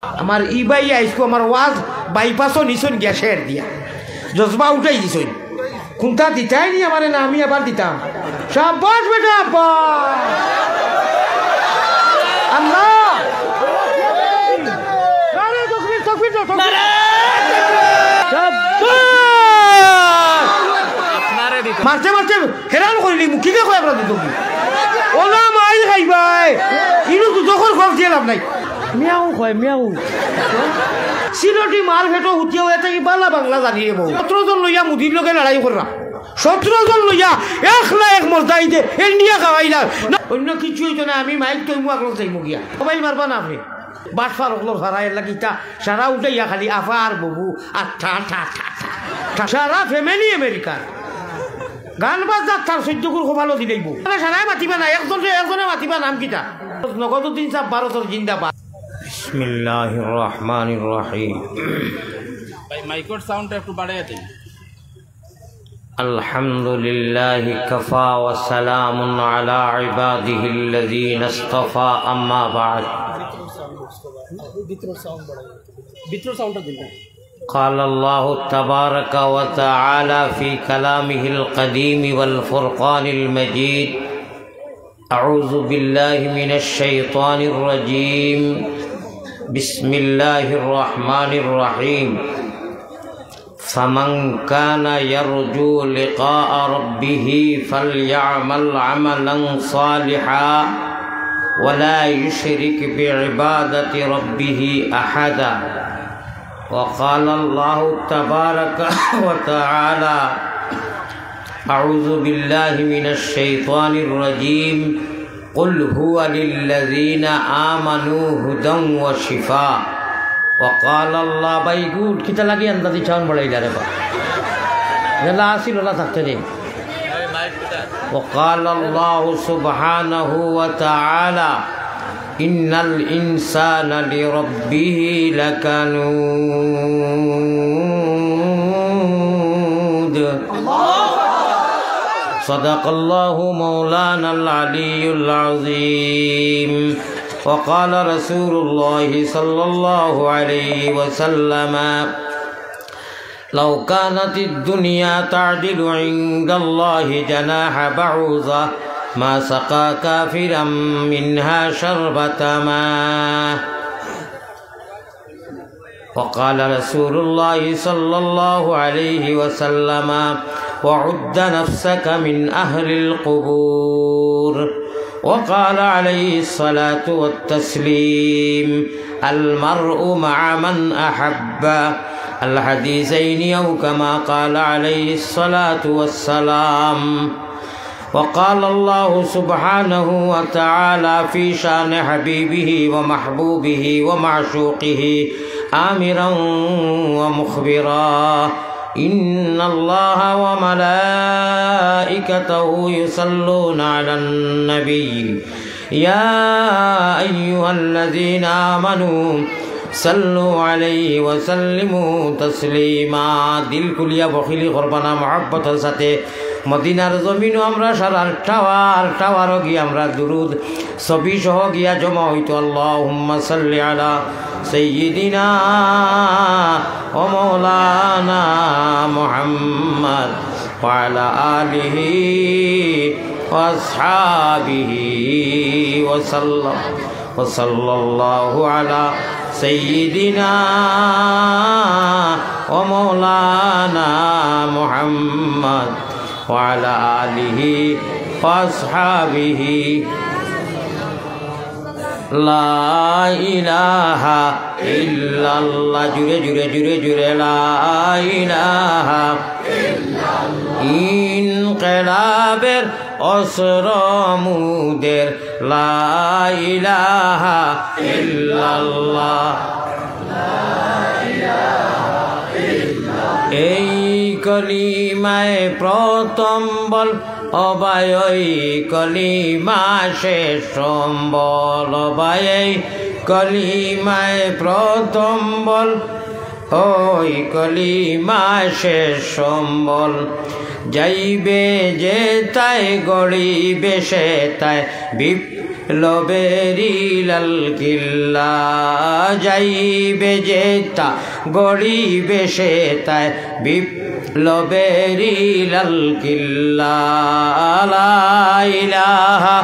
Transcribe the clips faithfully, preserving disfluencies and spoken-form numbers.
আমার ই ভাই আইজকু আমার ওয়াজ বাইপাসও নিছইন গিয়া শের দিয়া। জজবা উঠাই দিছইন। কুনটা দিতায় নি আমারে না আমি আবার দিতাম? শাবাশ বেটা আব্বা। আল্লাহ। নারে তকবীর, তকবীর দাও, তকবীর। শাবাশ। মারতে মারতে হেরান করিলি, মুখিকে কয় আমরা দুটো কি? ওলা মাই খাইবায়। ইনু দুজখর খোঁজ দিয়া লাভ নাই। মিয়াও কয়, মিয়াও। সিলটি মার ফেটো হুতিয়া অইয়া থাকি বালা বাংলা জানি রে বউ। সতরো জন লইয়া মুদির লগে লড়াই কররা। সতরো জন লইয়া একলা এক মর্দা ইদে ইন্ডিয়া খাওয়াইলা। না, অইন্য কিচ্ছু অইতো না, আমি মাইক তৈমু আগলো যাইমু গিয়া। মোবাইল মারবা না আপনে। বাটফার অকলর সারা এর লাগি ইতা সারা উঠাইয়া খালি আফা আর ববু আর ঠা ঠা ঠা ঠা। সারা ফ্যামিলি আমেরিকার। গান বাজনা তার সহ্য করে কপালো দিলাইবো। মানে সারায় মাতিবা না, একজনে একজনে মাতিবা, নাম কিতা? নগদুদ্দিন সাহেব ভারতর জিন্দাবাদ। بسم الله الرحمن الرحيم. ভাই, মাইকর সাউন্ডটা একটু বাড়াইয়া দিন। الحمد لله كفى وسلام على عباده الذين اصطفى، أما بعد. ভিতরে সাউন্ডটা দিন না। قال الله تبارك وتعالى في كلامه القديم والفرقان المجيد: أعوذ بالله من الشيطان الرجيم. بسم الله الرحمن الرحيم. فمن كان يرجو لقاء ربه فليعمل عملا صالحا ولا يشرك بعبادة ربه أحدا. وقال الله تبارك وتعالى: أعوذ بالله من الشيطان الرجيم. قل هو للذين آمنوا هدى وشفاء. وقال الله. ভাই, গুড, কিতা লাগি আন্দাজি চাউন বড়াইলা রে বা? যেলা আসিল, ওলা থাকতে দেই। وقال الله سبحانه وتعالى: إن الإنسان لربه لكنود. صدق الله مولانا العلي العظيم. وقال رسول الله صلى الله عليه وسلم: لو كانت الدنيا تعدل عند الله جناح بعوضة ما سقى كافرا منها شربة ماء. وقال رسول الله صلى الله عليه وسلم: وعد نفسك من أهل القبور. وقال عليه الصلاة والتسليم: المرء مع من أحب. الحديثين أو كما قال عليه الصلاة والسلام. وقال الله سبحانه وتعالى في شان حبيبه ومحبوبه ومعشوقه آمرا ومخبرا: إن الله وملائكته يصلون على النبي يا أيها الذين آمنوا صلوا عليه وسلموا تسليما. দিল খুলিয়া বখিলি করবা না, মহব্বতর সাথে। মদিনার জমিনও আমরা সারার টাওয়ার, টাওয়ারও গিয়া আমরা দুরুদ ছবি সহ গিয়া জমা অইতো। اللهم صل على سيدنا ومولانا محمد وعلى آله وأصحابه وسلم. وصلى الله على سيدنا ومولانا محمد وعلى آله وأصحابه. لا إله إلا الله. জুরে, জুরে, জুরে, জুরে। لا إله إلا الله. ইনকিলাবের অস্ত্র মুদের। لا إله إلا الله. এই কলিমায় প্রথম বল, ও ভাই, ওই কলিমা শেষ সম্বল, ও ভাই, এই কলিমায় প্রথম বল, ওই কলিমা শেষ সম্বল। যাইবে যেতায়, গড়িবে সেতায়, বিপ- বিপ্লবেরই লাল কিল্লা যাইবে যেতা, গড়িবে সেতায়। বিপ্লবেরই লাল কিল্লা, লা ইলাহা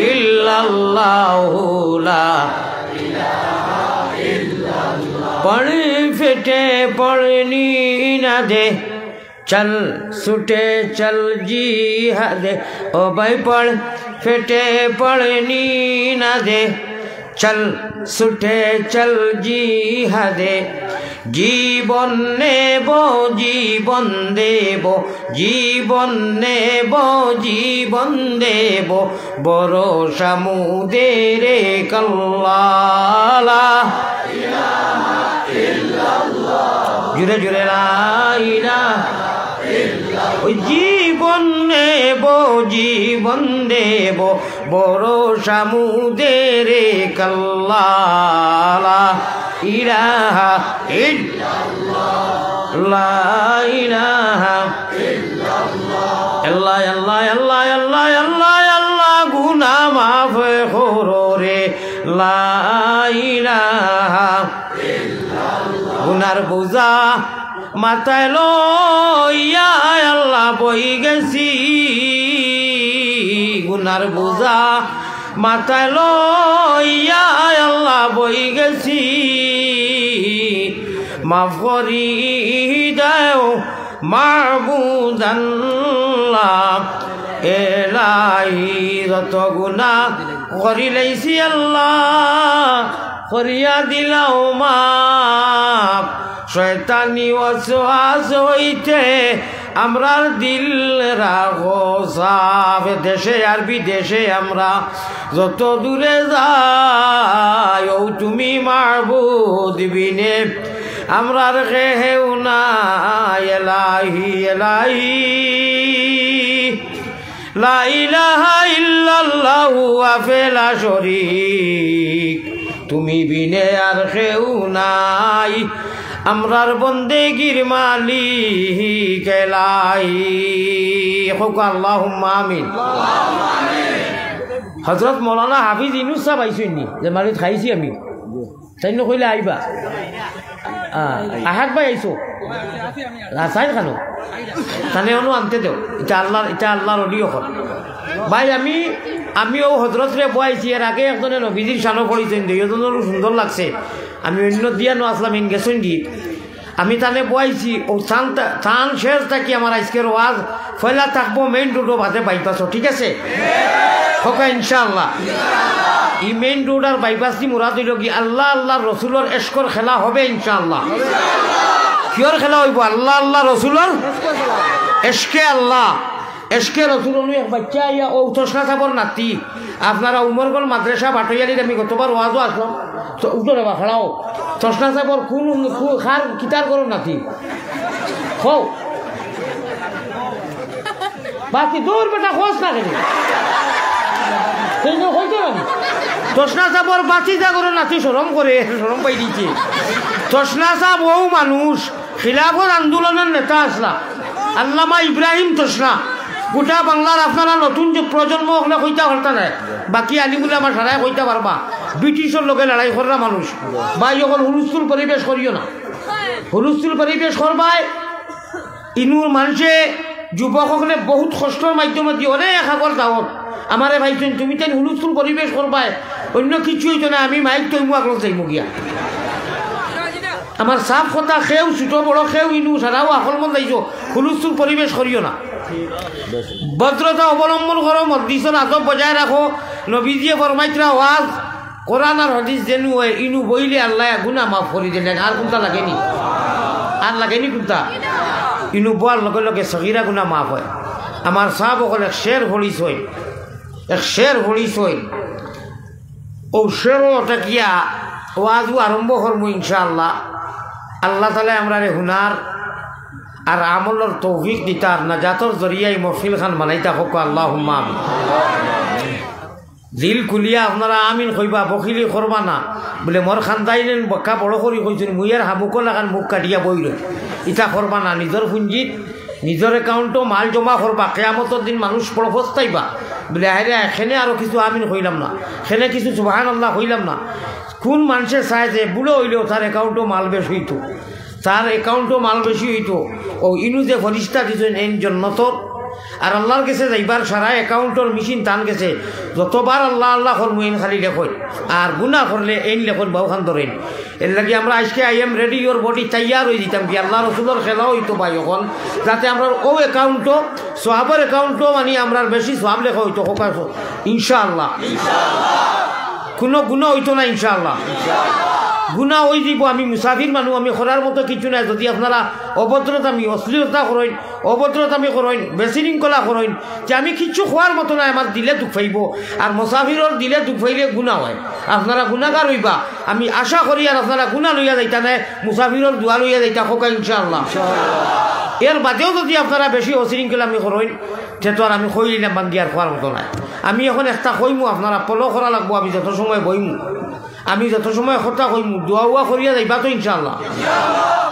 ইল্লাল্লাহু লা। পড় ফেটে পড়নি না দে, চল ছুটে চল জিহাদে। ও ভাই পড় ফেটে পড়নি না দে, চল ছুটে চল জিহাদে। জীবন নেব, জীবন দেব, জীবন নেব, জীবন দেব, ভরসা মোদের এক আল্লাহ। লা ইলাহা ইল্লাল্লাহ। জুরে জুরে লা ইলাহা ইল্লাল্লাহ। ওই জীবন নেব, জীবন দেব, ভরসা মোদের এক আল্লাহ। লা ইলাহা ইল্লাল্লাহ। লা ইলাহা ইল্লাল্লাহ। আল্লাহ, আল্লাহ, আল্লাহ, গুনা মাফ করো রে। লা ইলাহা। গুনার বোঝা মাথায় লইয়া আল্লাহ বই গেছি। গুনার বোঝা মাথায় লইয়া আল্লাহ বই গেছি। মাফ করি দেও মাবুদ আল্লাহ, এলাহি যত গুনা করিলাইছি আল্লাহ, করিয়া দিলাও মাফ। শয়তানি ওয়াসওয়াস হইতে আমরার দিল রাখো সাফ। দেশে আর বিদেশে আমরা যত দূরে যাই, ও তুমি মাবুদ বিনে আমরার কেউ নাই। এলাহি, এলাহি, লা ইলাহা ইল্লাল্লাহু ওয়াহদাহু লা শরীক, তুমি বিনে আর কেউ নাই, আমরার বন্দেগির মালিক এলাহি। কউক্কা আল্লাহুম্মা আমিন। হযরত মৌলানা হাফিজ ইউনুস সাব আইছইন নি? যে মারিত খাইছি আমি। তাইন কইলে আইবা। আহ, আহাত ভাই আইছো? না, চাইন খানো? তানে অনু আনতে দেও। ইটা আল্লাহর, ইটা আল্লাহর অলি অকল। ভাই, আমি, আমি অউ হযরতরে বওয়াইছি, এর আগে একজনে নবীজির শানো পড়ছইন, দুইজনরও সুন্দর লাগছে। আমি অন্য দিয়া নো আসলাম, ইন গেছইন গি। আমি তানে বওয়াইছি, অউ তান, তান শেষ থাকি আমার আইজকের ওয়াজ, পয়লা থাকবো মেইন রোডো বাদে বাইপাসো, ঠিক আছে? কউক্কা ইনশাআল্লাহ। ই মেইন রোড আর বাইপাস দি মুরাদ অইলো গি, আল্লাহ, আল্লাহর রসুলর এশকর খেলা হবে ইনশাআল্লাহ। কিয়র খেলা অইবো? আল্লাহ, আল্লাহর রসুলর এশকে আল্লাহ, এশকে রসুল। অনু এক বাইচ্চা আইয়া, অউ তসনা সাবর নাতি, আপনারা উমরগঞ্জ মাদ্রাসা বাটইয়ালির আমি গতবার ওয়াজো আসলাম, তো উঠো রে বা, খাড়াও। তসনা সাবর কোন, কোন, কার, কিতার ঘরর নাতি? কও। বাকি দূর বেটা, কস না কেনে? সেই জন্য কইতে পারি। তসনা সাবর বাতিজা ঘরর নাতি শরম করে, শরম পাই দিছে। তসনা সাব অউ মানুষ, খিলাফত আন্দোলনর নেতা আছলা, আল্লামা ইব্রাহিম তসনা। গোটা বাংলার আপনারা নতুন যে প্রজন্ম অকলে কইতা পারতা নায়, বাকি আলিম উলামা সারায় কইতা পারবা। ব্রিটিশর লগে লড়াই কররা মানুষ। ভাই অকল হুলস্থুল পরিবেশ করিও না, হুলস্থুল পরিবেশ করবায়। ইনুর মানষে, যুবক অকলে বহুত কষ্টর মাধ্যমে দি অনেক আগর দাওয়াত। আমারে ভাইছইন, তুমি তাইন হুলস্থুল পরিবেশ করবায়, অন্য কিচ্ছু অইতো না, আমি মাইক থইমু, আগলো যাইমু গিয়া। আমার সাফ কথা, কেউ ছোট বড়, কেউ ইনু সারাও আকলমন্দ আইছো, হুলস্থুল পরিবেশ করিও না। ভদ্রতা অবলম্বন করো, মজলিসর আদব বজায় রাখো। নবীজিয়ে ফরমাইতরা, ওয়াজ, কোরআন আর হাদিস যেনু অয়, ইনু বইলে আল্লায় গুনা মাফ করি দিলেন। আর কুনতা লাগেনি? আর লাগেনি কুনতা? ইনু বওয়ার লগে লগে সগিরা গুনা মাফ অয়। আমার সাব অকল এক শের পড়ছইন, এক শের পড়ছইন। অউ শেরো অটাকিয়া ওয়াজও আরম্ভ করমু ইনশাআল্লাহ। আল্লাহ তাআলায় আমরারে হুনার আর আমলর তৌফিক দিতা আর নাজাতর জরিয়া ই মহফিল খান বানাইতা, কউক্কা আল্লাহুম্মা আমিন। দিল খুলিয়া আপনারা আমিন কইবা, বখিলি করবা না। বুলে, মোর খান্দাইন বাক্কা বড় করি কইছইন, মুই আর হামুকর লাখান মুখ কাটিয়া বই রই। ইতা করবা না, নিজর পুঞ্জিত, নিজর অ্যাকাউন্টো মাল জমা করবা, কিয়ামতর দিন মানুষ বড় পস্তাইবা। বলে, "আরে, এখানে আরো কিছু আমিন কইলাম না, এখানে কিছু সুবহানাল্লাহ কইলাম না।" কোন মানষে চায় যে বুড়া অইলেও তার অ্যাকাউন্টো মাল বেশি অইতো, তার অ্যাকাউন্টো মাল বেশি অইতো? অউ ইনু যে ফিরিস্তা দিছইন এইন জন্নতর, আর আল্লার গেছে যাইবার সারা অ্যাকাউন্টর মেশিন তান গেছে। যতবার আল্লাহ আল্লাহ করমু এইন খালি লেখইন, আর গুনা করলে এইন লেখইন বাউখান ধরইন। এরলাগি আমরা আইজকে I am ready, your body তৈয়ার অইযিতাম কি আল্লার রসুলর খেলা অইতো ভাই অখন, যাতে আমরার অউ অ্যাকাউন্টো, সওয়াবর অ্যাকাউন্টো মানি আমরার বেশি সওয়াব লেখা অইতো, কউক্কা ইনশাআল্লাহ। কুনু গুনা অইতো না ইনশাআল্লাহ। গুনা অইযিবো, আমি মুসাফির মানুষ, আমি করার মতো কিচ্ছু নাই। যুদি আপনারা অভদ্রতামি, অশ্লীলতা করইন, অভদ্রতামি করইন, বিশৃঙ্খলা করইন, তে আমি কিচ্ছু কওয়ার মতো নাই, আমার দিলে দুখ পাইবো। আর মুসাফিরর দিলে দুখ পাইলে গুনা অয়, আপনারা গুনাগার অইবা। আমি আশা করি আর আপনারা গুনা লইয়া যাইতা নায়, মুসাফিরর দোয়া লইয়া যাইতা, কউক্কা ইনশাআল্লাহ। এর বাদেও যুদি আপনারা বেশি অশৃঙ্খলামি করইন, তে তো আর আমি কইলাম বান্দি আর কওয়ার মতো নাই। আমি অখন একটা কইমু, আপনারা ফলো করা লাগবো। আমি যত সময় বইমু, আমি যত সময় কথা কইমু, দোয়া উয়া করিয়া যাইবা তো ইনশাআল্লাহ।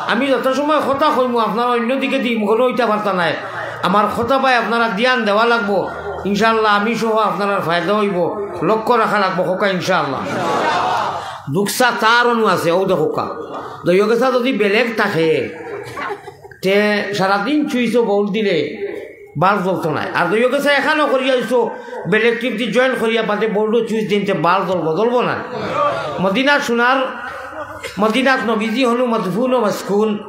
আমি যত সময় কথা কইমু, আপনারা অইন্য দিকে দি মুখলো অইতা পারতা নায়। আমার কথা বায় আপনারা ধ্যান দেওয়া লাগবো ইনশাআল্লাহ। আমি সহ আপনারার ফায়দা অইবো, লক্ষ্য রাখা লাগবো, কউক্কা ইনশাআল্লাহ। নুকসা তার অনু আছে, অউ দেখউক্কা। দৈব গেছা যুদি বেলেগ থাকে, তে সারাদিন চুইছো বউল দিলে বাল্ব জ্বলতো নায়। আর দৈব গেছা এখানো করিয়া অইছো, বেলেগ টিপ দি জয়েন্ট করিয়া বাদে বউলও চুইছ দিন, তে বাল্ব জ্বলবো, জ্বলবো না? মদিনার সোনার, মদিনাত নবীজি হনু মদফুন ও মসকুন,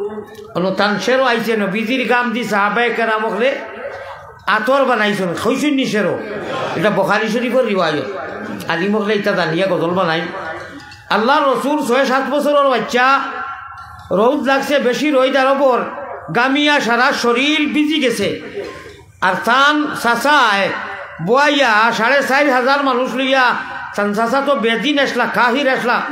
হনু তান শেরও আইছে, নবীজির গাম দি সাহাবায়ে কেরাম অকলে আতর বানাইছইন, কইছইন নি শেরও। ইটা বুখারী শরীফর রিওয়ায়ত। আলিম অকলে ইটা জানিয়া গজল বানাইন। আল্লার রসুল ছয় সাত বছরর বাইচ্চা, রৌদ লাগছে, বেশি রইদ আরবর, গামিয়া সারা শরীল ভিজি গেছে। আর তান চাচায় বওয়াইয়া সাড়ে চাইর হাজার মানুষ লইয়া, তান চাচা তো বেদিন আছলা, কাফির আছলা,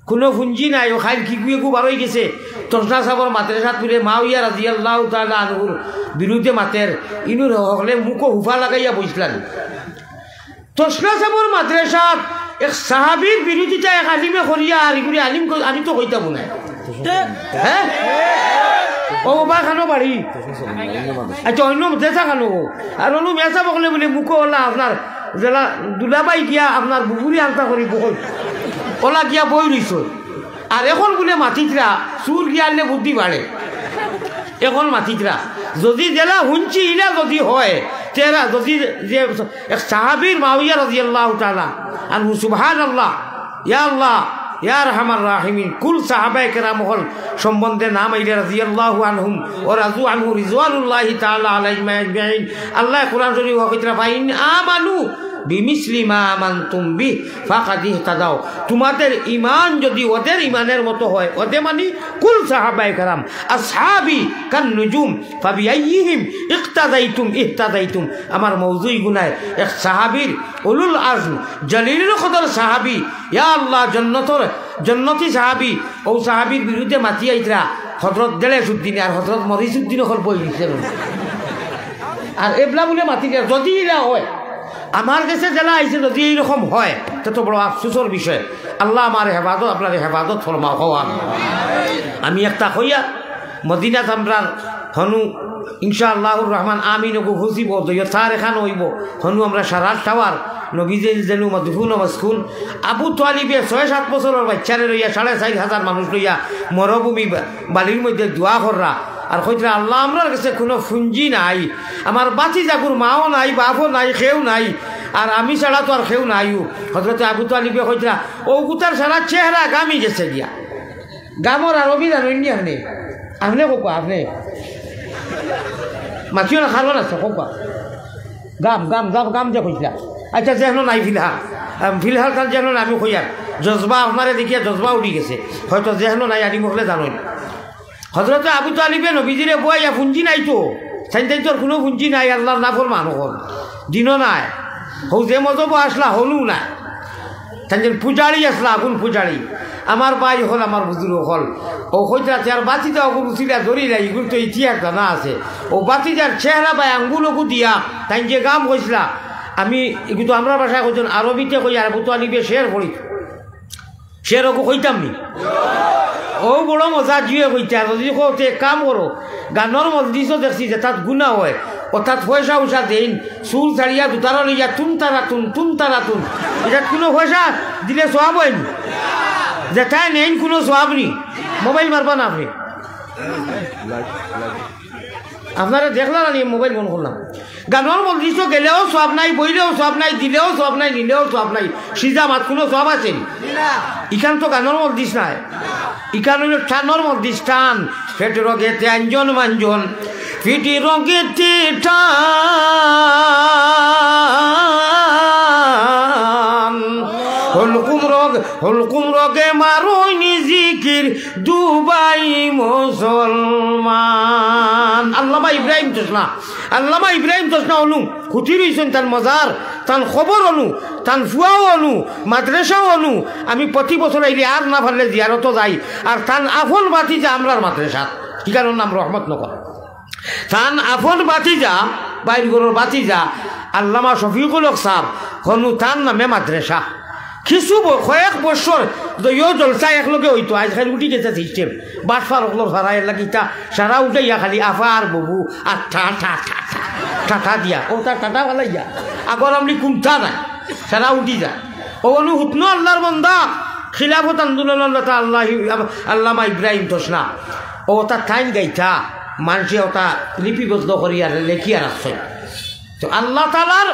কুনু পুঞ্জি নাই, অউ খাইল কিগু এগু বারই গেছে। তসনা সাবর মাদ্রাসাত পড়ে, মুআবিয়া রাদিয়াল্লাহু তাআলা আনহুর বিরুদ্ধে মাতের, ইনুর হকলে মুখো হুফা লাগাইয়া বইছলা নি। তসনা সাবর মাদ্রাসাত এক সাহাবীর বিরোধিতা এক আলিমে করিয়া, আর ইগুরে আলিম ক-, আমি তো কইতাম নায়। হ্যাঁ? ও বাবা, খানো বাড়ি। আচ্ছা, অইন্য মাদ্রাসা খানো। আর অনু মেসাব অকলে বুলে মুখো অলা আপনার যেলা দুলাভাই গিয়া আপনার বুবুরি আলতা করি বই। অলা গিয়া বই রইছে। আর অখন বুলে মাতিতরা, চুর গিয়া আনলে বুদ্ধি বাড়ে। অখন মাতিতরা। যুদি যেলা হুনছি ইলা যুদি অয়, তেরা যুদি যে এক সাহাবীর মুআবিয়া রাদিয়াল্লাহু তাআলা আনহু, সুবহানাল্লাহ, ইয়া আল্লাহ, ইয়া আরহামার রাহিমিন, কুল সাহাবায়ে কেরাম অকল সম্বন্ধে নাম আইলে রাদিয়াল্লাহু আনহুম ওয়া রাদু আনহু রিদওয়ানুল্লাহি তাআলা আলাইহিম আজমাইন। আল্লায় কোরআন শরীফো কইতরা, "ফাইন আমানু বিমিসলি মা আমানতুম বিহি ফাকাদ ইহতাদাও।" তোমাদের ঈমান যুদি ওদের ঈমানের মতো অয়, ওদের মানি কুল সাহাবায়ে কেরাম, আসহাবি কান নুজুম ফাবিআইয়িহিম ইক্তাদাইতুম ইহতাদাইতুম। আমার মৌজু ইগুনায় এক সাহাবীর উলুল আজম, জলিলুল কদর সাহাবী, ইয়া আল্লাহ, জন্নতর, জন্নতি সাহাবী, অউ সাহাবীর বিরুদ্ধে মাতি আইতরা হজরত দেলেশ উদ্দিনে আর হজরত মরিস উদ্দিন অকল বই দিছে। আর এবলা বুলে মাতি দিয়া, যুদি ইলা অয়, আমার গেছে যেলা আইছে, যুদি ইরকম অয়, তে তো বড় আফসোসর বিষয়। আল্লায় আমার হেফাজত, আপনার হেফাজত ফরমাও, কও আমিন। আমি একটা কইয়া, মদিনাত আমরার হনু ইনশাআল্লাহুর রহমান আমিন অগু হুসিব অদয় তার এখান অইবো। হনু আমরা সারার টাওয়ার নবীজি যেনু মদফুন ও মসকুন। আবু তালিবে ছয় সাত বছরর বাইচ্চারে লইয়া সাড়ে চাইর হাজার মানুষ লইয়া মরুভূমি বা-, বালির মধ্যে দোয়া কররা। আর কইতরা, "আল্লাহ, আমরার গেছে কুনু পুঞ্জি নাই, আমার বাতিজাগুর মাও নাই, বাপও নাই, কেউ নাই, আর আমি ছাড়া তো আর কেউ নাই।" হজরতে আবু তালিবে কইতরা, "অউ গুতার সারা চেহারা গামি গেছে গিয়া।" গামর আরবি জানইন নি আপনে? আপনে কউক্কা, আপনে। মাতিও না, কারণ আছে, কউক্কা। গাম, গাম, গাম, গাম যে কইছিলা। আচ্ছা, যেন নাই ফিলহাল। আম, ফিলহাল তার যেন আমি কইয়ার। জজবা আপনারে দেখিয়া জজবা উঠি গেছে। হয়তো যেন নাই, আলিম অকলে জানইন। হজরতে আবু তালিবে নবীজিরে বওয়াইয়া পুঞ্জি নাই তো। তাইন তাইন তোর কুনু পুঞ্জি নাই, আল্লাহর নাফরমান অকল। দিনও নাই। হউ যে মজহবো আছলা, হনু নাই। তাইন যেন পূজারি আছলা, আগুন পূজারি। আমার ভাই অকল, আমার বুজুর্গ অকল। অউ কইতরা, "তে আর বাতিজা অগুর উছিলা ধরিলা, ইগুর তো ইতিহাস জানা আছে।" অউ বাতিজার চেহারা বায় আঙ্গুল অগু দিয়া, তাইন যে গাম কইছলা, আমি, ইগু তো আমরার ভাষায় কইছইন, আরবিতে কই, আর আবু তালিবে শের পড়ি। শের অগু কইতাম নি? ও বড় মজা জিয়ে কইতা, যদি কও তে এক কাম করো, গানর মজলিসও দেখছি যেটাত গুনা অয়, অটাত পয়সা উষা দেইন, চুল ছাড়িয়া দুতারা লইয়া তুম তারা তুম, তুম তারা তুম। ইটাত কুনু পয়সা দিলে সওয়াব অয়নি? যেটায় নেইন কুনু সওয়াব নি? মোবাইল মারবা না আপনে। আপনারা দেখলা না নি, মোবাইল বন্ধ করলাম। গানর মজলিসও গেলেও সওয়াব নাই, বইলেও সওয়াব নাই, দিলেও সওয়াব নাই, নিলেও সওয়াব নাই। সিজা মাত কুনু সওয়াব আছে নি? ইখান তো গানর মজলিস নায়, ইখান অইলো টানর মজলিস, টান। পেট রগেতে আঞ্জন মাঞ্জন, পিঠি রগেতে টান। হলকুম রগ, হলকুম রগে মারইনি জিকির, দুবাই মুসলমান। আল্লামা ইব্রাহিম তসনা, আল্লামা ইব্রাহিম তসনা অনু হুতি রইছইন, তান মজার, তান কবর অনু, তান ফুয়াও অনু, মাদ্রাসাও অনু। আমি প্রতি বছর আইলে আর না পারলে জিয়ারতো যাই, আর তান আফন ভাতিজা আমরার মাদ্রাসাত, ইখানর নাম রহমতনগর। তান আফন ভাতিজা, বাইর ঘরর ভাতিজা, আল্লামা শফিকুল হক সাব, হনু তান নামে মাদ্রাসা। কিছু ব-, কয়েক বছর যদিও জলসা একলগে অইতো, আইজকাইল উঠি গেছে system। বাটপার অকলর সারা এর লাগি ইতা সারা উঠাইয়া খালি আফা আর ববু আর টা টা টা টা, টা টা দিয়া, অউ তার টা টা ফালাইয়া। আগর আমলি কুন্তা নাই, সারা উঠি যায়। অউ অনু হুতনো আল্লার বন্দা, খিলাফত আন্দোলনর নেতা আল্লাহ, আল্লামা ইব্রাহিম তসনা। অউ অতা তাইন গাইতা, মানষে অতা লিপিবদ্ধ করিয়া লেখিয়া রাখছইন। তো আল্লাহ তাআলার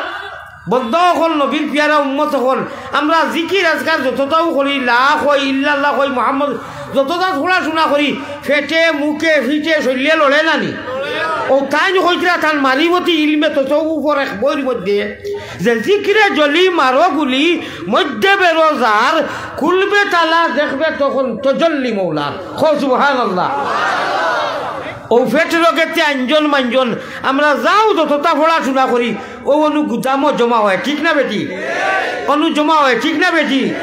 বন্দা অকল, নবীর পিয়ারা উম্মত অকল, আমরা জিকির আজকার যতটাও করি, লা কই, ইল্লাল্লাহ কই, মুহাম্মদ যতটা পড়াশুনা করি, পেটে, মুখে, পিঠে, শরীরে লড়ে না নি? অউ তাইন কইতরা তান মারিফতি ইলমে তসউফর এক বইর মধ্যে যে জিকিরে জলি মারো গুলি, মধ্যে বেরো যার, খুলবে তালা দেখবে তখন তজল্লি মৌলার। কও সুবহানাল্লাহ। অউ পেট রগেতে আঞ্জন মাঞ্জন, আমরা যাও যতটা পড়াশুনা করি, অউ অনু গুদামো জমা অয়, ঠিক না বেটি? অনু জমা অয়, ঠিক না বেটি?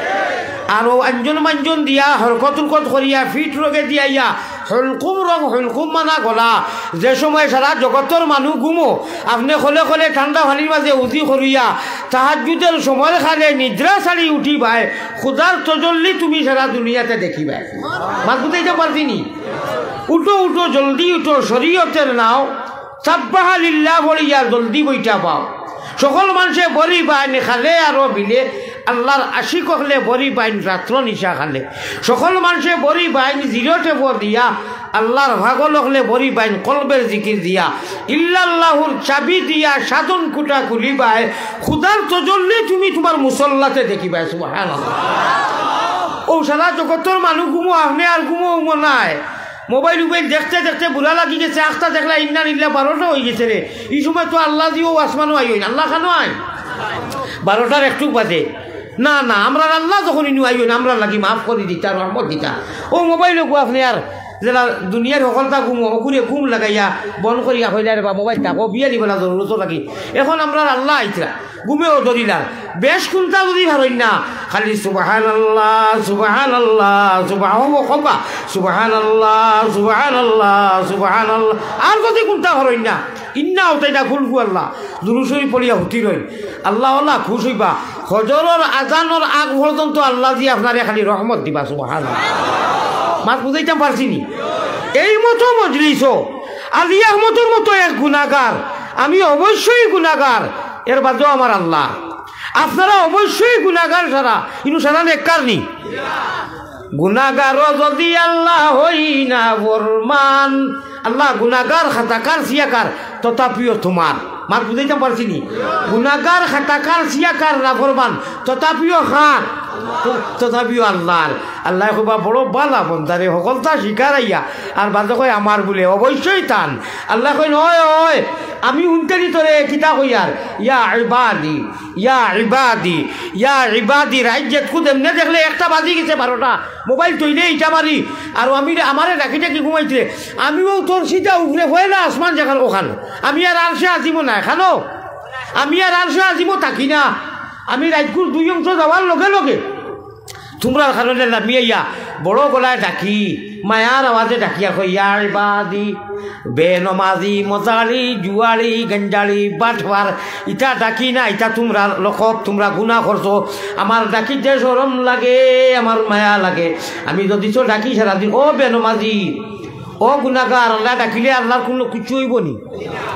আর অউ আঞ্জন মাঞ্জন দিয়া, হরকত উরকত করিয়া, পিঠ রগেদি আইয়া, হলকুম রগ, হলকুম মানা গলা, যে সময় সারা জগতর মানু ঘুমো, আপনে খলে খলে ঠান্ডা পানির মাঝে উজি করিয়া, তাহাজ্জুদের সময়র খালে নিদ্রা ছাড়ি উঠিবায়, খুদার তজল্লি তুমি সারা দুনিয়াতে দেখিবায়। মাত বুঝাইতাম পারছি নি? উঠো উঠো জলদি উঠো, শরীয়তের নাও, সাব্বাহা লিল্লাহ পড়িয়া জলদি বইটা পাও। সকল মানষে বড়ি বাইন খালে আরো বিলে, আল্লার আশিক অকলে বড়ি বাইন রাত্র নিশা খালে। সকল মানষে বড়ি বাইন জিরো টেপো দিয়া, আল্লার পাগল অকলে বড়ি বাইন কলবের জিকির দিয়া। ইল্লাল্লাহুর চাবি দিয়া সাধন কুটা খুলিবায়, খুদার তজল্লি তুমি তুমার মুসল্লাতে দেখিবায়। সুবহানাল্লাহ। অউ সারা জগতর মানু ঘুমো, আপনে আর ঘুমো উমো নাই। মোবাইল উবাইল দেখতে দেখতে বুড়া লাগি গেছে, আখতা দেখলা ইন্না লিল্লাহ বারোটা অই গেছে রে। ই সময় তো আল্লাহ দিও আসমানো আইন, আল্লাহ খানো আইন। বারোটার একটুক বাদে। না, না, আমরার আল্লাহ যখন ইনু আইন, আমরার লাগি মাফ করি দিতা, রহমত দিতা। অউ মোবাইল অগু আপনে আর যেলা দুনিয়ার হকলতা ঘুমো, অগুরে ঘুম লাগাইয়া বন্ধ করিয়া কইলা, "রে বা মোবাইল থাকো, বিয়ালি বেলা জরুরত লাগি।" এখন আমরার আল্লাহ আইতরা। ঘুমেও ধরিলার। বেশ কুন্তা যদি পারইন না, খালি সুবহানাল্লাহ, সুবহানাল্লাহ, সুবহা-, ও, ও, কবা, সুবহানাল্লাহ, সুবহানাল্লাহ, সুবহানাল্লাহ। আর যদি কুন্তা পারইন না, ইন্না অতাইনা কুলহু আল্লাহ, দুরুদ শরীফ পড়িয়া হুতি রইন। আল্লাহ, আল্লাহ খুশ অইবা। ফজরর আজানর আগ পর্যন্ত আল্লাহ জি আপনারে খালি রহমত দিবা, সুবহানাল্লাহ। মাত বুঝাইতাম পারছি নি? এই মতো মজলিসও আলী আহমদর মতো এক গুনাগার, আমি অবশ্যই গুনাগার, এর বাদেও আমার আল্লাহ। আপনারা অবশ্যই গুনাগার সারা, ইনু সারা নেককার নি। গুনাগারও যদি আল্লাহ হই না ফরমান, আল্লাহ গুনাগার, খাতাকার, সিয়াকার, তথাপিও তুমার। মাত বুঝাইতাম পারছি নি? গুনাগার, খাতাকার, সিয়াকার, নাফরমান, তথাপিও কার? ত-, তথাপিও আল্লাহর। আল্লায় কইবা, "বড় বালা বন্দারে, হকলতা স্বীকার আইয়া।" আর বাদে কয়, "আমার বুলে, অবশ্যই তান।" আল্লায় কইন, "অয়, অয়, আমি হুনতে নি তোরে কিতা কইয়ার, ইয়া ইবাদি, ইয়া ইবাদি, ইয়া ইবাদি।" রাইত যেতকুত এমনে দেখলে একটা বাজি গেছে বারোটা, মোবাইল থইলে ইটা মারি, আর আমি, আমারে ডাকি ডাকি ঘুমাইতে, আমিও তোর সিধা উপরে পয়লা আসমান যেখান ওখান, আমি আর আরশে আজিমো নাই, খানো, আমি আর আরশে আজিমো থাকি না, আমি রাইতকুর দুই অংশ যাওয়ার লগে লগে তুমরার কারণে লামি আইয়া বড় গলায় ডাকি, মায়ার আওয়াজে ডাকিয়া কই, "ইয়া ইবাদি, বেনমাজি, মজালি, জুয়ালি, গেঞ্জালি, বাটপার, ইতা ডাকি না, ইতা তুমরার লকব, তুমরা গুনা করছো। আমার ডাকিতে শরম লাগে, আমার মায়া লাগে। আমি যদি তো ডাকি সারাদিন, "ও বেনমাজি, ও গুনাগার", আল্লায় ডাকিলে আল্লার কুনু কিচ্ছু অইবো নি?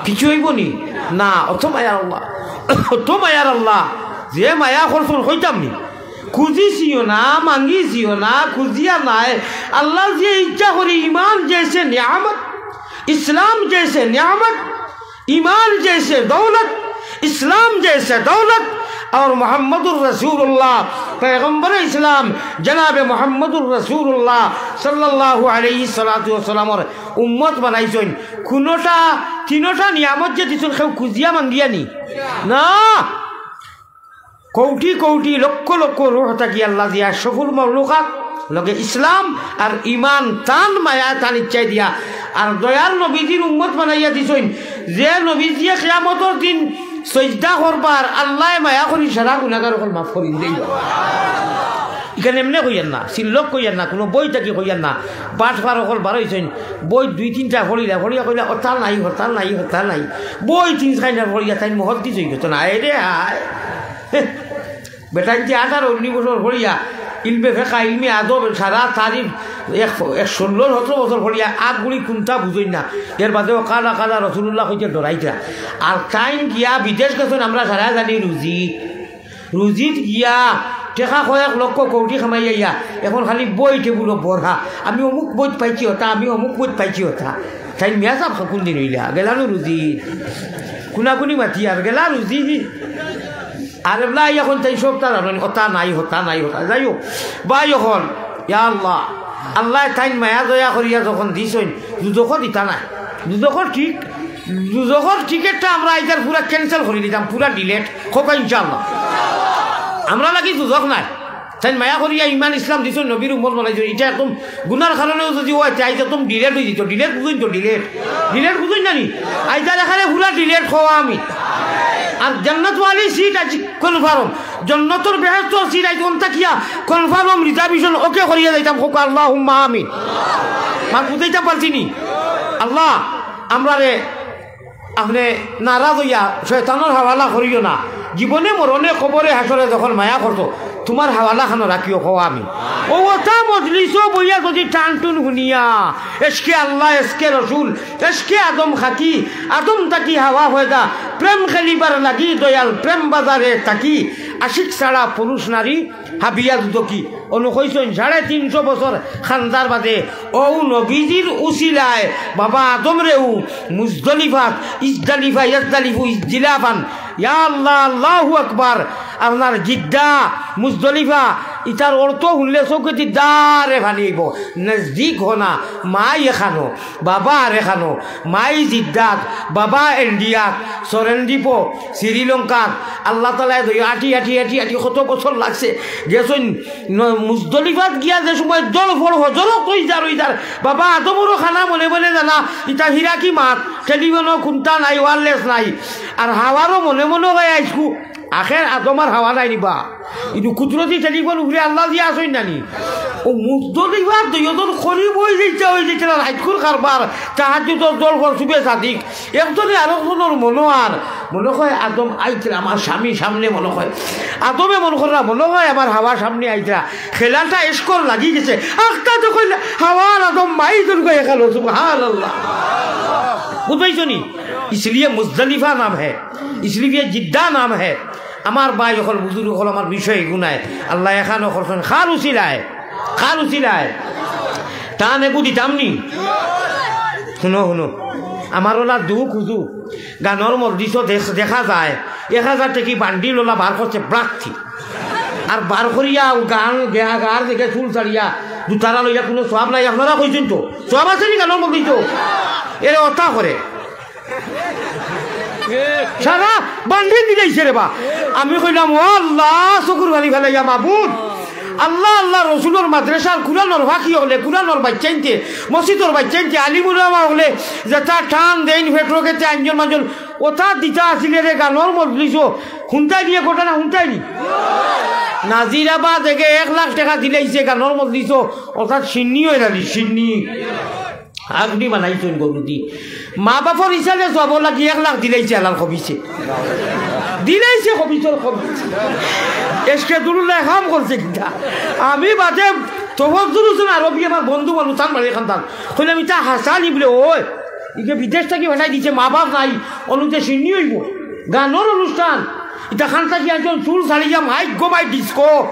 কিচ্ছু অইবো নি? না, অত মায়ার আল্লা, অত মায়ার আল্লা, যে মায়া করছইন কইতাম নি। খুজিছিও না, মাঙ্গিছিও না, খুজিয়া নায়। আল্লায় যে ইচ্ছা করি, ইমান জেসে নিয়ামত, ইসলাম জেসে নিয়ামত, ইমান জেসে দৌলত, ইসলাম জেসে দৌলত, আর মোহাম্মদুর রাসূলুল্লাহ, পয়গম্বরে ইসলাম, জনাবে মোহাম্মদুর রাসূলুল্লাহ সাল্লাল্লাহু আলাইহিস সালাতু ওয়াস সালামর উম্মত বানাইছইন। কুনুটা, তিনোটা নিয়ামত যে দিছইন, কেউ খুজিয়া মাঙ্গিয়া নি? না। কৌটি কৌটি লক্ষ লক্ষ রুহ থাকি আল্লায় দিয়া আশরাফুল মখলুকাত লগে ইসলাম আর ইমান তান মায়া তান ইচ্ছায় দিয়া। আর দয়ার নবীজির উম্মত বানাইয়া দিছইন, যে নবীজিয়ে কিয়ামতর দিন সইজদা করবার আল্লায় মায়া করি সারা গুনাগার অকল মাফ করি দিবা। ইখান এমনে কইয়ার না, সিল্লক কইয়ার না, কুনু বই থাকি কইয়ার না। বাটপার অকল বার অইছইন, বই দুই তিনটা পড়িলা, পড়িয়া কইলা, "অতা নাই, হতা নাই, হতা নাই।" বই তিন চাইরটা পড়িয়া তাইন মুহদ্দিস অইগেছইন। আয় রে আয়। বেটাইন্তে আঠারো উনিশ বছর পড়িয়া, ইলমে ফেকা, ইলমে আদব, সারা তারিখ এক, এক ষোলো সতেরো বছর পড়িয়া, আগ গুড়ি কুনটা বুঝইন না। এর বাদেও কালা কালা রসুলুল্লাহ কইতে ডরাইতরা। আর তাইন গিয়া বিদেশ গেছইন, আমরা সারা জানি রুজি। রুজিত গিয়া টেকা কয়েক লক্ষ কৌটি কামাই আইয়া, এখন খালি বই টেবুলো বড়া। "আমি অমুক বইত পাইছি হতা, আমি অমুক বইত পাইছি হতা।" তাইন মিয়া সাব কুন দিন অইলা? গেলা নু রুজি। কুনাকুনি মাতি আর গেলা রুজি। আর এবলা আইয়া কইন তাইন সবতা জানইন, অতা নাই, হতা নাই, হতা। যাই হোক, ভাই অকল, ইয়া আল্লাহ, আল্লায় তাইন মায়া দয়া করিয়া যখন দিছইন, দুজখো দিতা নায়। দুজখর ঠিক, দুজখর টিকেটটা আমরা আইজ আর পুরা cancel করি দিতাম, পুরা delete। কউক্কা ইনশাআল্লাহ। আমরার লাগি দুজখ নায়। তাইন মায়া করিয়া ইমান ইসলাম দিছইন, নবীর উম্মত বানাইছইন, ইটা একদম গুনার কারণেও যদি অয়, তে আইজ একদম delete অইযিতো। Delete বুঝইন তো, delete। Delete বুঝইন না নি? আইজ আর এখানে পুরা delete কওয়া আমি। আর জান্নাতওয়ালি seat আইজ confirm। জন্নতর বেহেস্তর seat আইজ অন থাকিয়া confirm, reservation OK করিয়া যাইতাম। কউক্কা আল্লাহুম্মা আমিন। মাত বুঝাইতাম পারছি নি? আল্লাহ, আমরারে আপনে নারাজ অইয়া শয়তানর হাওয়ালা করিও না। জীবনে মরণে কবরে হাশরে যখন মায়া করতো, তুমার হাওয়ালা খানো রাখিও, কওয়া আমি। অউ অতা মজলিসো বইয়া যদি টান টুন হুনিয়া, এশকে আল্লাহ, এশকে রসুল, এশকে আদম খাকি, আদম থাকি হাওয়া পয়দা, প্রেম খেলিবার লাগি দয়াল প্রেম বাজারে থাকি, আশিক ছাড়া পুরুষ নারী হাবিয়া দুদকি। অনো কইছইন সাড়ে তিনশো বছর খান্দার বাদে অউ নবীজির উসিলায় বাবা আদমরেউ মুজদলিফাত, ইজদালিফা, ইয়াজদালিফু, ইজদিলাফান। ইয়া আল্লাহ, আল্লাহু আকবার। আপনার জিদ্দা, মুজদলিফা, ইতার অর্থ হুনলে চউখেদি দারে পানি আইবো। নজদিক হোনা, মাই এখানো, বাবা আরেখানো, মাই জিদ্দাত, বাবা ইন্ডিয়াত, সরেনদ্বীপো, শ্রীলঙ্কাত। আল্লাহ তাআলায় দয়া আটি, আটি, আটি, আটি কত বছর লাগছে। গেছইন ন-, মুজদলিফাত গিয়া যে সময় জল ফল হজরত অই যার, অই যার। বাবা আদমরও খানা মনে মনে জানা, ইতা হিরা কি মাত, টেলিফোনও কুন্তা নাই, wireless নাই। আর হাওয়ারও মনে মনে অয় আইজকু, আখের আদম আর হাওয়া নাই নি বা। ইনু কুদরতি টেলিফোন উপরে আল্লাহ দিয়া আছইন না নি? অউ মুজদলিফাত দুইজন করিব অই যাইতা, অই যাইতা না, রাইতকুর কারবার, তাহাজ্জুদর দল কর, সুবে সাদিক। একজনে আরকজনর মনো আর, মনো কয় আদম আইতরা, আমার স্বামী সামনে মনো কয়। আদমে মনো কররা, মনো কয় আমার হাওয়া সামনে আইতরা। খেলাটা এশকর লাগি গেছে। আখতা তো কইলে হাওয়া আর আদম মাই দুর্গ এখানো, সুবহানাল্লাহ। বুঝাইছো নি? ইসলিয়ে মুজদলিফা নাম হ্যায়, ইসলিয়ে জিদ্দা নাম হ্যায়। আমার ভাই অকল, বুজুর্গ অকল, আমার বিষয় এগু নায়। আল্লায় এখানো করছইন, কার উসিলায়, কার উসিলায়। টান এগু দিতাম নি? হুনো, হুনো, আমার অলা দুখ হুজু, গানর মজলিসো দেখ-, দেখা যায়, এক হাজার টেকি বান্ডিল অলা বার করছে, ব্রাক্তি। আর বার করিয়া অউ গান গেয়া গার দেখে চুল ছাড়িয়া, দুতারা লইয়া কুনু সওয়াব নাই। আপনারা কইছইন তো, সওয়াব আছে নি গানর মজলিসো? এরে অতা করে। সারা বান্ডিল দিলাইছে রে বা। আমি কইলাম, "ও আল্লাহ, চকুর পানি ফালাইয়া মাবুদ।" আল্লাহ, আল্লাহ রসুলর মাদ্রাসার কুরআনর ফাকি অকলে, কুরআনর বাইচ্চাইন্তে, মসজিদর বাইচ্চাইন্তে, আলিম উলামা অকলে যেতা টান দেইন, ফেটরো খেতে আঞ্জন মাঞ্জন, অতা দিতা আছিলে রে গানর মজলিসো। হুনতায় নি এ ঘটনা, হুনতায় নি? নাজিরাবাদ এগে এক লাখ টেকা দিলাইছে গানর মজলিসো, অর্থাৎ শিন্নি অইরা নি, শিন্নি। আপনি বানাইছইন গরু দি। মা বাপর ইসালে সব লাগি এক লাখ দিলাইছে আল্লার খবিছে। দিলাইছে খবিছর খবিছ। এসকে দুরুল্লাহ কাম করছে কিতা? আমি বাদে তফজ্জুল হোসেন আরবি আমার বন্ধু মানুষ তান বাড়ির খান্দান। কইলাম, "ইতা হাসানি?" বলে, "ওই, ইকে বিদেশ থাকি পাঠাই দিছে, মা বাপ নাই, অনুতে শিন্নি অইবো।" গানর অনুষ্ঠান, ইতা খান থাকি একজন চুল ছাড়িয়া মাইক গো মাই ডিস্কো।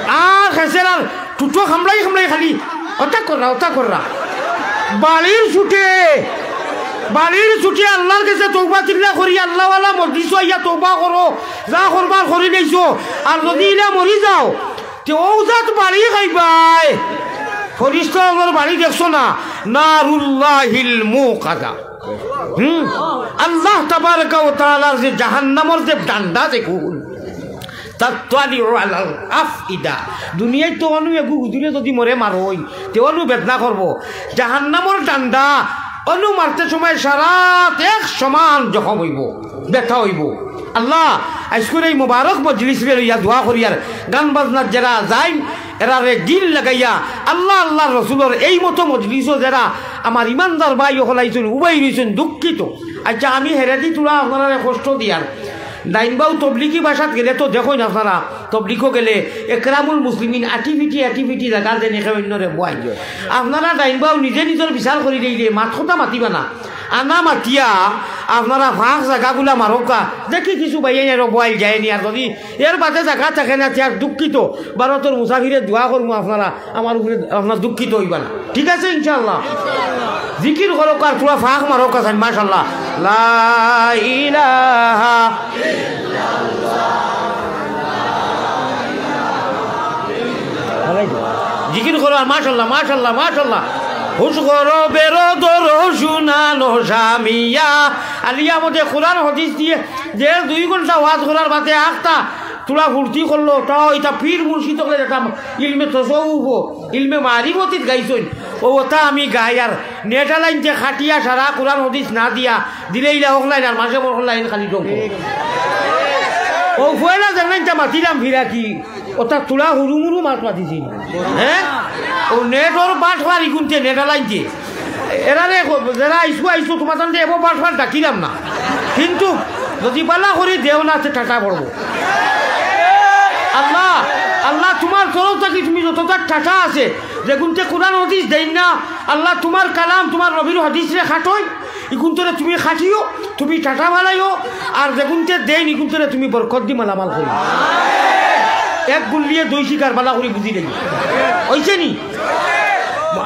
আর হেসের আর টুটো খামলাই খামলাই খালি অতা কররা, অতা কররা। বাড়ির ছুটে, বাড়ির ছুটে আল্লার গেছে তওবা তিল্লা করি, আল্লাওয়ালা মজলিসো আইয়া তওবা করো, যা করবার করি লইছো। আর যদি ইলা মরি যাও, তে অউ জাত বাড়ি খাইবায়। ফরিস্তা অকলর বাড়ি দেখছো না? নারুল্লাহিল মুকাদা। হুম? আল্লাহ তাবারাকা ওয়া তাআলার যে জাহান্নামর যে ডান্ডা দেখুন, তাত্তালিউ আলাল আফইদা। দুনিয়াত তো অনু এগু হুজুরে যদি মরে মারইন, তে অনু বেদনা করবো। জাহান্নামর ডান্ডা অনু মারতে সময় সারাত এক সমান জখম অইবো, ব্যথা অইবো। আল্লাহ, আইজকুর এই মোবারক মজলিসরে লইয়া দোয়া করিয়ার, গান বাজনাত যেরা যাইন, এরারে দিল লাগাইয়া আল্লাহ, আল্লার রসুলর এই মতো মজলিসো যেরা আমার ইমানদার ভাই অকল আইছইন, উবাই রইছইন দুঃখিত। আচ্ছা, আমি হেরেদি থুড়া আপনারারে কষ্ট দিয়ার। ডাইনবাউ তবলিগি ভাষাত গেলে তো দেখইন আপনারা, তবলিগো গেলে একরামুল মুসলিমিন আটিফিটি আটিফিটি জাগা দেন একে অন্যরে বয়। আপনারা ডাইনবাউ নিজে নিজর বিচার করি লইলে মাত কথা মাতিবা না। আনা মাতিয়া আপনারা ফাঁক জাগাগুলা মারউক্কা। দেখি কিছু ভাইয়াইন আরো বয়াইল যায়নি, আর যদি এর বাদে জাগা থাকে না, তে আর দুঃখিত। ভারতর মুসাফিরে দোয়া করমু, আপনারা আমার উপরে আপনারা দুঃখিত অইবা না, ঠিক আছে? ইনশাআল্লাহ। জিকির করউক্কা আর থুড়া ফাঁক মারউক্কা চাইন, মাশাআল্লাহ। লা ইলাহা। জিকির করো আর মাশাআল্লাহ, মাশাআল্লাহ, মাশাআল্লাহ। হুশ করো, বেরো ধরো, শুনানো জামিয়া। আলিয়া মতে কোরআন হাদিস দিয়ে যে দুই ঘন্টা ওয়াজ করার বাদে আখতা থুড়া ফুর্তি করলো, তাও ইতা পীর মুর্শিদ অকলে যেতা ইলমে তসৌফ, ইলমে মারিফতিত গাইছইন, অউ অতা আমি গাই। আর নেটা লাইনতে খাটিয়া সারা কোরআন হাদিস না দিয়া দিলে ইলা অকলাইন আর মাসে বড় লাইন খালি ডঙ্ক। অউ পয়লা জানাইন তা মাতিলাম ফিরাকি, অতা থুড়া হুরুমুরু মাত মাতিছি। হ্যাঁ? অউ নেটর বাটফার ইগুনতে নেটা লাইনতে। এরারে ক-, যেরা আইছো আইছো, তুমার তানরে এবো বাটফার ডাকিলাম না। কিন্তু যদি বালা করি দেও না, তে টাটা পড়বো। আল্লাহ, আল্লাহ, তুমার তরফ থাকি তুমি যততা টাটা আছে, যেগুনতে কোরআন হাদিস দেইন না, আল্লাহ, তুমার কালাম, তুমার নবীর হাদিসরে খাটইন, ইগুনতরে তুমি খাটিও, তুমি টাটা বালাইও, আর যেগুনতে দেইন, ইগুনতরে তুমি বরকত দি মালামাল করিও। এক গুল্লিয়ে দুই শিকার, বালা করি বুঝি দেই। অইছে নি?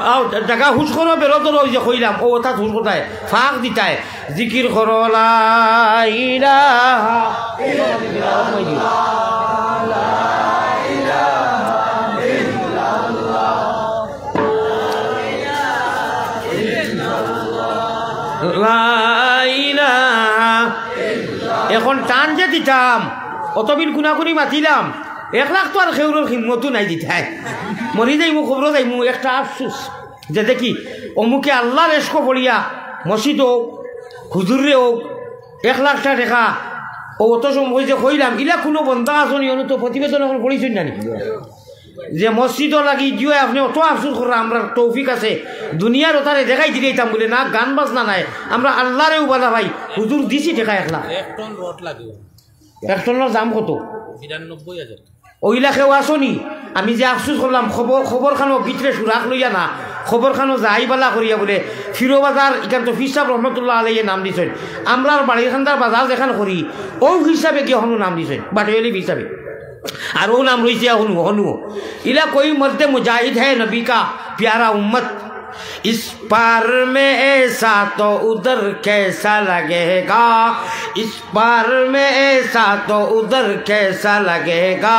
আও, জাগা হুশ করো, বেরো ধরো, অউ যে কইলাম, অউ অতা হুশ করতায়, ফাঁক দিতায়, জিকির করো, লা ইলাহা ইল্লাল্লাহ। লা ইলাহা। এখন টান যে দিতাম, অত বিল গুনাগুনি মাতিলাম, এক লাখ তো আর কেউরর হিম্মতও নাই দিতায়। মরি যাইমু, কবরো যাইমু, একটা আফসুস। যে দেখি, অমুকে আল্লার এশকো পড়িয়া, মসজিদ অউক, হুজুররে অউক, এক লাখটা টেকা, অউ অত সময় যে কইলাম, ইলা কুনু বন্দা আছইন নি, অনু তো প্রতিবেদন এখন পড়ছইন না নি? যে মসজিদর লাগি গিয়া আপনে অত আফসুস কররা, আমরার তৌফিক আছে, দুনিয়ার অতারে দেখাই দিলাইতাম বুলে, না, গান বাজনা নাই, আমরা আল্লারে উবালা ভাই, হুজুর দিছি টেকা এক লাখ। এক টন রড লাগে। এক টনর দাম কত? বিরানব্বই হাজার। অইলা কেউ আছো নি? আমি যে আফসুস করলাম, খবর, খবর খানো ভিতরে সুরাখ লইয়া না, খবর খানো যাই বালা করিয়া বুলে, ফিরো বাজার, ইখান তো ফির সাব রহমতুল্লাহ আলাইহি নাম দিছইন। আমরার বাড়ির খান্দার বাজার যেখান করি, অউ হিসাবে গিয়া হনু নাম দিছইন, বাটে অলি হিসাবে। আর অউ নাম রইছে হনু, হনু। ইলা কোই মর্দে মুজাহিদ হ্যায় নবী কা প্যারা উম্মত। इस पार में ऐसा तो उधर कैसा लगेगा, इस पार में ऐसा तो उधर कैसा लगेगा।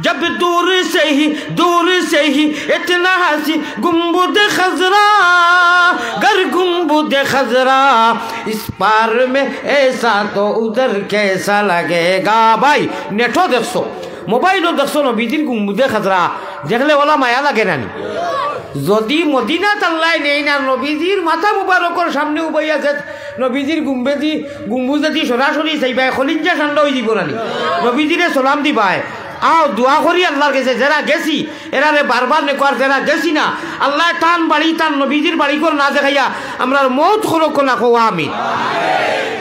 जब दूर से ही, दूर से ही इतना हसी गुंबद खजरा, गर गुंबद खजरा, इस पार में ऐसा तो उधर कैसा लगेगा। ভাই, নেটো দেখছো, মোবাইলো দেখছো, নবীজির গুম্বুদে খাজরা দেখলে অলা মায়া লাগে না নি? যদি মদিনাত আল্লায় নেইন আর নবীজির মাথা মুবারকর সামনে উবাইয়া যে নবীজির গুম্বেদি, গুম্বুজেদি সরাসরি চাইবায়, খলিঞ্জা ঠান্ডা অই যিবো না নি? নবীজিরে সালাম দিবায়, আও, দোয়া করি আল্লাহর গেছে, যেরা গেছি, এরারে বারবার নেকো, আর যেরা গেছি না, আল্লায় তান বাড়ি, তান নবীজির বাড়ি ঘর না দেখাইয়া আমরার মউত করউক্কা না, কও আমিন।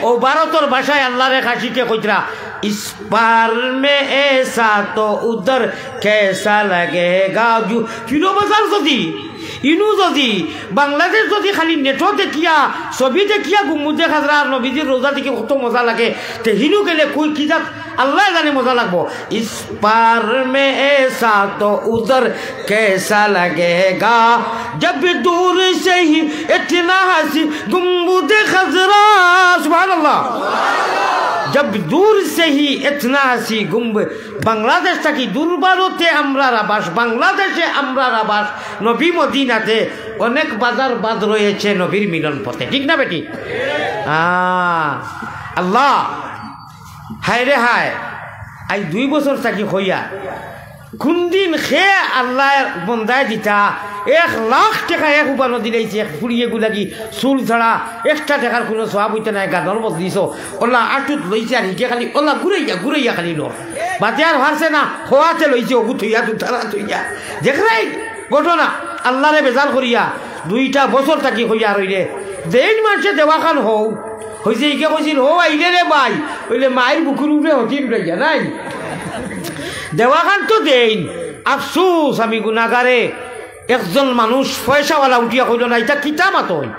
অউ ভারতর ভাষায় আল্লাহর এক আশিকে কইতরা, "ইস পার মে এসা তো উধর কেসা লাগেগা।" ফিরোবাজার যদি, ইনু যদি, বাংলাদেশ যদি খালি নেটো দেখিয়া, ছবি দেখিয়া গুম্বুজে খাজরা আর নবীজির রওজা দেখি কত মজা লাগে, তে হিনু গেলে কই কি জাত আল্লায় জানে মজা লাগবো। ইস পার মে এসা তো উধর কেসা লাগেগা, জব দূর সে হি ইতনা হাসি গুম্বুজে খাজরা। সুবহানাল্লাহ। জব দূর সে হি ইতনা হাসি গুম্ব বাংলাদেশ থাকি দূর ভারতে আমরার আবাস, বাংলাদেশে আমরার আবাস, নবী মদিনাতে, অনেক বাজার বাদ রয়েছে নবীর মিলন পথে, ঠিক না বেটি? আ, আল্লাহ, হায় রে হায়, আইজ দুই বছর থাকি কইয়া, কুনদিন কে আল্লায় বন্দায় দিতা, এক লাখ টেকা এক উবানো দিলাইছে, এক ফুড়িয়ে গুলাগি চুল ছাড়া, একটা টেকার কুনু সওয়াব অইতো নায়, গানর মজলিসো, অলা আটুত লইছে আর হিগে খালি অলা ঘুরাইয়া ঘুরাইয়া খালি লর। বাদে আর পারছে না, হওয়াতে লইছে, অগু থইয়া, দুতারা থইয়া। দেখরায় ঘটনা, আল্লারে বেজার করিয়া, দুইটা বছর থাকি কইয়া রইলে, যেইন মানষে দেওয়াখান হউ, অইছে ইগে কইছিল, "হউ আইলে রে ভাই", অইলে মাইর বুকুর উপরে হতি উড়াইয়া, নাই? দেওয়াখান তো দেইন, আফসুস আমি গুনাগারে, একজন মানুষ পয়সাওয়ালা উঠিয়া কইল না, "ইতা কিতা মাতইন?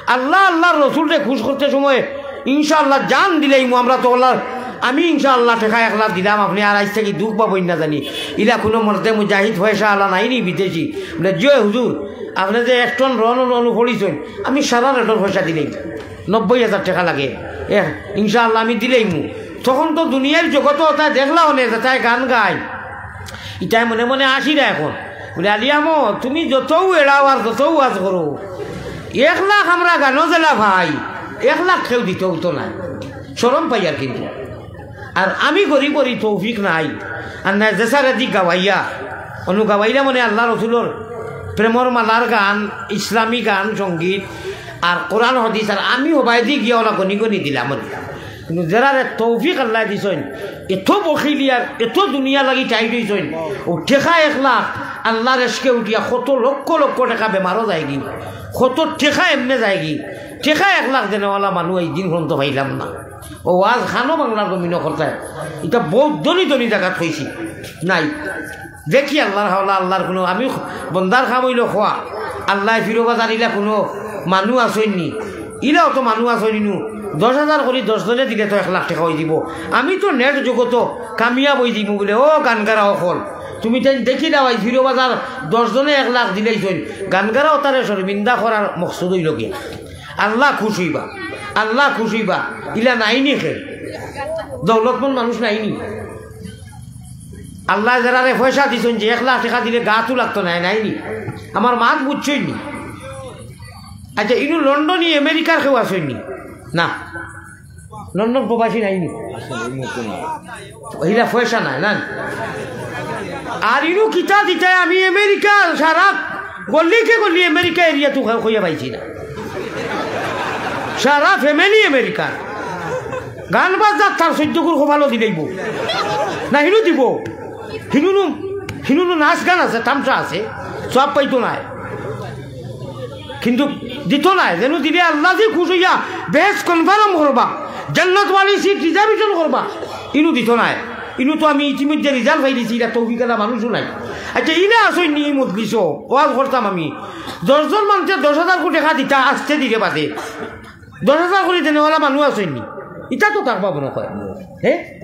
আল্লাহ, আল্লাহর রসুলরে খুশ করতে সময় ইনশাআল্লাহ জান দিলাইমু আমরা তো আল্লাহ, আমি ইনশাআল্লাহ টেকা এক লাখ দিলাম, আপনে আর আইজ থাকি দুখ পাবইন না জানি।" ইলা কুনু মর্দে মুজাহিদ পয়সাআলা নাইনি বিদেশি? বলে, "জি অয় হুজুর, আপনে যে এক টন রন অনু পড়িছইন, আমি সারা রেটর পয়সা দিলাইমু, নব্বই হাজার টেকা লাগে, এ, ইনশাআল্লাহ আমি দিলাইমু।" তখন তো দুনিয়ার জগতো অতায় দেখলা অনে যেতায় গান গায়, ইতায় মনে মনে আশিরা এখন। বলে, "আলী আহমদ, তুমি যতউ এড়াও আর যতউ ওয়াজ করো, এক লাখ আমরা গানো যেলা পাই, এক লাখ কেউ দিতেউ তো নায়।" শরম পাইয়ার কিন্তু। আর আমি গরিবর ই তৌফিক নাই। আর নায় যে সারে দি গাওয়াইয়া, অনু গাওয়াইলা মানে আল্লাহ রসুলর প্রেমর মালার গান, ইসলামী গান, সঙ্গীত, আর কোরআন হাদিস, আর আমি হবায়দি গিয়া অলা গনি গনি দিলাম। কিন্তু যেরারে তৌফিক আল্লায় দিছইন, এত বখিলি আর এত দুনিয়া লাগি টাইট অইছইন, অউ টেকা এক লাখ আল্লাহর এশকে উঠিয়া কত লক্ষ লক্ষ টেকা বেমারো যায়গি, কত টেকা এমনে যায়গি, টেকা এক লাখ দেনেওয়ালা মানুষ আইজ দিন পর্যন্ত পাইলাম না। অউ ওয়াজ খানো বাংলার জমিনো করতায়, ইতা বউত ধনী ধনী জাগাত কইছি, নাই। দেখি আল্লাহর হাওলা, আল্লাহর কুনু, আমি বন্দার কাম অইলো কওয়া, আল্লায় ফিরোবাজার ইলা কুনু মানুষ আছইন নি, ইলাও তো মানুষ আছইন নু, দশ হাজার করি দশ জনে দিলে তো এক লাখ টেকা অইযিবো। আমি তো নেট জগতো কামিয়াব অইযিমু বুলে, ও গানগারা অকল, তুমি তাইন দেখিলাও আইজ ফিরোবাজার দশ জনে এক লাখ দিলাইছইন, গানগারা অতারে শরমিন্দা করার মকসুদ অইলো গিয়া। আল্লাহ খুশ অইবা, আল্লাহ খুশ অইবা, ইলা নাইনি কে? দৌলতমন্দ মানুষ নাইনি? আল্লায় যেরারে পয়সা দিছইন যে এক লাখ টেকা দিলে গাতু লাগতো নায়, নাইনি? আমার মাত বুঝছইন নি? আচ্ছা, ইনু লন্ডনি আমেরিকার কেউ আছইন নি? না, লন্ডন প্রবাসী নাইনি। আসলে এই মুহূর্তে না। ইলা পয়সা নাই না? আর ইনু কিতা দিতায়, আমি আমেরিকা সারা গল্লিকে গল্লি আমেরিকা এরিয়া তো কইয়া পাইছি না। সারা ফ্যামিলি আমেরিকার। গান বাজনা তার চৈদ্দ গুর কপালো দিলাইবো। না, হিনু দিবো। হিনুনু, হিনুনু নাচ গান আছে, তামশা আছে। সওয়াব পাইতো নায়। কিন্তু দিতো নায়। যেনু দিলে আল্লাহ যে খুশ অইয়া বেহেশত কনফার্ম করবা, জান্নাত ওয়ালি সিট রিজার্ভেশন করবা। ইনু দিতো নায়। ইনু তো আমি ইতিমধ্যে রেজাল্ট পাই দিছি, ইলা তৌফিক আলা মানুষও নাই। আচ্ছা, ইলা আছইন নি ই মজলিসো, ওয়াজ করতাম আমি। দশ জন মানষে দশ হাজার করি টেকা দিতা আস্তে দিরে বাদে। দশ হাজার করি দেনেওয়ালা মানুষ আছইন নি? ইতা তো থাকবা মনে কয়। হে?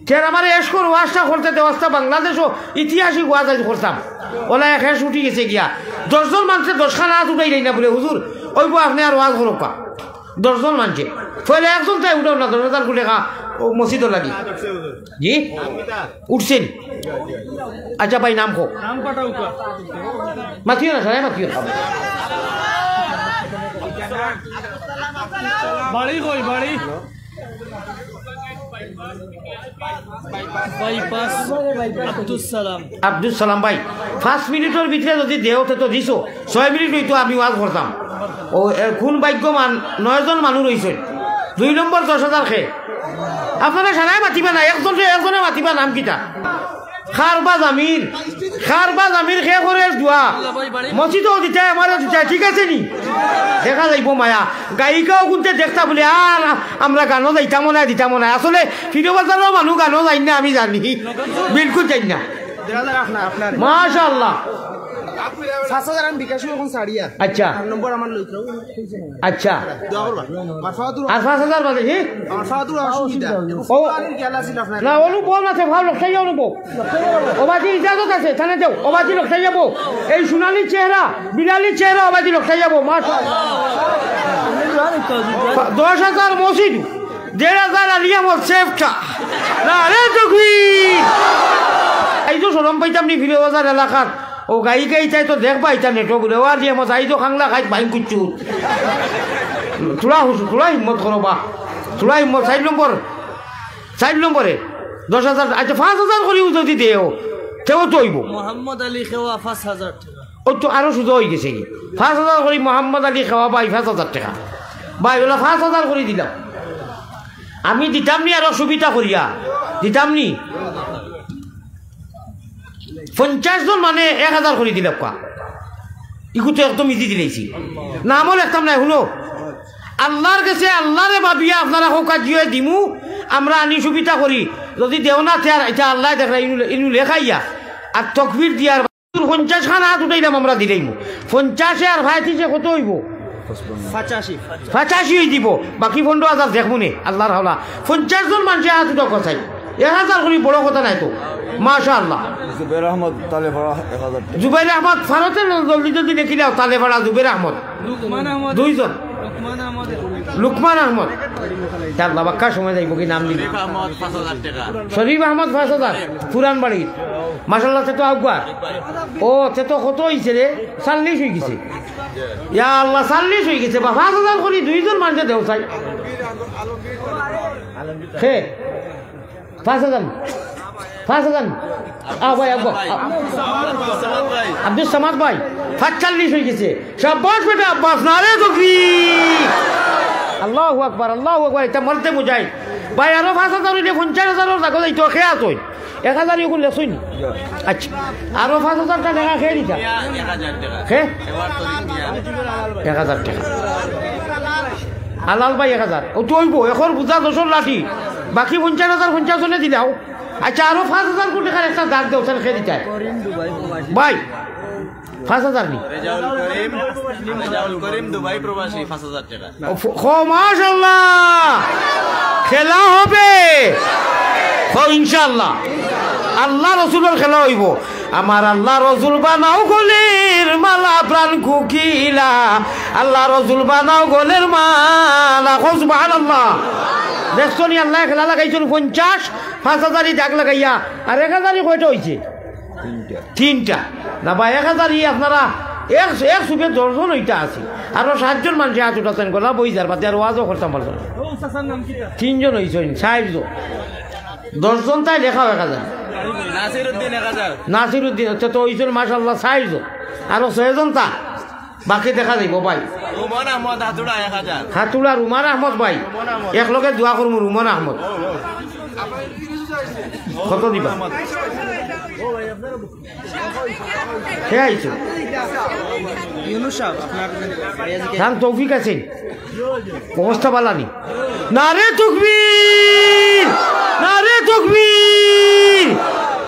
তে আর আমারে এশকর ওয়াজটা করতে দেওয়াজটা বাংলাদেশো ইতিহাসিক ওয়াজ আইজ করতাম। অলা এক এশ উঠি গেছে গিয়া। দশ জন মানষে দশ খান আত উঠাইলাই না বুলে, "হুজুর, অইবো আপনে আর ওয়াজ করউক্কা।" দশ জন মানষে। পয়লা একজন তাই উঠাও না, দশ হাজার করি টেকা অউ মসজিদো লাগি। জি? উঠছেন? আচ্ছা ভাই, নাম কও। নাম পাঠাও তো। মাতিও না, সারাই মাতিও না। বাড়ি কই, বাড়ি? বাইপাস, আব্দুস সালাম। আব্দুস সালাম ভাই, পাঁচ মিনিটর ভিতরে যদি দেও, তে তো দিছো। ছয় মিনিট অইতো আমি ওয়াজ করতাম। ও, এ, কোন ভাগ্যবান, নয়জন মানুষ রইছইন। দুই নম্বর দশ হাজার কে? আপনারা সারাই মাতিবা না, একজনে, একজনে মাতিবা, নাম কিতা? খারবা জামিন, খারবা জামিন খে করে দোয়া। মসজিদও দিতায়, আমারও দিতায়, ঠিক আছে নি? দেখা যাইবো মায়া। গায়িকাও কুনতে দেখতা বলে, আর আমরা গানও যাইতাম না, দিতাম না। আসলে ফিরো বাজারও মানুষ গানও যাই না, আমি জানি, বিলকুল যাই না। মাশাআল্লাহ। পাঁচ হাজার আমি বিকাশ এখন ছাড়িয়া। আচ্ছা। আর নম্বর আমার লইতে হবে। আচ্ছা। দোয়া করবা। আর পাঁচ হাজার বাদে, জি? আমার ফাওয়াতুর অসুবিধা। ও। না, অনুভব না, সে ভাব লোকটাই অনুভব। ওবাদি ইজাজত আছে, থানা যাও। ওবাদি লোকটাই যাবো। এই সোনালি চেহারা, বিলালি চেহারা, ওবাদি লোকটাই যাবো। মাশাআল্লাহ। দশ হাজার মসজিদ, দেড় হাজার আলিয়া মসজিদটা। নারে তকবীর। এই তো শরম পাইতাম নি ফিরো বাজার এলাকার। ও গায়িকা ইতায় তো দেখবা, ইতা নেটো বলে, ও আলিয়া মসজিদ, এই তো খাংলা খাইত বাইন কুচ্ছু। থুড়া হুস-, থুড়া হিম্মত করো বা। থুড়া হিম্মত, চাইর নম্বর। চাইর নম্বরে। দশ হাজার, আচ্ছা, পাঁচ হাজার করিও যদি দেও, তেও তো অইবো। মোহাম্মদ আলী খেওয়া পাঁচ হাজার টেকা। ও তো আরো সুজা অই গেছে কি? পাঁচ হাজার করি মোহাম্মদ আলী খেওয়া ভাই, পাঁচ হাজার টেকা। ভাই, ওলা পাঁচ হাজার করি দিলাম। আমি দিতাম নি আরো সুবিধা করিয়া। দিতাম নি। পঞ্চাশ জন মানে এক হাজার করি দিলাম কা। ইগু তো একদম ইজি দিলাইছি। নামও লেখতাম না, হুনো। আল্লার গেছে, আল্লারে ভাবিয়া আপনারা কউক্কা জিয়ে দিমু, আমরা আনি সুবিধা করি। যদি দেও না, তে আর ইটা আল্লায় দেখরা, ইনু, ইনু লেখাইয়া। আর তকবীর দিয়ার পঞ্চাশ খান আত উঠাইলাম আমরা দিলাইমু। পঞ্চাশে আর পঁয়ত্রিশে কত অইবো? পঁচাশি। পঁচাশি অই দিবো, বাকি পনেরো হাজার দেখমুনে, আল্লার হাওলা। পঞ্চাশ জন মানষে আত উঠাউক্কা চাই, এক হাজার করি বড় কথা নায় তো। মাশাআল্লাহ। জুবাইর আহমদ তালেপাড়া এক হাজার টেকা। জুবাইর আহমদ ফারতে জলদি জলদি লেখিলাও, তালেপাড়া জুবাইর আহমদ। লুকমান আহমদ। দুইজন। লুকমান আহমদ। লুকমান আহমদ। ইয়া আল্লাহ, বাক্কা সময় যাইবো কি নাম দিবি? শরীফ আহমদ পাঁচ হাজার টেকা। শরীফ আহমদ পাঁচ হাজার, পুরান বাড়ির। মাশাআল্লাহ, তে তো আউক্কা। ও, তে তো কত অইছে রে? চল্লিশ অই গেছে। ইয়া আল্লাহ, চল্লিশ অই গেছে। বা, পাঁচ হাজার করি দুইজন মানষে দেও চাই। হে, পাঁচ হাজার। পাঁচ হাজার। আ ভাই, আ, আ, আব্দুস সামাদ ভাই, পাঁচচল্লিশ অই গেছে। শাবাশ বেটা আব্বাস, নারে তকবীর। আল্লাহু আকবার, আল্লাহু আকবার, ইটা মরদে মুজাহিদ। ভাই, আরো পাঁচ হাজার অইলে পঞ্চাশ হাজারর জাগা যাইতো, কে আছইন? এক হাজার ইগুন লেখছইন নি? আচ্ছা, আরো পাঁচ হাজার টেকা কে দিতা? এক হাজার টেকা। কে? এক হাজার টেকা। আলাল ভাই এক হাজার। ও তো অইবো, এখন বুঝা দশর লাঠি। বাকি পঞ্চাশ হাজার পঞ্চাশ জনে দিলাও। আচ্ছা, আরো পাঁচ হাজার কোটি টেকার একটা দাগ দেও, স্যার, কে দিতা? ভাই, পাঁচ হাজার নি? রেজাউল করিম, রেজাউল করিম দুবাই প্রবাসী, পাঁচ হাজার টেকা। ও, ফ-, ও, মাশাআল্লাহ। খেলা হবে। ও, ইনশাআল্লাহ। আল্লাহ রসুলর খেলা অইবো। আমার আল্লাহ রসুল বানাও গলের মালা প্রাণ কুকিলা। আল্লাহ রসুল বানাও গলের মালা। কও সুবহানাল্লাহ। দেখছো নি আল্লায় খেলা লাগাইছইন পঞ্চাশ, পাঁচ হাজারি দাগ লাগাইয়া। আর এক হাজারি কয়টা অইছে? তিনটা। তিনটা। না বা এক হাজারি আপনারা এক, এক সুপে দশজন অইতা আছে। আরো সাতজন মানষে আত উঠাছইন, গলা বই যার বাদে আর ওয়াজও করতাম পারলাম না। তিনজন অইছইন, চাইরজন। দশজন তাই লেখাও এক হাজার। নাসিরউদ্দিন এক হাজার। নাসিরউদ্দিন, আচ্ছা, তো অইছইন মাশাআল্লাহ চাইরজন। আরো ছয়জন তা বাকি দেখা যাইবো ভাই। রুমান আহমদ হাতুড়া এক হাজার। হাতুড়া রুমান আহমদ ভাই। রুমান আহমদ। এক লগে দোয়া করমু রুমান আহমদ। কত দিবা? কে আইছো? ইউনুস সাহেব, আপনার বাড়ি আছে কি? নাম তৌফিক আছে। অবস্থা বালা নি? নারে তকবীর! নারে তকবীর!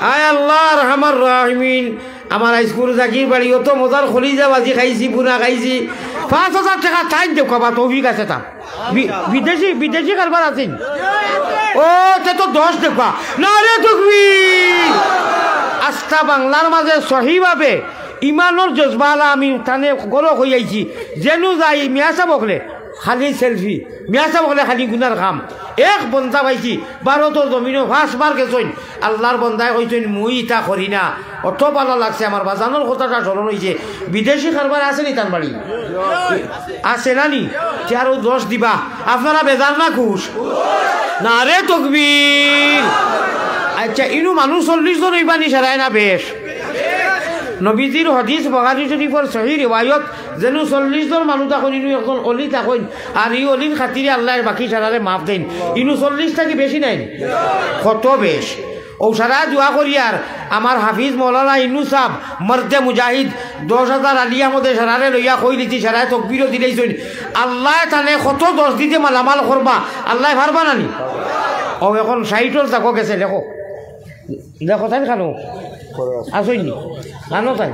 আয় আল্লাহ আরহামার রাহিমিন, আমার আইজকুর জাকির বাড়ি, অত মজার খলিজা ভাজি খাইছি, বুনা খাইছি। পাঁচ হাজার টেকা তাইন দেউক্কা বা তৌফিক আছে তা। বি-, বিদেশি, বিদেশি কারবার আছইন। ও, তে তো দশ দেউক্কা। নারে তকবীর! আস্তা বাংলার মাঝে সহিভাবে ইমানর জজবালা আমি তানে গরক অইয়াইছি। যেনু যাই মিয়া সাব অকলে খালি সেলফি, মিয়া সাব অকলে খালি গুনার কাম। এক বন্দা পাইছি, ভারতর জমিনো পাঁচবার গেছইন। আল্লার বন্দায় কইছইন, "মুই ইতা করি না।" অত বালা লাগছে, আমার বাজানর কথাটা স্মরণ অইছে। বিদেশি কারবার আছে নি তান বাড়ি? আছে না নি? তে আরো দশ দিবা। আপনারা বেজার না খুশ? নারে তকবীর। আচ্ছা, ইনু মানুষ চল্লিশ জন অইবা নি সারায় না বেশ? নবীজির হাদিস বুখারী শরীফর সহি রিওয়ায়ত, যেনু চল্লিশ জন মানুষ থাকইন, ইনু একজন অলি থাকইন, আর ই অলির খাতিরে আল্লায় বাকি সারারে মাফ দেইন। ইনু চল্লিশ থাকি বেশি নায় নি? কত বেশ। অউ সারায় দোয়া করিয়ার, আমার হাফিজ মৌলানা ইনু সাব, মর্দে মুজাহিদ, দশ হাজার আলী আহমদে সারারে লইয়া কইলিছি, সারায় তকবিরও দিলাইছইন। আল্লায় তানে কত দশ দিতে মালামাল করবা, আল্লায় পারবা না নি? অউ অখন ষাইটর জাগো গেছে, লেখো। লেখো তাইন খানো। আছইন নি? খানো তাইন।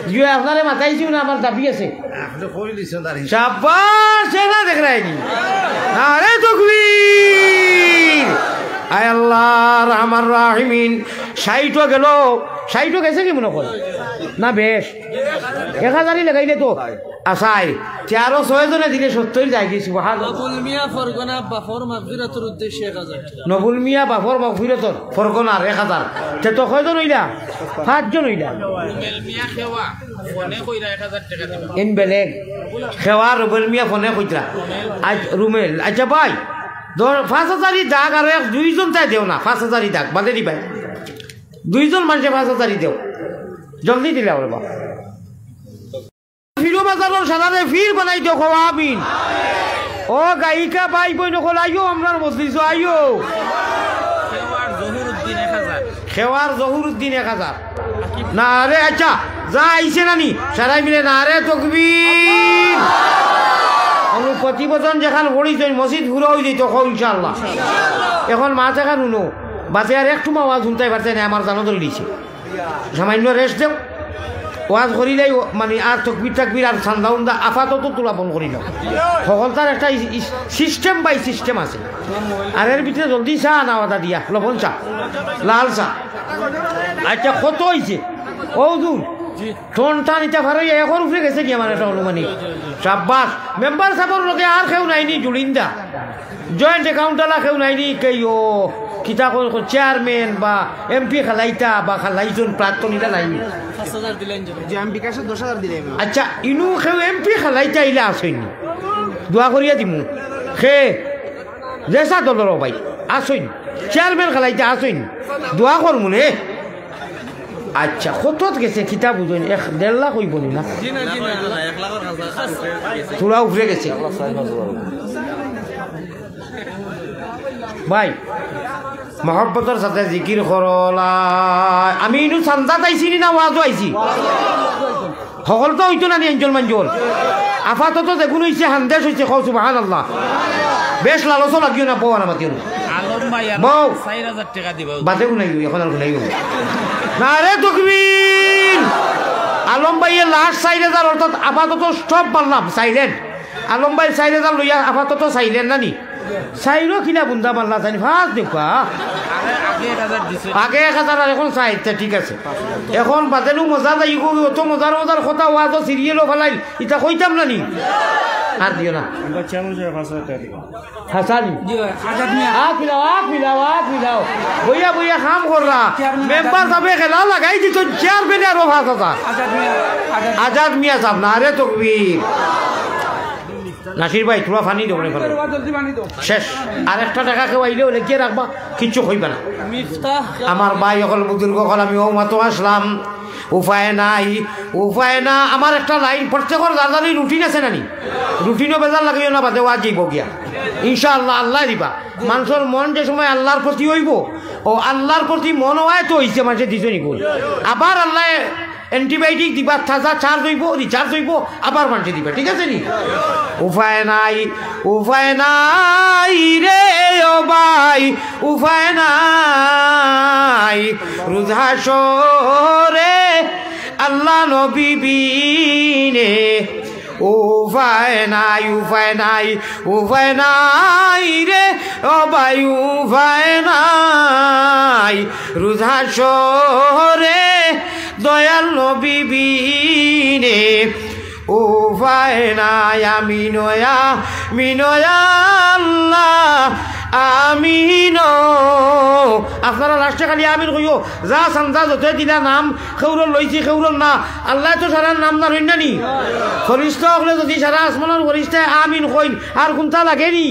জি, আপনারে মাতাইছি না, আমার দাবি আছে। আপনি কই দিছেন আর কি? শাবাশ, এরা দেখরায়নি। নারে তকবীর। আয় আল্লাহ, রহমান রাহিমিন। ষাইটও গেল, ষাইটও গেছে কি মনে কর? না, বেশ। এক হাজারই লাগাইলে তো। আছাই, তে আরো ছয় জনে দিলে সত্তইর যায়গি, সুবহানাল্লাহ। নবুল মিয়া ফরগনা বাফর মাগফিরাতর উদ্দেশ্যে এক হাজার। নবুল মিয়া বাফর মাগফিরাতর ফরগনার এক হাজার। তে তো কয়জন অইলা? পাঁচজন অইলা। রুমেল মিয়া খেওয়া, ফোনে কইরা এক হাজার টেকা দিবা। ইন বেলেগ। খেওয়া রুমেল মিয়া ফোনে কইতরা। আজ রুমেল, আচ্ছা ভাই, ধর, পাঁচ হাজারই দাগ আর এক দুইজন তাই দেও না, পাঁচ হাজারই দাগ, বাদে দিবায়। দুইজন মানষে পাঁচ হাজারই দেও। জলদি দিলে হবে বাবা। ফিরো বাজারর সারারে ফির বানাই দেও, কও আমিন। ও গায়িকা ভাই বইন অকল, আইও আমরার মজলিসো, আইও। খেওয়ার জহুরুদ্দিন এক হাজার। খেওয়ার জহুরুদ্দিন এক হাজার। নারে, আচ্ছা, যা আইছে নানি, সারাই মিলে নারে তকবীর। অনু প্রতি বচন যেখান পড়িছইন, মসজিদ পুরা অই যাইতো, কও ইনশাআল্লাহ। অখন মাত এখান হুনো, বাদে আর একটু আওয়াজ হুনতায় পারতায় নায়, আমার জানো ধরি দিছে। সামান্য রেস্ট দেও। ওয়াজ করিলাই, ও, মানে, আর তকবির তাকবির আর চান্দা উন্দা আপাতত তুলা বন্ধ করিলাও। হকলতার একটা ইস-, ইস-, system by system আছে। আর এর ভিতরে জলদি চা আনা, আদা দিয়া, লবণ চা, লাল চা। আচ্ছা, কত অইছে? ও হুজুর, টন টান ইটা ফারইয়া একর উপরে গেছে কি আমার একটা অনুমানিক? সাব্বাস। মেম্বার সাবর লগে আর কেউ নাইনি, জুড়িন্দা। জয়েন্ট অ্যাকাউন্ট আলা কেউ নাইনি, কেউ কিতা কই, কই, চেয়ারম্যান বা এমপি খালাইতা বা খালাইজন প্রাক্তন ইলা নাইনি? পাঁচ হাজার দিলেন যে। জি, আমি বিকাশে দশ হাজার দিলাম। আচ্ছা, ইনু কেউ এমপি খালাইতা ইলা আছইনি? দোয়া করিয়া দিমু। খে, যেসা দলর ভাই, আছইনি? চেয়ারম্যান খালাইতা আছইনি? দোয়া করমু নে। আচ্ছা, কতত গেছে কিতা বুঝইন? এক দেড় লাখ অইবো নি না? জি না, জি না। থুড়া উপরে গেছে। ভাই, মহব্বতর সাথে জিকির করলা। আমি ইনু চান্দাত আইছি নি না ওয়াজো আইছি? হকলতা অইতো না নি আঞ্জল মাঞ্জল? আপাতত যেগুন অইছে, হান্দেশ অইছে, কও সুবহানাল্লাহ। বেশ লালচও লাগিও না, বউ আনা মাতিও না। আলম ভাই, আর বউ। চাইর হাজার টেকা দিবা। বাদে গুনাইও, অখন আর গুনাইও না। নারে তকবীর। আলম ভাইয়ে লাস্ট চাইর হাজার, অর্থাৎ আপাতত স্টপ মারলাম, সাইলেন্ট। আলম ভাই চাইর হাজার লইয়া আপাতত সাইলেন্ট না নি? চাইরো কিলা বুন্দা মারলা জানি, ফাঁস দেখবা। আগে, আগে এক হাজার দিছে। আগে এক হাজার আর অখন চাইর, তে ঠিক আছে। অখন বাদেনু মজা যাইবো, অত মজার মজার কথা ওয়াজো সিরিয়ালো ফালাইল, ইতা কইতাম না নি? আর দিও না। আমরা চেয়ারম্যান সাহেব পাঁচ হাজার টাকা দিবা। হাসানি। জি ভাই, আজাদ মিয়া। আত মিলাও, আত মিলাও, আত মিলাও। বইয়া বইয়া কাম কররা। চেয়ারম্যান মেম্বার আজাদ সাবে খেলা লাগাই দিত, চেয়ারম্যানে আরো পাঁচ হাজার। আজাদ মিয়া, আজাদ। আজাদ মিয়া সাব, নারে তকবীর। নাসির ভাই, থুড়া পানি দেও, পানি দেও। জলদি পানি দেও। শেষ। আর একটা টেকা কেউ আইলেও লেখিয়া রাখবা, কিচ্ছু কইবা না। মিফতাহ। আমার ভাই অকল, বুজুর্গ অকল, আমি অউ মাত্র আসলাম। উপায় নাই, উপায় না। আমার একটা লাইন, প্রত্যেকর যার যার রুটিন আছে না নি? রুটিনও বেজার লাগিও না, বাদে ওয়াজ যাইবো গিয়া। ইনশাআল্লাহ, আল্লায় দিবা। মানষর মন যে সময় আল্লার প্রতি অইবো, ও আল্লার প্রতি মন অওয়ায় তো অইছে, মানষে দিছে নি কই। আবার আল্লায় অ্যান্টিবায়োটিক দিবা, তাজা চার্জ অইবো, রিচার্জ অইবো, আবার মানষে দিবা, ঠিক আছে নি? উপায় নাই, উপায় নাই রে ও ভাই, উপায় নাই। রোজ হাশরে আল্লা নবী বিনে উপায় নাই, উপায় নাই, উপায় নাই রে ও ভাই, উপায় নাই। রোজ হাশরে দয়াল নবী বিনে উপায় নাই। আমিন, আমিন, আল্লা, আমিন। আপনারা লাস্টে খালি আমিন কইও। যা চান্দা যত দিলা নাম, কেউরর লইছি, কেউরর না। আল্লায় তো সারার নাম জানইন না নি? ফিরিস্তা অকলে যদি সারা আসমানর ফিরিস্তায় আমিন কইন, আর কুনতা লাগে নি?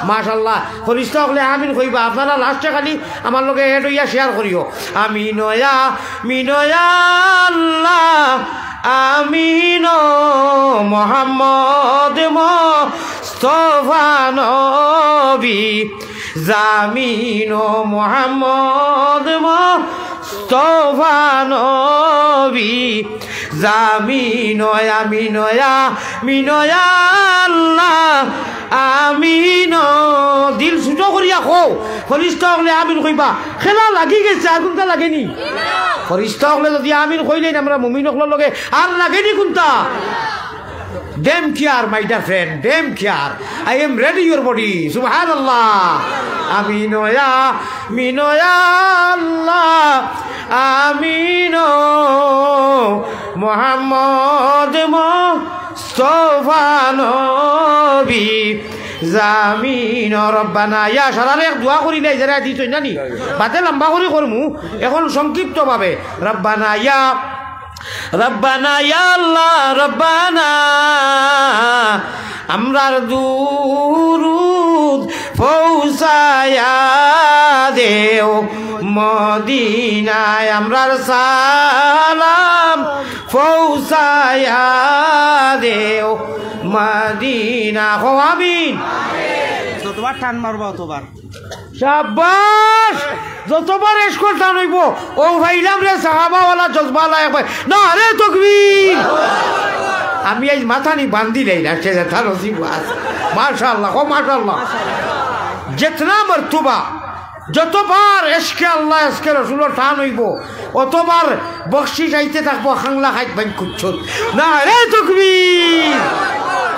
মাশাআল্লাহ, ফিরিস্তা অকলে আমিন কইবা। আপনারা লাস্টে খালি আমার লগে এড অইয়া শেয়ার করিও। আমিন, আমিন, আল্লা, আমিন। মোহাম্মদ মোস্তফা নবী, জামিন ও মোহাম্মদ মোস্তফা নবী, জামিন ও, আমিন ও, আমিন ও, আল্লাহ, আমিন ও। দিল ছোট করিয়া কও, ফিরিস্তা অকলে আমিন কইবা। খেলা লাগি গেছে, আর কুনটা লাগেনি? ফিরিস্তা অকলে যদি আমিন কইলেন আমরা মুমিন অকলর লগে, আর লাগেনি কুনটা? Damn care, my dear friend, damn care. I am ready your body. সুবহানাল্লাহ। আমিন ও ইয়া, আমিন ও ইয়া আল্লাহ। আমিন ও মোহাম্মদ মোস্তফা নবী। জামিন ও রব্বানা ইয়া। সারারে এক দোয়া করিলাই, যারা দিছইন নানি। বাদে লম্বা করি করমু, এখন সংক্ষিপ্তভাবে। রব্বানা ইয়া রব্বানা ইয়া আল্লাহ রব্বানা, আমরার দুরুদ পৌঁছায়া দেও মদিনায়, আমরার সালাম পৌঁছায়া দেও মদিনা। কও আমিন। যতবার টান মারবা অতবার। শাবাশ! যতবার এশকর টান অইবো, ও ভাইলাম রে, সাহাবাওয়ালা জজবালা একবার। নারে তকবীর! আমি আইজ মাথানি বান্ধিলাই না, সে যেতা নসিব আছে। মাশাআল্লাহ, কও মাশাআল্লাহ। যেতনা মর্তবা, যতবার এশকে আল্লাহ, এশকে রসুলর টান অইবো, অতবার বকশিশ আইতে থাকবো, খাংলা খাইত বাইন কুচ্ছুত। নারে তকবীর!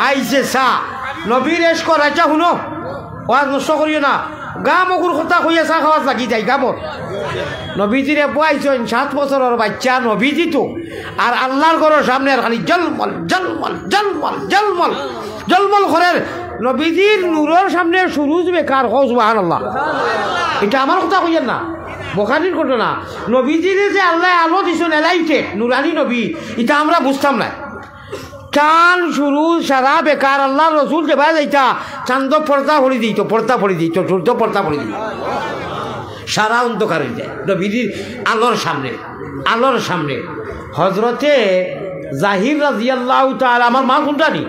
আইছে চা, নবীর এশকর, আচ্ছা হুনো, ওয়াজ নষ্ট করিও না। গাম অগুর কথা কইয়া চা খাওয়াত লাগি যাই, গামর। নবীজিরে বওয়াইছইন, সাত বছরর বাইচ্চা নবীজি তো। আর আল্লাহর ঘরর সামনে আর খালি জলমল, জলমল, জলমল, জলমল, জলমল করের। নবীজির নূরর সামনে সুরুজ বেকার, কও সুবহানাল্লাহ। ইটা আমার কথা কইয়ার না, বুখারীর ঘটনা। নবীজিরে যে আল্লায় আলো দিছইন, এলাইটেড, নুরানি নবী, ইটা আমরা বুঝতাম না। চান সুরুজ সারা বেকার, আল্লাহর রসুল যেবায় যাইতা, চান্দ পর্দা পড়ি দিত, পর্দা পড়ি দিত, সূর্য পর্দা পড়ি দিত, সারা অন্ধকার অই যায় নবীজির আলোর সামনে, আলোর সামনে। হজরতে জাহির রাদিয়াল্লাহু তাআলা, আমার মা কুনটা নি?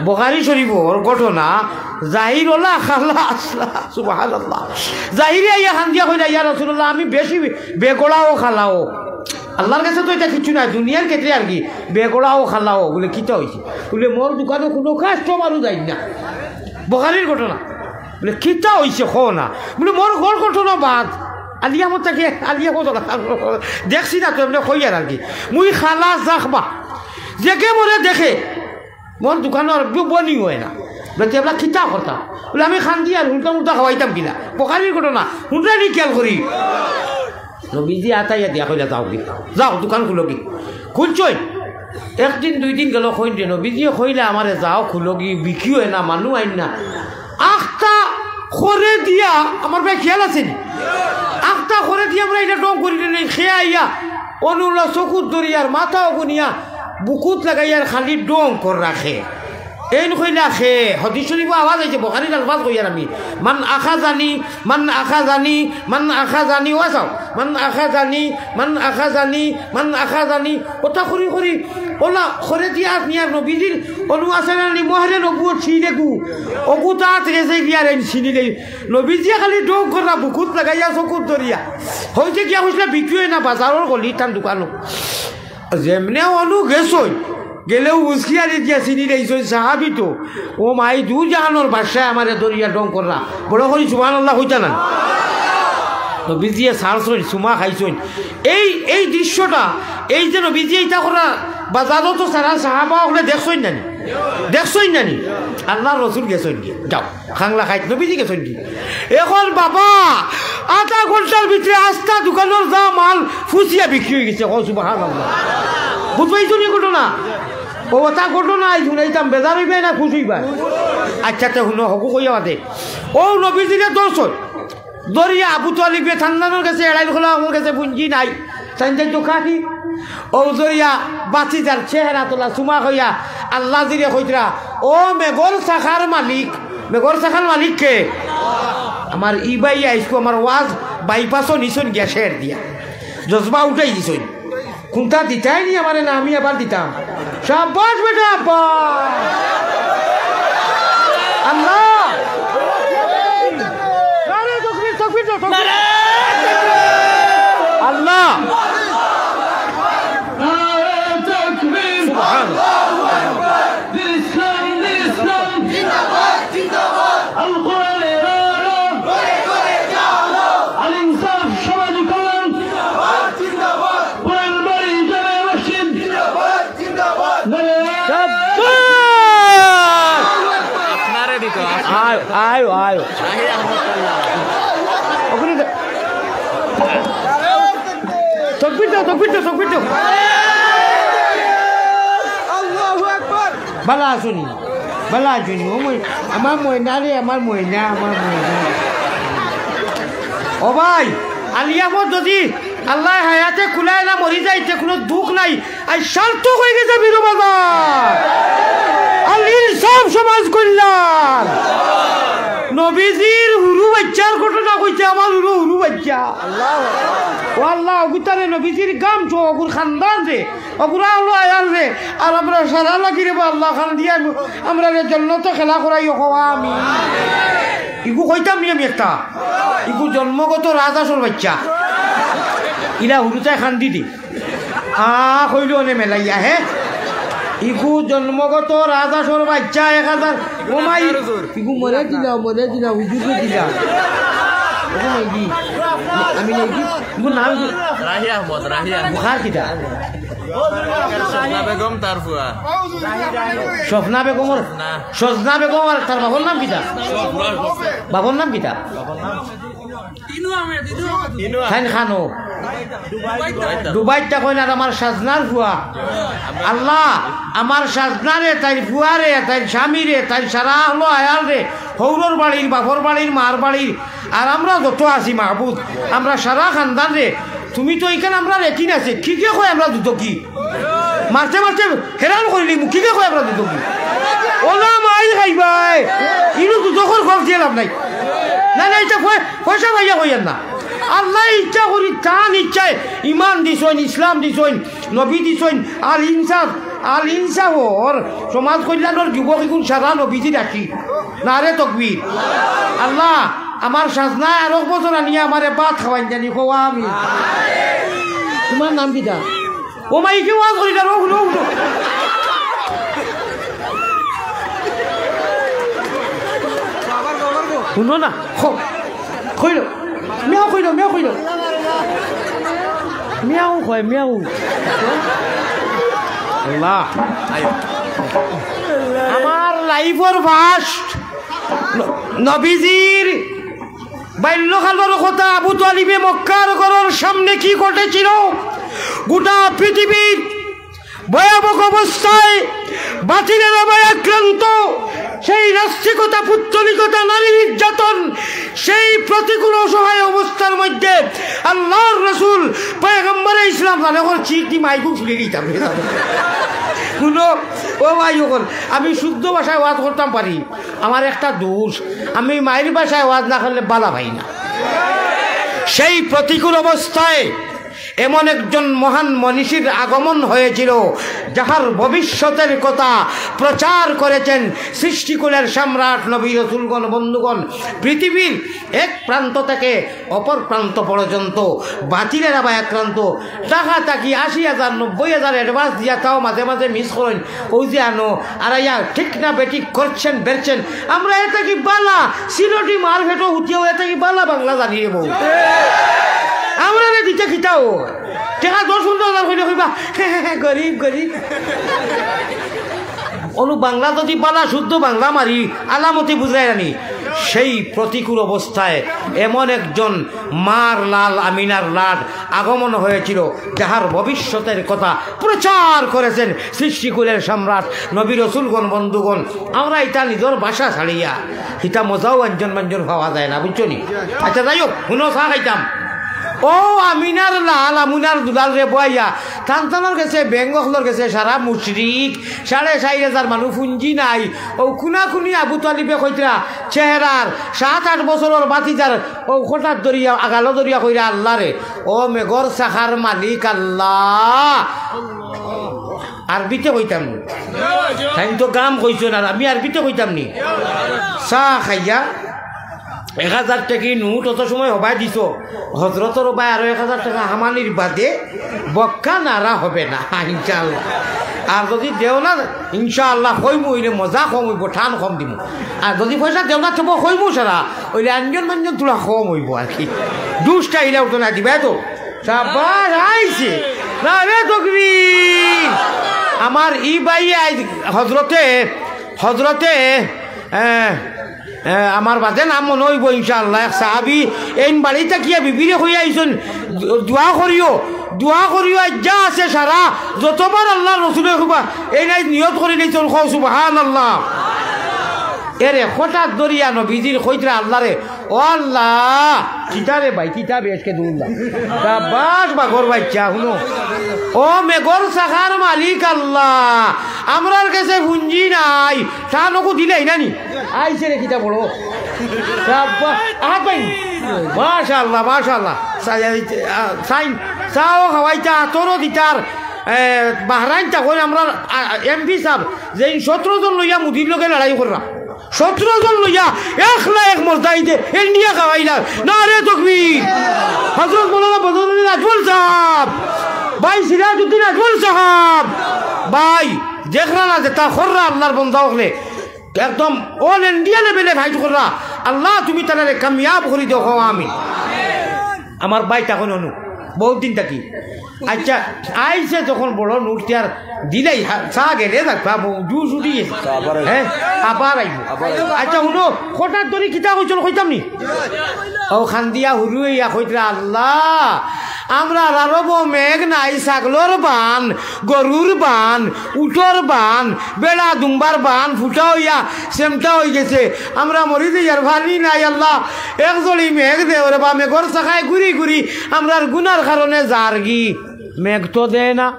বুখারী শরীফর ঘটনা, জাহির ওলা খালা আসলা, সুবহানাল্লাহ। জাহিরে আইয়া কান্দিয়া কইলা, "ইয়া রাসূলুল্লাহ, আমি বেশি বেগড়াও খালাও।" আল্লাহর গেছে তো ইটা কিচ্ছু নায়, দুনিয়ার ক্ষেত্রে আর কি। বেগড়াও খালাও, বুলে, "কিতা অইছে?" বুলে, "মোর দোকানো কুনু কাস্টমারও যাইন না।" বুখারীর ঘটনা। বুলে, "কিতা অইছে, কও না।" বুলে, "মোর ঘর ঘটনা বাদ।" আলিয়া মত তাকে, আলিয়া মত ওলা। দেখছি না তো, এমনে কইয়ার আর কি। মুই খালা জাখবা। যেগে মোরে দেখে, মোর দোকানো আর বনি অয় না। বুলে, "তে এবলা কিতা করতা?" বুলে, "আমি কান্দি আর হুলকা মুলকা খাওয়াইতাম কিলা।" বুখারীর ঘটনা, হুনরা নি খেয়াল করি। নবীজি আতাইয়া দিয়া কইলা, "যাওগি, যাও, দোকান খুলোগি।" খুলছইন। একদিন দুই দিন গেল, কইন রে, নবীজি কইলা, "আমারে যাও, খুলোগি, বিকিও না, মানু আইন না।" আখতা খরে দিয়া, আমার ভাই খেয়াল আছে নি? আখতা খরে দিয়া আমরা ইটা ঢং করি রে, নে, খে আইয়া, অনুলা চকুত ধরিয়ার মাথা অগুনিয়া, বুকুত লাগাইয়ার খালি ঢং কর রাখে। এইন কইলা খে, হাদিস শরীফো আওয়াজ আইছে, বুখারীর আলফাজ কইয়ার আমি, "মান আখাযানি, মান আখাযানি, মান আখাযানি", ওয়া চাও, "মান আখাযানি, মান আখাযানি, মান আখাযানি", ওটা করি করি, ওলা খরে দিয়া আত নিয়া নবীজির অনু আছে না নি, মোহরে নবুয়ত ছিলেগু, অগুতা আত রেজে গিয়া রেন ছিনিলে, নবীজিয়ে খালি ঢং কররা বুকুত লাগাইয়া চকুত ধরিয়া, হইতে গিয়া কইছলা বিকিও না বাজারর গলি তান দোকানো। যেমনে অনু গেছইন, গেলেউ হুঁশিয়ারি দিয়া চিনি লাইছইন সাহাবী তো। ও মাই, দু জাহানর বাদশায় আমারে ধরিয়া ঢং কররা। বড় করি সুবহানাল্লাহ কইতা না? নবীজিয়ে ছাড়ছইন, চুমা খাইছইন। এই, এই দৃশ্যটা, এই যে নবীজিয়ে ইতা কররা, বাজারো তো সারা সাহাবা অকলে দেখছইন না নি? দেখছইন না নি? আল্লাহর রসুল গেছইন গি। যাও। খাংলা খাইত নবীজি গেছইন গি। এখন বাবা, আধা ঘন্টার ভিতরে আস্তা দোকানর যা মাল ফুসিয়া বিক্রি অই গেছে। কও সুবহানাল্লাহ। বুঝবাইছো নি ঘটনা? ও, ওটা ঘটনা আইজ হুনাইতাম, বেজার অইবায় না খুশ অইবায়? আচ্ছা, তে হুনো, হকু কইয়া বাদে। ও নবীজিরে ধরছইন। ধরিয়া আবু তালিবে থান্নানোর গেছে, এড়াইল খোলা আমার গেছে পুঞ্জি নাই। তাইন যাই তো কাকি। ও ধরিয়া বাতি যার চেহারা তোলা চুমা কইয়া আল্লাহ জিরে কইতরা, "ও মেঘর শাখার মালিক।" মেঘর শাখার মালিক কে? আমার ইবাই আইসকু আমার ওয়াজ বাইপাসও নিছইন গিয়া শের দিয়া। জজবা উঠাই দিছইন। কুনটা দিতায় নি আমারে না আমি আবার দিতাম? শাবাশ বেটা, আব্বা। আল্লাহ। আব্বা! আপনারে দিত, আয়, আয়, আয়। ওখানে দে-, তকবীর দাও, তকবীর দাও, তকবীর দাও। আল্লাহু আকবার। ভালা আছনি? ভালা আছনি? ও মই-, আমার ময়না রে, আমার ময়না, আমার ময়না। ও ভাই, আলী আহমদ যদি আল্লায় হায়াতে কুলায় না মরি যাইতে কুনু দুখ নাই। আইজ সার্থক অইগেছে বীরু বাজার। আল ইনসাফ সমাজ কল্যাণ। নবীজির হুরু বাইচ্চার ঘটনা কইতে আমার হুরু, হুরু বাইচ্চা। ও আল্লাহ, অগুতারে নবীজির গাম ছো, অগুর খান্দান রে, অগুর আলো আয়াল রে, আর আমরা সারা লাগি রে বা আল্লাহ খান দিয়া আমরারে জন্নতো খেলা করাইও, কওয়া আমিন। ইগু কইতাম নি আমি একটা, ইগু জন্মগত রাজহাঁসর বাইচ্চা, ইলা হুরুতায় খান্দি দি। আ, কইলো অনে মেলাইয়া, হে? ইগু জন্মগত রাজহাঁসর বাইচ্চা, এক হাজার। ও মাই, ইগু মরে দিলা, মরে দিলা, হুজুরে দিলা। ও মাই দি। আমি নাই দি। ইগু নাম কি? রাহি আহমদ, রাহি আহমদ। বুখার কিতা? স্বপ্না বেগম তার ফুয়া। স্বপ্না বেগমর, না। স্বপ্না বেগম আর তার বাবার নাম কিতা? স্বপ্না। বাবার নাম কিতা? ইনু আহমেদ, ইনু আহমেদ। ইনু আহমেদ। তাইন খানো। দুবাইত থাকইন আর আমার সাজনার ফুয়া। আল্লাহ, আমার সাজনারে, তাইর ফুয়ারে, তাইর স্বামীরে, তাইর সারা আহলো আয়ালরে, হউরর বাড়ির, বাপর বাড়ির, মার বাড়ির, আর আমরা যত আছি মাহবুদ, আমরা সারা খান্দানরে, তুমি তো ইখান আমরার একিন আছে, কিগে কয় আমরা দুধ কি? মারতে মারতে হেরান করিলিমু, কিগে কয় আমরা দুধ কি? ওলা মাই খাইবায়, ইনু দুধকর খরচ দিয়া লাভ নাই। না, না, ইটা পয়-, পয়সা পাইয়া কইয়ার না। আল্লায় ইচ্ছা করি, তান ইচ্ছায় ইমান দিছইন, ইসলাম দিছইন, নবী দিছইন, আল ইনসাফ, আল ইনসাফর সমাজ কল্যাণর যুবক ইগুন সারা নবীজির আশিক। নারে তকবীর। আল্লাহ, আমার সাজনায় আরক বছর আনিয়া আমারে ভাত খাওয়াইন জানি, কওয়া আমিন। তোমার নাম কিতা? ও মাই, কেউ ওয়াজ করি না, রো, রো, রো। হুনো না, খো-, কইলো, মিয়াও কইলো, মিয়াও কইলো। মিয়াও কয়, মিয়াও। আল্লাহ। আমার লাইফর ফার্স্ট ন-, নবীজির বাল্যকালর কথা, আবু তালিবে মক্কার ঘরর সামনে কি ঘটেছিল, গোটা পৃথিবীর ভয়াবহ অবস্থায় বাতিলের আবায় আক্রান্ত, সেই নাস্তিকতা, পুত্তলিকতা, নারী নির্যাতন, সেই প্রতিকূল অসহায় অবস্থার মধ্যে আল্লাহর রসুল পয়গম্বরে ইসলাম তানে করে চিক দি মাইকু ফুলে দিতাম। হুনো, ও ভাই অকল, আমি শুদ্ধ ভাষায় ওয়াজ করতাম পারি, আমার একটা দোষ, আমি মাইর ভাষায় ওয়াজ না করলে বালা পাই না। সেই প্রতিকূল অবস্থায় এমন একজন মহান মনীষীর আগমন হয়েছিল, যাহার ভবিষ্যতের কথা প্রচার করেছেন সৃষ্টিকুলের সম্রাট নবী রসুলগণ। বন্ধুগণ, পৃথিবীর এক প্রান্ত থেকে অপর প্রান্ত পর্যন্ত বাতিলের আবায় আক্রান্ত, টাকা থাকি আশি হাজার, নব্বই হাজার অ্যাডভান্স দিয়া তাও মাঝে মাঝে মিস করেন। ওই যে আনো, আর আইয়া ঠিক না বেঠিক করছেন, বেরছেন। আমরা এটা কি বালা, সিলটি মার ভেটো উঠিয়াও এটা কি বালা বাংলা জানি রে বউ? আমরা রে দিতে কিতাও। টেকা দশ পনেরো হাজার কইলে কইবা, "গরিব, গরিব।" অনু বাংলা যদি বালা শুদ্ধ বাংলা মারি, আলামতি বুঝাই আনি। সেই প্রতিকূল অবস্থায় এমন একজন মার লাল আমিনার লাড আগমন হয়েছিল, যাহার ভবিষ্যতের কথা প্রচার করেছেন সৃষ্টিকুলের সম্রাট নবী রসুলগণ। বন্ধুগণ, আমরা ইতা নিজর ভাষা ছাড়িয়া ইতা মজাও আঞ্জন মাঞ্জন পাওয়া যায় না, বুঝছো নি? আচ্ছা, যাই হোক, হুনো, চা খাইতাম। ও আমিনার লাল, আমিনার দুলাল রে বইয়া, তান তানর গেছে, বেঙ্গকলর গেছে, সারা মুশরিক, সাড়ে চাইর হাজার মানুষ পুঞ্জি নাই। ও কুনা কুনি আবু তালিবে কইতরা, চেহারার সাত আট বছরর বাতিজার ও খোটার দরিয়া, আগালো দরিয়া কইরা আল্লাহ রে, ও মেঘর চাকার মালিক আল্লাহ। আরবিতে কইতাম নি? তাইন তো গাম কইছো না, আমি আরবিতে কইতাম নি? চা খাইয়া এক হাজার টেকি নোট অত সময় হবায় দিছো, হজরতর বায় আরো এক হাজার টেকা হামানির বাদে বক্কা নারা হবে না, ইনশাআল্লাহ। আর যদি দেও না, ইনশাআল্লাহ কইমু, অইলে মজা কম অইবো, টান কম দিমু। আর যদি পয়সা দেও না, তবু কইমু সারা, অইলে আঞ্জন মাঞ্জন থুড়া কম অইবো আর কি। দুষ্টা ইলা উঠো না দিবা তো। সাব্বাস, আইছে। নারে তকবীর। আমার ই ভাই আইজ হজরতে, হজরতে, এ, এ, আমার বাদে নাম মনো অইবো ইনশাআল্লাহ, এক সাহাবি এইন বাড়ি থাকিয়া বিবিরে কইয়া আইছইন, "দোয়া করিও, দোয়া করিও, আইজ যা আছে সারা, যতবার আল্লার রসুলে কইবা, এইন আইজ নিয়ত করি নিছইন, কও সুবহানাল্লাহ।" এরে হঠাৎ ধরিয়া নবীজির কইতরা আল্লারে, "ও আল্লাহ।" "কিতা রে ভাই, কিতা বেশকে দুল্লা?" "শাবাশ বাঘর বাইচ্চা, হুনো। ও মেঘর চাকার মালিক আল্লাহ, আমরার গেছে পুঞ্জি নাই, তা নকু দিলাই না নি?" আইছে রে কিতা বড়। শাবাশ, আহাত ভাই। মাশাআল্লাহ, মাশাআল্লাহ। চা-, আ, চাইন, চাও খাওয়াইতা, আতরও দিতার, এ, বাহরাইন তখন আমরার, আ, এমপি সাব, যেইন সতরো জন লইয়া মুদির লগে লড়াই কররা। সতরো জন লইয়া একলা এক মর্দা ইদে ইন্ডিয়া খাওয়াইলা। নারে তকবীর। হজরত মৌলানা বদরুদ্দিন আজমল সাব, ভাই সিরাজউদ্দিন আজমল সাব, ভাই দেখরা না যেতা কররা আল্লার বন্দা অকলে, একদম all India level এ fight কররা। আল্লাহ তুমি তারারে কামিয়াব করি দেও, কও আমিন। আমার ভাই তখন অনু, বহুত দিন থাকি। আচ্ছা, আইছে যখন বড় নুর তিয়ার দিলাই, হা-, চা গেলে যাক, বাবু, জুস উঠি গেছে। আবার আইবো। হ্যাঁ, আবার আইবো। আবার আইবো। আচ্ছা, হুনো, হঠাৎ ধরি কিতা কইছিল, কইতাম নি? ও খান্দিয়া হুরু ইয়া কইতরা, "আল্লাহ, আমরার আরবো মেঘ নাই, ছাগলর বান, গরুর বান, উটর বান, বেড়া দুম্বার বান, ফুটা অইয়া সেমটা অই গেছে। আমরা মরি যাইয়ার, পানি নাই, আল্লাহ, এক জড়ি মেঘ দেও রে বা।" মেঘর চাকায় ঘুরি ঘুরি আমরার গুনার কারণে যারগি। মেঘ তো দেয় না।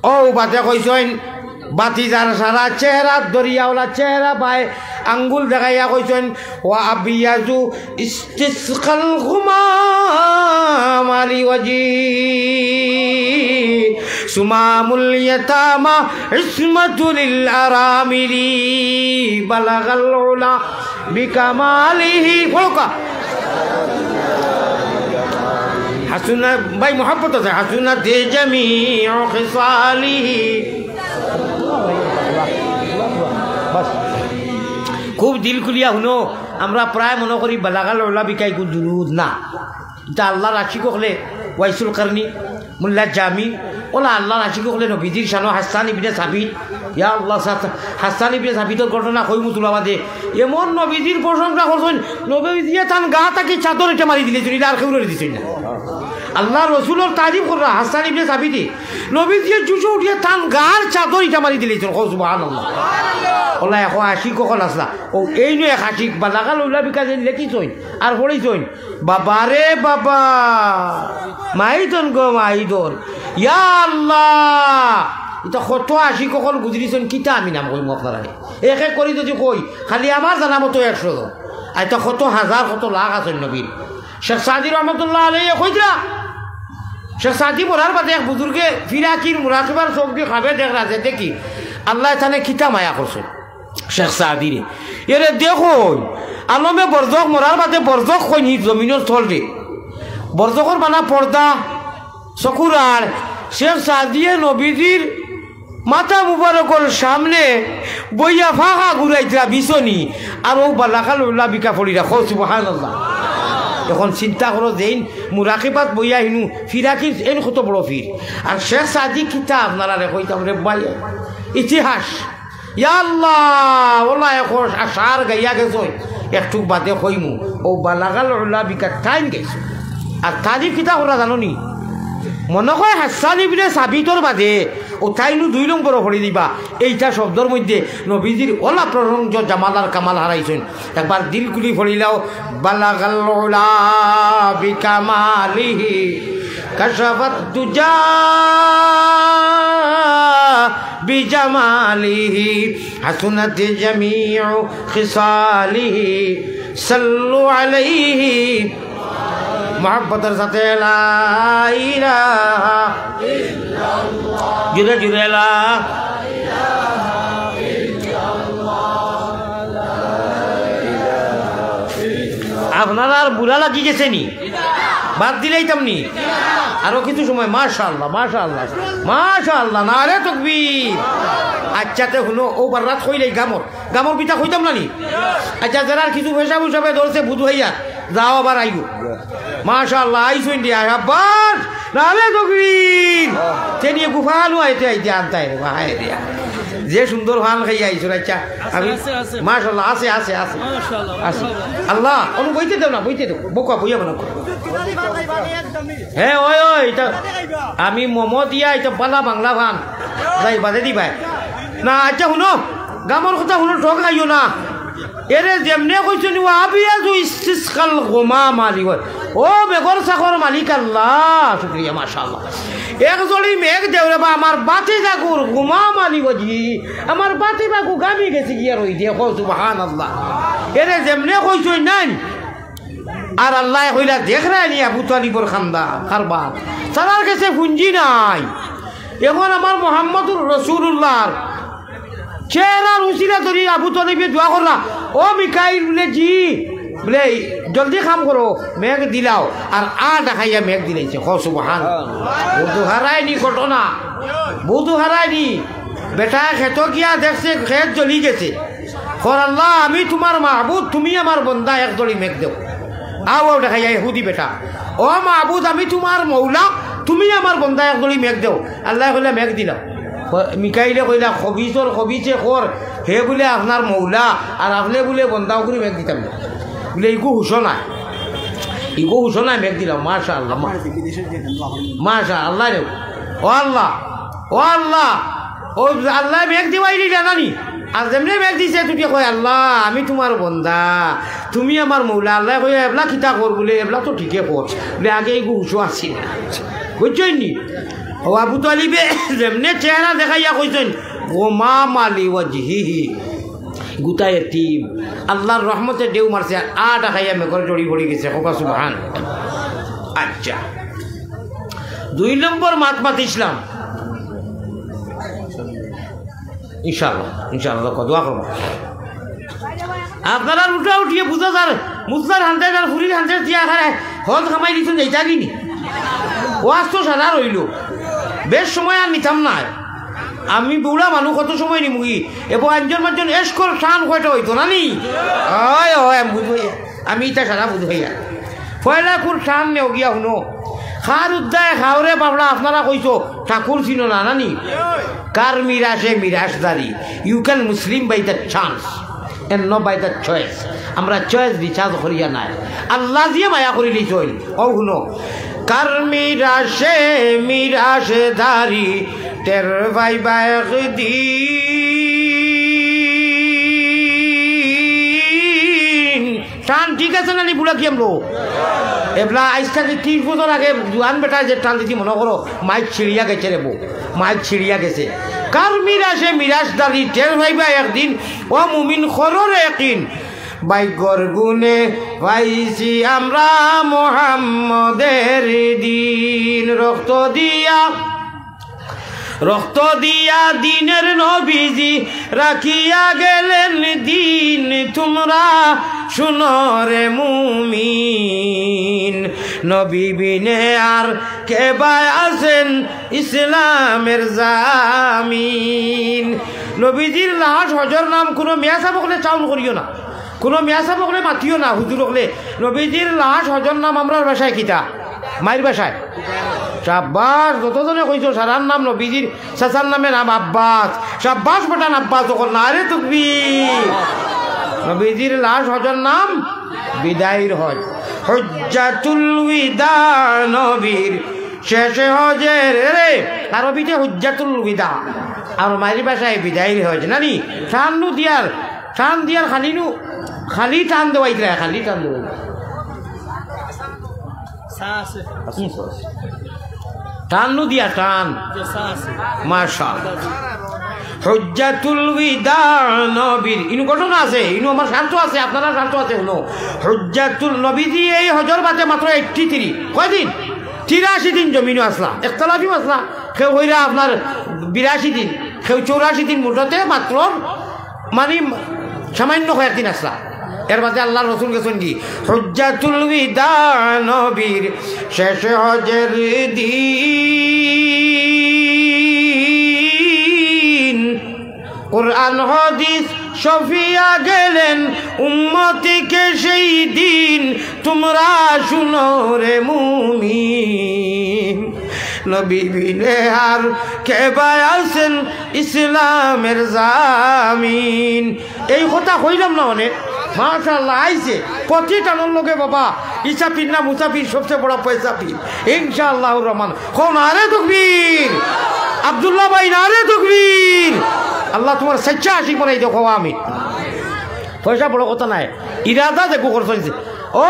ও বাতে কইছইন, বাতি যার সারা চেহারা দরিয়াওয়ালা চেহারা বায় আঙ্গুল দেখাইয়া কইছইন, "ওয়া আবিয়াজু ইস্তিসকাল গুমামা লিওয়াজি সুমামুল ইয়াতামা ইসমাতুল আরামিলি বালাগাল উলা বিকামালিহি।" পড়ুক্কা। হাসুনা, ভাই, মহব্বত আছে। হাসুনাত জামিউ খিসালিহি। বাস। খুব দিল খুলিয়া হুনো, আমরা প্রায় মনো করি বালাগাল উলা বিকাই কুন দুরুদ না। ইতা আল্লার আশিক অকলে ওয়াইসুল কারনি, মোল্লা জামি, অলা আল্লার আশিক অকলে নবীজির শানো হাসান ইবনে সাবিত, ইয়া আল্লাহ, সা-, হাসান ইবনে সাবিতর ঘটনা কইমু তুলা বাদে। এমন নবীজির প্রশংসা করছইন, নবীজিয়ে তান গা থাকি চাদর ইটা মারি দিলাইছইন, ইলা আর কেউরে দিছইন না। আল্লার রসুলর তারিফ কররা হাসান ইবনে সাবিতে, নবীজিয়ে জুশো উঠিয়া তান গার চাদর ইটা মারি দিলাইছইন। কও সুবহানাল্লাহ। অলা এখন আশিক অকল আছলা। ও এইনু এক আশিক বালাগাল উলা বিকাই লেখিছইন আর পড়িছইন। বাবা রে বাবা, মাইদন গো মাইদন, ইয়া আল্লাহ, ইতা কত আশিক অকল গুজরিছইন, কিতা আমি নাম কইমু আপনারারে? এক এক করি যদি কই, খালি আমার জানা মতো একশো জন, আর ইতা কত হাজার, কত লাখ আছইন নবীর। শেখ সাদি রহমতুল্লাহ আলাইহি কইতরা, শেখ সাদি মরার বাদে এক বুজুর্গে ফিরাকির মুরাকিবার চউখ দি খাবে দেখরা যে দেখি আল্লায় তানে কিতা মায়া করছইন। শেখ সাদিরে। এরে দেখইন, আলমে বরজখ মরার বাদে বরজখ কইন হি জমিনর তলরে। বরজখর বানা পর্দা, চকুর আড়, শেখ সাদিয়ে নবীজির মাথা মুবারকর সামনে বইয়া ফাঁকা ঘুরাইতরা বিছনি, আর অউ বালাগাল উলা বিকা পড়িরা। কও সুবহানাল্লাহ। এখন চিন্তা করো, যেইন মুরাকিবাত বইয়া হিনু ফিরাকির এইন কত বড় ফির, আর শেখ সাদি কিতা আপনারারে কইতাম রে ভাই, ইতিহাস। ইয়া আল্লাহ, অলা এখন আশার গাইয়া গেছইন, একটুক বাদে কইমু, অউ বালাগাল উলা বিকা তাইন গাইছইন। আর তারিফ কিতা কররা জানো নি? মনো কয় হাসান ইবনে সাবিতর বাদে অউ তাইনউ দুই নম্বরো পড়ি দিবা। এইটা শব্দর মধ্যে নবীজির অলা প্রশংস জামাল আর কামাল হারাইছইন। একবার দিল খুলি পড়িলাও, বালাগাল উলা বিকামালিহি, কাশাফাত দুজা বিজামালিহি, হাসুনাত জামিউ খিসালিহি, সাল্লু আলাইহি। মহব্বতর সাথে লা ইলাহা ইল্লাল্লাহ। জুরে জুরে লা। আপনারার বুড়া লাগি গেছে নি? বাদ দিলাইতাম নি? আরো কিছু সময়। মাশাআল্লাহ, মাশাআল্লাহ, মাশাআল্লাহ, নারে তকবীর। আচ্ছা, তে হুনো, অউ বাররাত কইলাই গামর। গামর বিতা কইতাম না নি? আচ্ছা, যারার কিছু পেশাব উশাবে ধরছে, বুধ ভাইয়া, যাও আবার আইও। মাশাআল্লাহ, আইছইন দিয়া, আবার নারে তকবীর। তে নিয়ে গুফা আলু আইতে আইতে আনতায় রে, হায় রে। যে সুন্দর ফান খাইয়া আইছো, আচ্ছা। আমি, আছে, আছে। মাশাআল্লাহ, আছে, আছে, আছে। মাশাআল্লাহ, আছে। মাশাআল্লাহ। আল্লাহ, অনু বইতে দেও না, বইতে দেও। বকা বইয়া বানাও। হ্যাঁ, ওই, ওই, এটা আমি মোমো দিয়া, এটা বালা বাংলা ফান। যাই, বাদে দিবায়। না, আচ্ছা, হুনো, গামর কথা হুনো, ঠগ খাইও না। এরে যেমনে কইছইন, "ওয়া আবিয়াজু ইস্তিসকাল গোমামা লি ওয়াজহি।" ও মেঘর চাকর মালিক আল্লাহ, শুকরিয়া, মাশাআল্লাহ। এক জড়ি মেঘ দেও রে বা আমার বাতিজাগুর গোমামা লি ওয়াজহি, আমার বাতিজাগু ঘামি গেছে গিয়া রইদে, কও সুবহানাল্লাহ। এরে যেমনে কইছইন নাইন, আর আল্লায় কইলা, দেখরায়নি আবু তালিবর কান্দা, কারবার। তারার গেছে পুঞ্জি নাই। এখন আমার মুহাম্মদুর রাসূলুল্লাহর চেহারার উসিলা ধরি আবু তালিবে দোয়া করলা, "ও মিকাইল," বুলে, "জি।" বুলে, "জলদি কাম করো, মেঘ দিলাও।" আর আ ডাকাইয়া মেঘ দিলাইছে। কও সুবহান। বুধু হারায়নি ঘটনা, বুধু হারায়নি। বেটায় খেতো গিয়া দেখছে খেত জ্বলি গেছে। কর, "আল্লাহ, আমি তুমার মাবুদ, তুমি আমার বন্দা, এক জড়ি মেঘ দেও।" আও, আও, দেখাই যায় ইহুদি বেটা। "ও মাবুদ, আমি তুমার মৌলা, তুমি আমার বন্দা, এক জড়ি মেঘ দেও।" আল্লায় কইলা, "মেঘ দিলাও।" ক-, মিকাইলে কইলা, "খবিসর খবিসে খর, হে বুলে আপনার মৌলা, আর আপনে বুলে বন্দা, অগুরে মেঘ দিতাম না।" বুলে, "ইগু হুশো নায়, ইগু হুশো নায়, মেঘ দিলাও।" মাশাআল্লাহ, মা-, মাশাআল্লাহ রে। ও আল্লাহ, ও আল্লাহ, ও আল্লায় মেঘ দিবাইলিলা নানি? আর যেমনে মেঘ দিছে, তুই কয়, "আল্লাহ, আমি তুমার বন্দা, তুমি আমার মৌলা।" আল্লায় কয়, "এবলা কিতা কর?" বুলে, "এবলা তো ঠিকে কর।" বুলে, "আগে ইগু হুশো আছিল না।" বুঝছইন নি? ও আবু তালিবে যেমনে চেহারা দেখাইয়া কইছইন, "গোমামা লি ওয়াজহিহি।" গুতা এতিম। আল্লাহর রহমতে ঢেউ মারছে, আ ডাকাইয়া মেঘর জড়ি পড়ি গেছে। কও সুবহান। আচ্ছা, দুই নম্বর মাত মাতিছিলাম। ইনশাআল্লাহ, ইনশাআল্লাহ, দোয়া করবা। আপনারা উঠা উঠিয়ে বুঝা যার, মুসলার হান্ড্রেড আর ফুরির হান্ড্রেড দিয়া আখারে হজ কামাই দিছইন, যাইতা কিনি? ওয়াজ তো সারা রইল, বেশ সময় আর নিতাম না। আমি বুড়া মানুষ, কত সময় নিমুগি? এ বয়ানজন মানজন এসকর টান কয়টা অইতো না নি? অয়, অয়, আমি বুঝবো ইয়া। আমি ইতা সারা বুঝবো ইয়া। পয়লা কুর টান নেও গিয়া হুনো। কার উদ্দায় খাওরে বাবড়া আপনারা কইছো, ঠাকুর চিনো না, না নি? কার মিরাশে মিরাশদারি। You can Muslim by the chance and not by the choice. আমরা choice recharge করিয়া নাই। আল্লাহ দিয়ে মায়া করিলিছইন। ও হুনো। কার মিরাশে মিরাশদারি টের পাইবা একদিন। টান ঠিক আছে না নি বুড়া কি আমলো? এবলা আইজ থাকি ত্রিশ বছর আগে জুয়ান বেটায় যে টান দিছি মনো করো, মাইক ছিড়িয়া গেছে রে বউ, মাইক ছিড়িয়া গেছে। কার মিরাশে মিরাশদারি টের পাইবা একদিন, ও মুমিন করো রে একিন। ভাগ্যর গুণে পাইছি আমরা মোহাম্মদের দিন। রক্ত দিয়া, রক্ত দিয়া দিনের নবীজি রাখিয়া গেলেন দিন। তোমরা শুনো রে মুমিন, নবী বিনে আর কে বা আছেন ইসলামের জামিন। নবীজির লাশ হজর নাম কোনো মিয়া সাব অকলে চাউন করিও না, কোনো মিয়া সাব অকলে মাতিও না, হুজুর অকলে। নবীজির লাশ হজর নাম আমরার ভাষায় কিতা? মাইর ভাষায়। সাব্বাস, যতজনে কইছো সারার নাম নবীজির, চাচার নামে নাম আব্বাস। সাব্বাস বেটান আব্বাস অকল, নারে তকবীর। নবীজির লাশ হজর নাম বিদায়র হজ। হজ্জাতুল বিদা নবীর শেষে হজের, এরে, আরবিতে হুজ্জাতুল বিদা, আর মাইরি ভাষায় বিদায়র হজ, নানি? টান নু দিয়ার, টান দিয়ার খালি নু, খালি টান দেওয়াইতরা, খালি টান দেওয়াই। চা আছে। টান নু দিয়া টান। যে চা আছে। মাশাআল্লাহ। হুজ্জাতুল বিদা নবীর। ইনু ঘটনা আছে, ইনু আমার স্বার্থ আছে, আপনারা স্বার্থ আছে, হুনো। হুজ্জাতুল নবীজি এই হজর বাদে মাত্র এইট্টি থ্রি। কয়দিন? তিরাশি দিন জমিনো আসলা। একতলাফিও আসলা। কেউ কইরা আপনার বিরাশি দিন, কেউ চৌরাশি দিন, মুঠতে মাত্র মানে সামান্য কয়েকদিন আসলা। এর বাদে আল্লাহর রসুল গেছেন কি? হুজ্জাতুল বিদা নবীর শেষ হজের দিন। কোরআন হাদিস শফিয়া গেলেন উম্মতিকে সেই দিন, তোমরা শুনো রে মুমিন। নবী বিনে আর কে বা আছেন ইসলামের জামিন। এই কথা কইলাম না অনে? মাশাআল্লাহ, আইছে। প্রতি টানোর লগে বাবা, ইসা পীর না মুসা পীর সবচেয়ে বড় পয়সা পীর। ইনশাআল্লাহুর রহমান। কও নারে তকবীর। আব্দুল্লাহ ভাই নারে তকবীর। আল্লাহ তুমার সচ্চা আশিক বানাই দেও, কও আমিন। পয়সা বড় কথা নায়, ইরাদা দেখো করছো। ও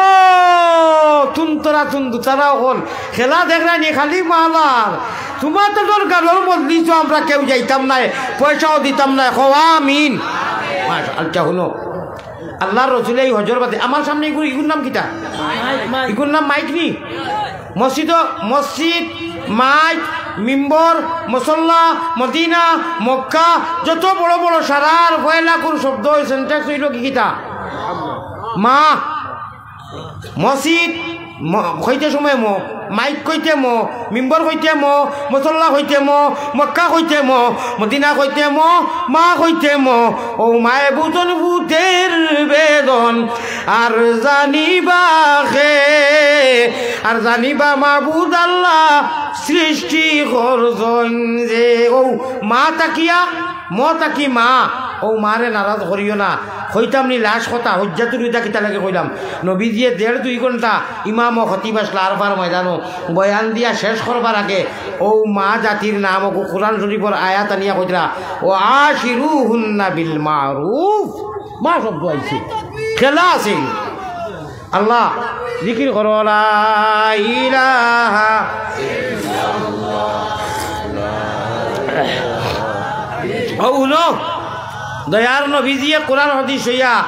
তুন্তরা তুন্দু তারা অকল খেলা দেখরায় নি খালি মালার। তুমার তো তোর গালর মজলিসও আমরা কেউ যাইতাম নায়, পয়সাও দিতাম নায়। কও আমিন। মাশা-, আচ্ছা, হুনো, আল্লাহর রসুলে এই হজর বাদে আমার সামনে ইগুর, ইগুর নাম কিতা? ইগুর নাম মাইক নি? মসজিদ, মসজিদ, মাইক, মিম্বর, মুসল্লা, মদিনা, মক্কা, যত বড় বড় সারার পয়লা কুর শব্দ অয়, সেন্টেক্স অইলো কি কিতা? মা। মসজিদ ম-, কইতে সময় ম, মাইক কইতে ম, মিম্বর কইতে ম, মুসল্লা কইতে ম, মক্কা কইতে ম, মদিনা কইতে ম, মা কইতে ম। ও মায় বুঝন ভূতের বেদন, আর জানিবা খে, আর জানিবা মাবুদ আল্লাহ সৃষ্টি করছইন যে। ও মা তাকিয়া, ম তাকি মা, ও মারে নারাজ করিও না। কইতাম নি লাশ কথা, হজ্জাতুর বিদা কিতা লাগে কইলাম। নবীজিয়ে দেড় দুই ঘন্টা ইমাম ও খতিব আসলা আরফার ময়দানো বয়ান দিয়া শেষ করবার আগে ও মা জাতির নাম ও কোরআন শরীফর আয়াত আনিয়া কইতরা, "ওয়া আশিরুহুন্না বিল মারুফ।" মা শব্দ আইছে, খেলা আছে। আল্লাহ, জিকির করো, লা ইলাহা। ও হুনো, দয়ার নবীজিয়ে কোরআন হাদিস হইয়া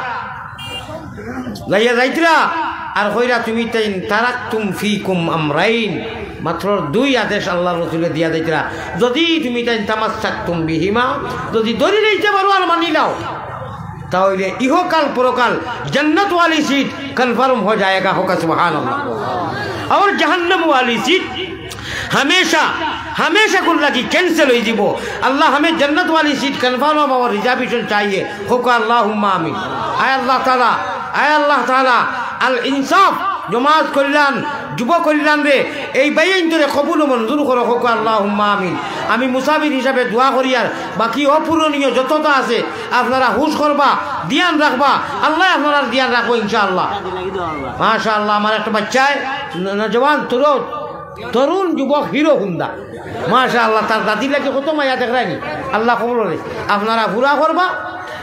যাইয়া যাইতরা, আর কইরা তুমি তাইন, "তারাকতুম ফিকুম আমরাইন।" মাত্র দুই আদেশ আল্লাহর রসুলে দিয়া যাইতরা, যদি তুমি তাইন তামাসসাকতুম বিহিমা, যদি ধরি লইতে পারো আর মানি লাও, তাহলে ইহকাল পরকাল জান্নাত ওয়ালি সিট কনফার্ম হয়ে যায়গা। হোক সুবহানাল্লাহ। আর জাহান্নাম ওয়ালি সিট হামেশা, হামেশা কোন লাগি ক্যান্সেল হয়ে দিব। আল্লাহ, আমি জান্নাত ওয়ালি সিট কনফার্ম হওয়ার রিজার্ভেশন চাইয়ে। হোক আল্লাহুম্মা আমিন। আয় আল্লাহ তাআলা, আয় আল্লাহ তাআলা, আল ইনসাফ, জমাত কল্যাণ, যুব কল্যাণ রে, এই বাইন তোরে কবুল ও মঞ্জুর করো। হোক আল্লাহুম্মা আমিন। আমি মুসাফির হিসাবে দোয়া করি, আর বাকি অপূরণীয় যতটা আছে আপনারা হুশ করবা, ধ্যান রাখবা, আল্লাহ আপনারা ধ্যান রাখবো ইনশাআল্লাহ। মাশাআল্লাহ, আমার একটা বাচ্চায় ন-, নজওয়ান তরুণ, তরুণ যুবক হিরো হুন্দা, মাশাআল্লাহ, তার দাদির লাগি কত মায়া দেখরায়নি। আল্লাহ কবুল করে, আপনারা পুরা করবা,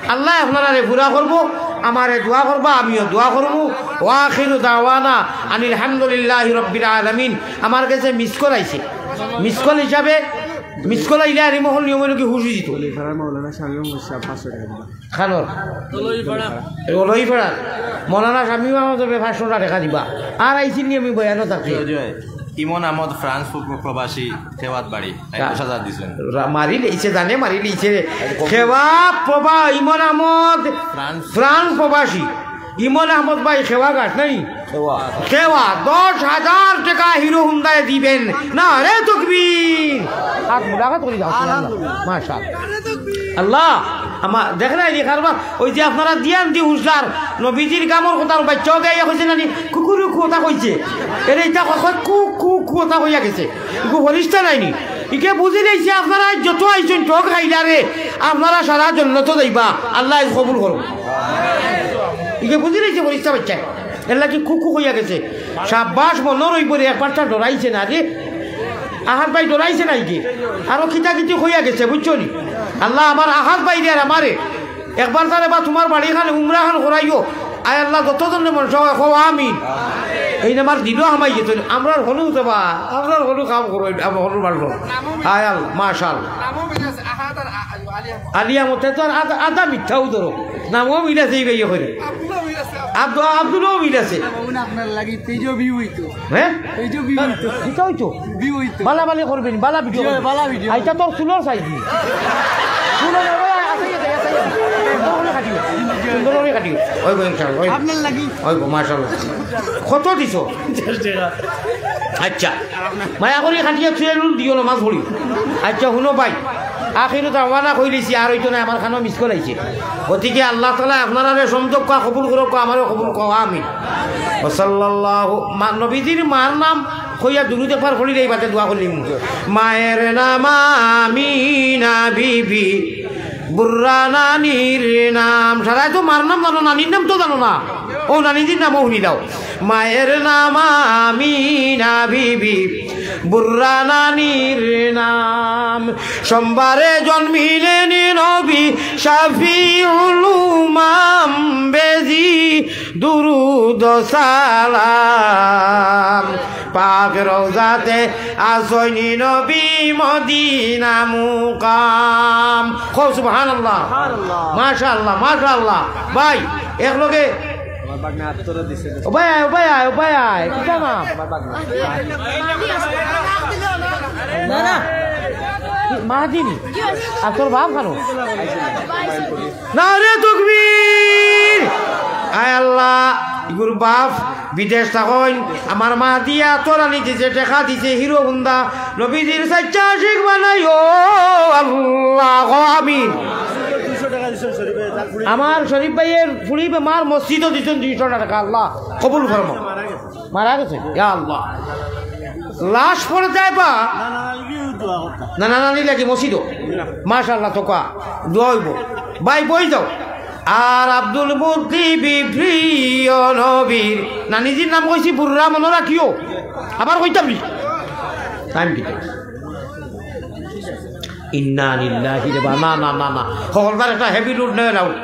আল্লাহ আপনারারে পুরা করবো, আমারে দোয়া করবা, আমিও দোয়া করবো। ওয়া আখিরু দাওয়ানা আনিল হামদুলিল্লাহি রাব্বিল আলামিন। আমার গেছে মিস কল আইছে, মিস কল হিসাবে, মিস কল আইলে আর এই মহল নিয়ম হইল কি হুশ হয়ে যেত। খানোর। এই ওলই ফেরার। মৌলানা শামীম আহমদ হবে পাঁচশো টাকা দিবা। আর আইসি নিয়ে আমি বয়ানো থাকি। জি, জি। ইমন আহমদ ফ্রান্স প্র-, প্রবাসী খেওয়াত বাড়ি। রা-, দশ হাজার দিছেন। রা-, মারি লইছে, জানে মারি লইছে। খেওয়া প্রবা-, ইমন আহমদ ফ্রান্স। ফ্রান্স প্রবাসী। ইমন আহমদ ভাই খেওয়া ঘাট নাই? খেওয়া। খেওয়া দশ হাজার টাকা হিরো হুন্দায় দিবেন। নারে তকবীর। হাত মুলাকাত করি যাও, সুবহানাল্লাহ। মাশাআল্লাহ। আল্লাহ, আমার দেখরায়নি কারবার, ওই যে আপনারা দিয়ান দি হুঁশদার, নবীজির কামর কথা বাচ্চাও গাইয়া কইছে নানি, কুকুরু কথা কইছে। এরে ইটা কয়, কয়, কু, কু, কু কথা কইয়া গেছে। ইগু ফরিস্তা নায়নি। ইগে বুঝি লইছে আপনারা যত আইছইন ঠগ খাইলা রে, আপনারা সারা জন্নতো যাইবা। আল্লাহ আইজ কবুল করো। ইগে বুঝি লইছে ফরিস্তা বাচ্চায়। এর লাগি কু, কু কইয়া গেছে। সাব্বাস মনো রইব রে, একবার তা ডরাইছে না রে। আহাদ ভাই ডরাইছে না ইগে। আরো কিতা কিতি কইয়া গেছে, বুঝছো নি? আল্লাহ আমার আহাদ ভাই রে আর আমারে একবার তারে বা তোমার বাড়ি খান উমরা খান করাইও। আয় আল্লাহ, যত জনে মন চায়, কও আমিন। এই নামার দিলও হামাই যেত, আমরার হনু যাবা, আমরার হনু কাম করো, আমরার হনু বাড়লো। আয় আল্লাহ, মাশাআল্লাহ। আলিয়া মতে তো আর আধা, আধা মিথ্যাও ধরো। নামও মিল আছে, এই ভাইয়ে কইরে। আব্দুল, আব্দুলও মিল আছে। আপনার লাগি তেজও ভিউ হইতো। হ্যাঁ? এই যে ভিউ হইতো। কিতা হইতো? ভিউ হইতো। বালা বালি করবেন, বালা ভিডিও জি, করবেন। বালা ভিডিও। আইতা তোর চুলর সাইজ নি। চুলর ওই আছে, আছে, আছে, আছে। সুন্দর করে কাটিও। সুন্দর করে কাটিও। ওই গো, ইনশাআল্লাহ, ওই। আপনার লাগি। ওই গো, মাশাআল্লাহ। কত দিছো? পঞ্চাশ টাকা। আচ্ছা। মায়া করি কাটিয়া চুলে নুন দিও, নামাজ পড়ি। আচ্ছা, হুনো ভাই। আখিরু দাওয়ানা কইলিছি, আর হইতো না, আমার খানো মিস কল আইছে। গতিকে আল্লাহ তাআলা আপনারারে সমঝোক্কা কবুল করুক, আমারও কবুল করুক, আমিন। ওয়া সাল্লাল্লাহু, মা-, নবীজির মার নাম কইয়া দুরুদ একবার পড়িলে এই বাতে দোয়া করলিমু। মায়ের নাম আমিনা বিবি, বুর্রা নানির নাম। সারায় তো মার নাম জানো, নানির নাম তো জানো না। ও নানিজির নামও হুনি দাও। মায়ের নাম আমিনা বিবি, বুর্রা নানির নাম। সোমবারে জন্মিলেন নবী শাফিউল উমাম, বেজি দুরুদ সালাম। পাক রওজাতে আছইন নবী মদিনা মুকাম। কও সুবহানাল্লাহ। সুবহানাল্লাহ। মাশাআল্লাহ, মাশাআল্লাহ। ভাই, একলগে আমার ভাগনা আত্তরা দিছে। ও ভাই আয়, ও ভাই আয়, ও ভাই আয়। কিতা নাম? আমার ভাগনা। না, না। কি, মাহাদিনী? আর তোর বাপ খানো? নারে তকবীর! আয় আল্লাহ, ইগুর বাপ বিদেশ থাকইন, আমার মাহাদিয়া তোর আনি দিছে, টেকা দিছে, হিরো হুন্দা, নবীজির সাচ্চা আশিক বানাইও আল্লাহ, কও আমিন। আমার শরীফ ভাইয়ের ফুড়ি বেমার, মসজিদও দিছইন দুইশো টেকা, আল্লাহ কবুল ফরমাও। মারা গেছে, ইয়া আল্লাহ। লাশ পড়ে যায় বা না, না, না, লাগি মসজিদও। মাশাআল্লাহ, তো কা দোয়া অইবো। ভাই, বই যাও। আর আব্দুল মুত্তালিব প্রিয় নবীর নানিজির নাম কইছি, বুর্রা মনো রাখিও। আবার কইতাম নি। টাইম কি? ইন্না লিল্লাহি রে বা, না, না, না, না। হকলতার একটা হেভি লোড নয় রাউন্ড।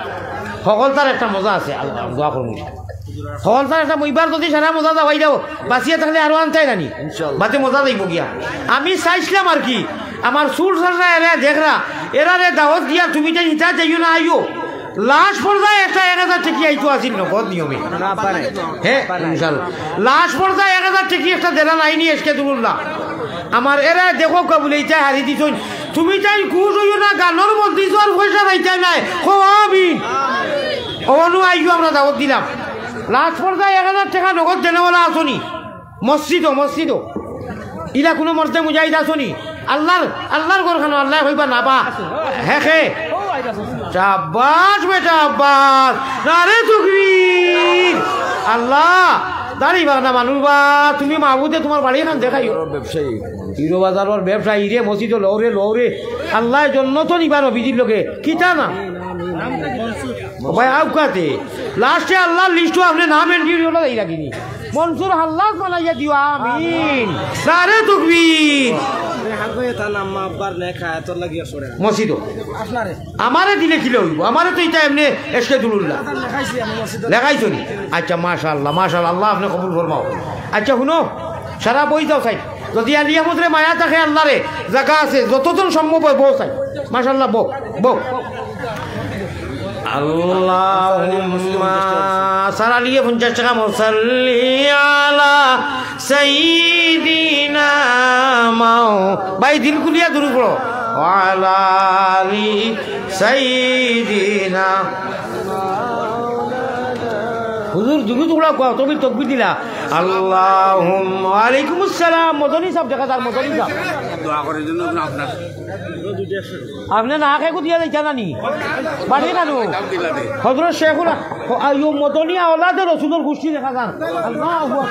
হকলতার একটা মজা আছে, আল্লাহ, দোয়া করমু। হকলতার একটা ম-, ইবার যদি সারা মজা যাওয়াই দাও, বাঁচিয়া থাকলে আরো আনতায় নানি। ইনশাআল্লাহ। বাতে মজা যাইবো গিয়া। আমি চাইছিলাম আর কি, আমার চুল সাররা এরা দেখরা, এরারে দাওয়াত দিয়া তুমি তাই নিতা যাইও না আইও। লাশ পর্যায়ে একটা এক হাজার টেকি আইতো আছিল নগদ নিয়মে। না পারে। হে, ইনশাআল্লাহ। লাশ পর্যায়ে এক হাজার টেকি একটা দেনা লাইনি এসকে দুরুল্লাহ। আমার এরা দেখো কা বলে ইতায় হারি দিছইন। তুমি তাই খুশ অইও না, গানর মধ্যে তো আর পয়সা পাইতায় নায়। কও আমিন। অনু আইও আমরা দাওয়াত দিলাম। লাশ পর্যায়ে এক হাজার টেকা নগদ দেনাওয়ালা আছনি। মসজিদও, মসজিদও। ইলা কুনু মসজিদে মুজাহিদ আছনি? আল্লাহর, আল্লাহর ঘর খানো, আল্লাহ কইবা না বা। হে খে। শাবাশ বেটা, শাবাশ। নারে তকবীর। আল্লাহ, দাড়ি বাগনা মানুষ বা, তুমি মাহবুদে তোমার বাড়ি খান দেখাইও। ব্যবসায়ী। হিরো বাজারর ব্যবসায়ী রে, মসজিদও লও রে, লও রে। আল্লাহ জন্নত নিবা নবীজির লগে। কিতা না? ও ভাই, আউকাতে। লাস্টে আল্লাহর লিস্টও আপনি নাম এন্ট্রি হলো এই রাখিনি। মনসুর হাল্লাস বানাইয়া দিও, আমিন। নারে তকবীর। রেহান ভাই, তার নাম মা আব্বার নেক হায়াতর লাগিয়া সরে। মসজিদও। আপনারে। আমারে দিলে কিলা অইবো? আমারে তো ইতা এমনে এসকে দুরুল্লাহ। লেখাইছি আমি মসজিদও। লেখাইছো নি? আচ্ছা, মাশাআল্লাহ, মাশাআল্লাহ, আল্লাহ আপনি কবুল ফরমাও। আচ্ছা, হুনো, সারা বই যাও সাইড। যদি আলী আহমদরে মায়া থাকে আল্লাহরে, জাগা আছে, যতজন সম্ভব অয়, বও সাইড। মাশাআল্লাহ, বও, বও। আল্লাহুম্মা সারা লিয়ে পঞ্চাশ টাকা মো, সাল্লি আলা সাইয়্যিদিনা মাও। ভাই, দিল খুলিয়া দুরুদ পড়ো। ওয়া আলা আলি সাইয়্যিদিনা। হুজুর, দুরুদ পড়া কও, তুমি তকবীর দিলা। আল্লাহুম্মা, ওয়া আলাইকুমুস সালাম, মদনী সাহেব দেখা যার, মদনী সাহেব। দোয়া করার জন্য আপনার আপনি না খেয়ে দিয়া যাইতা নানি? বাড়ি না নু? হজরত শেখুল, আইয়ো মদনী আওলাদে রসুলর গোষ্ঠী দেখা যার। আল্লাহু আকবার।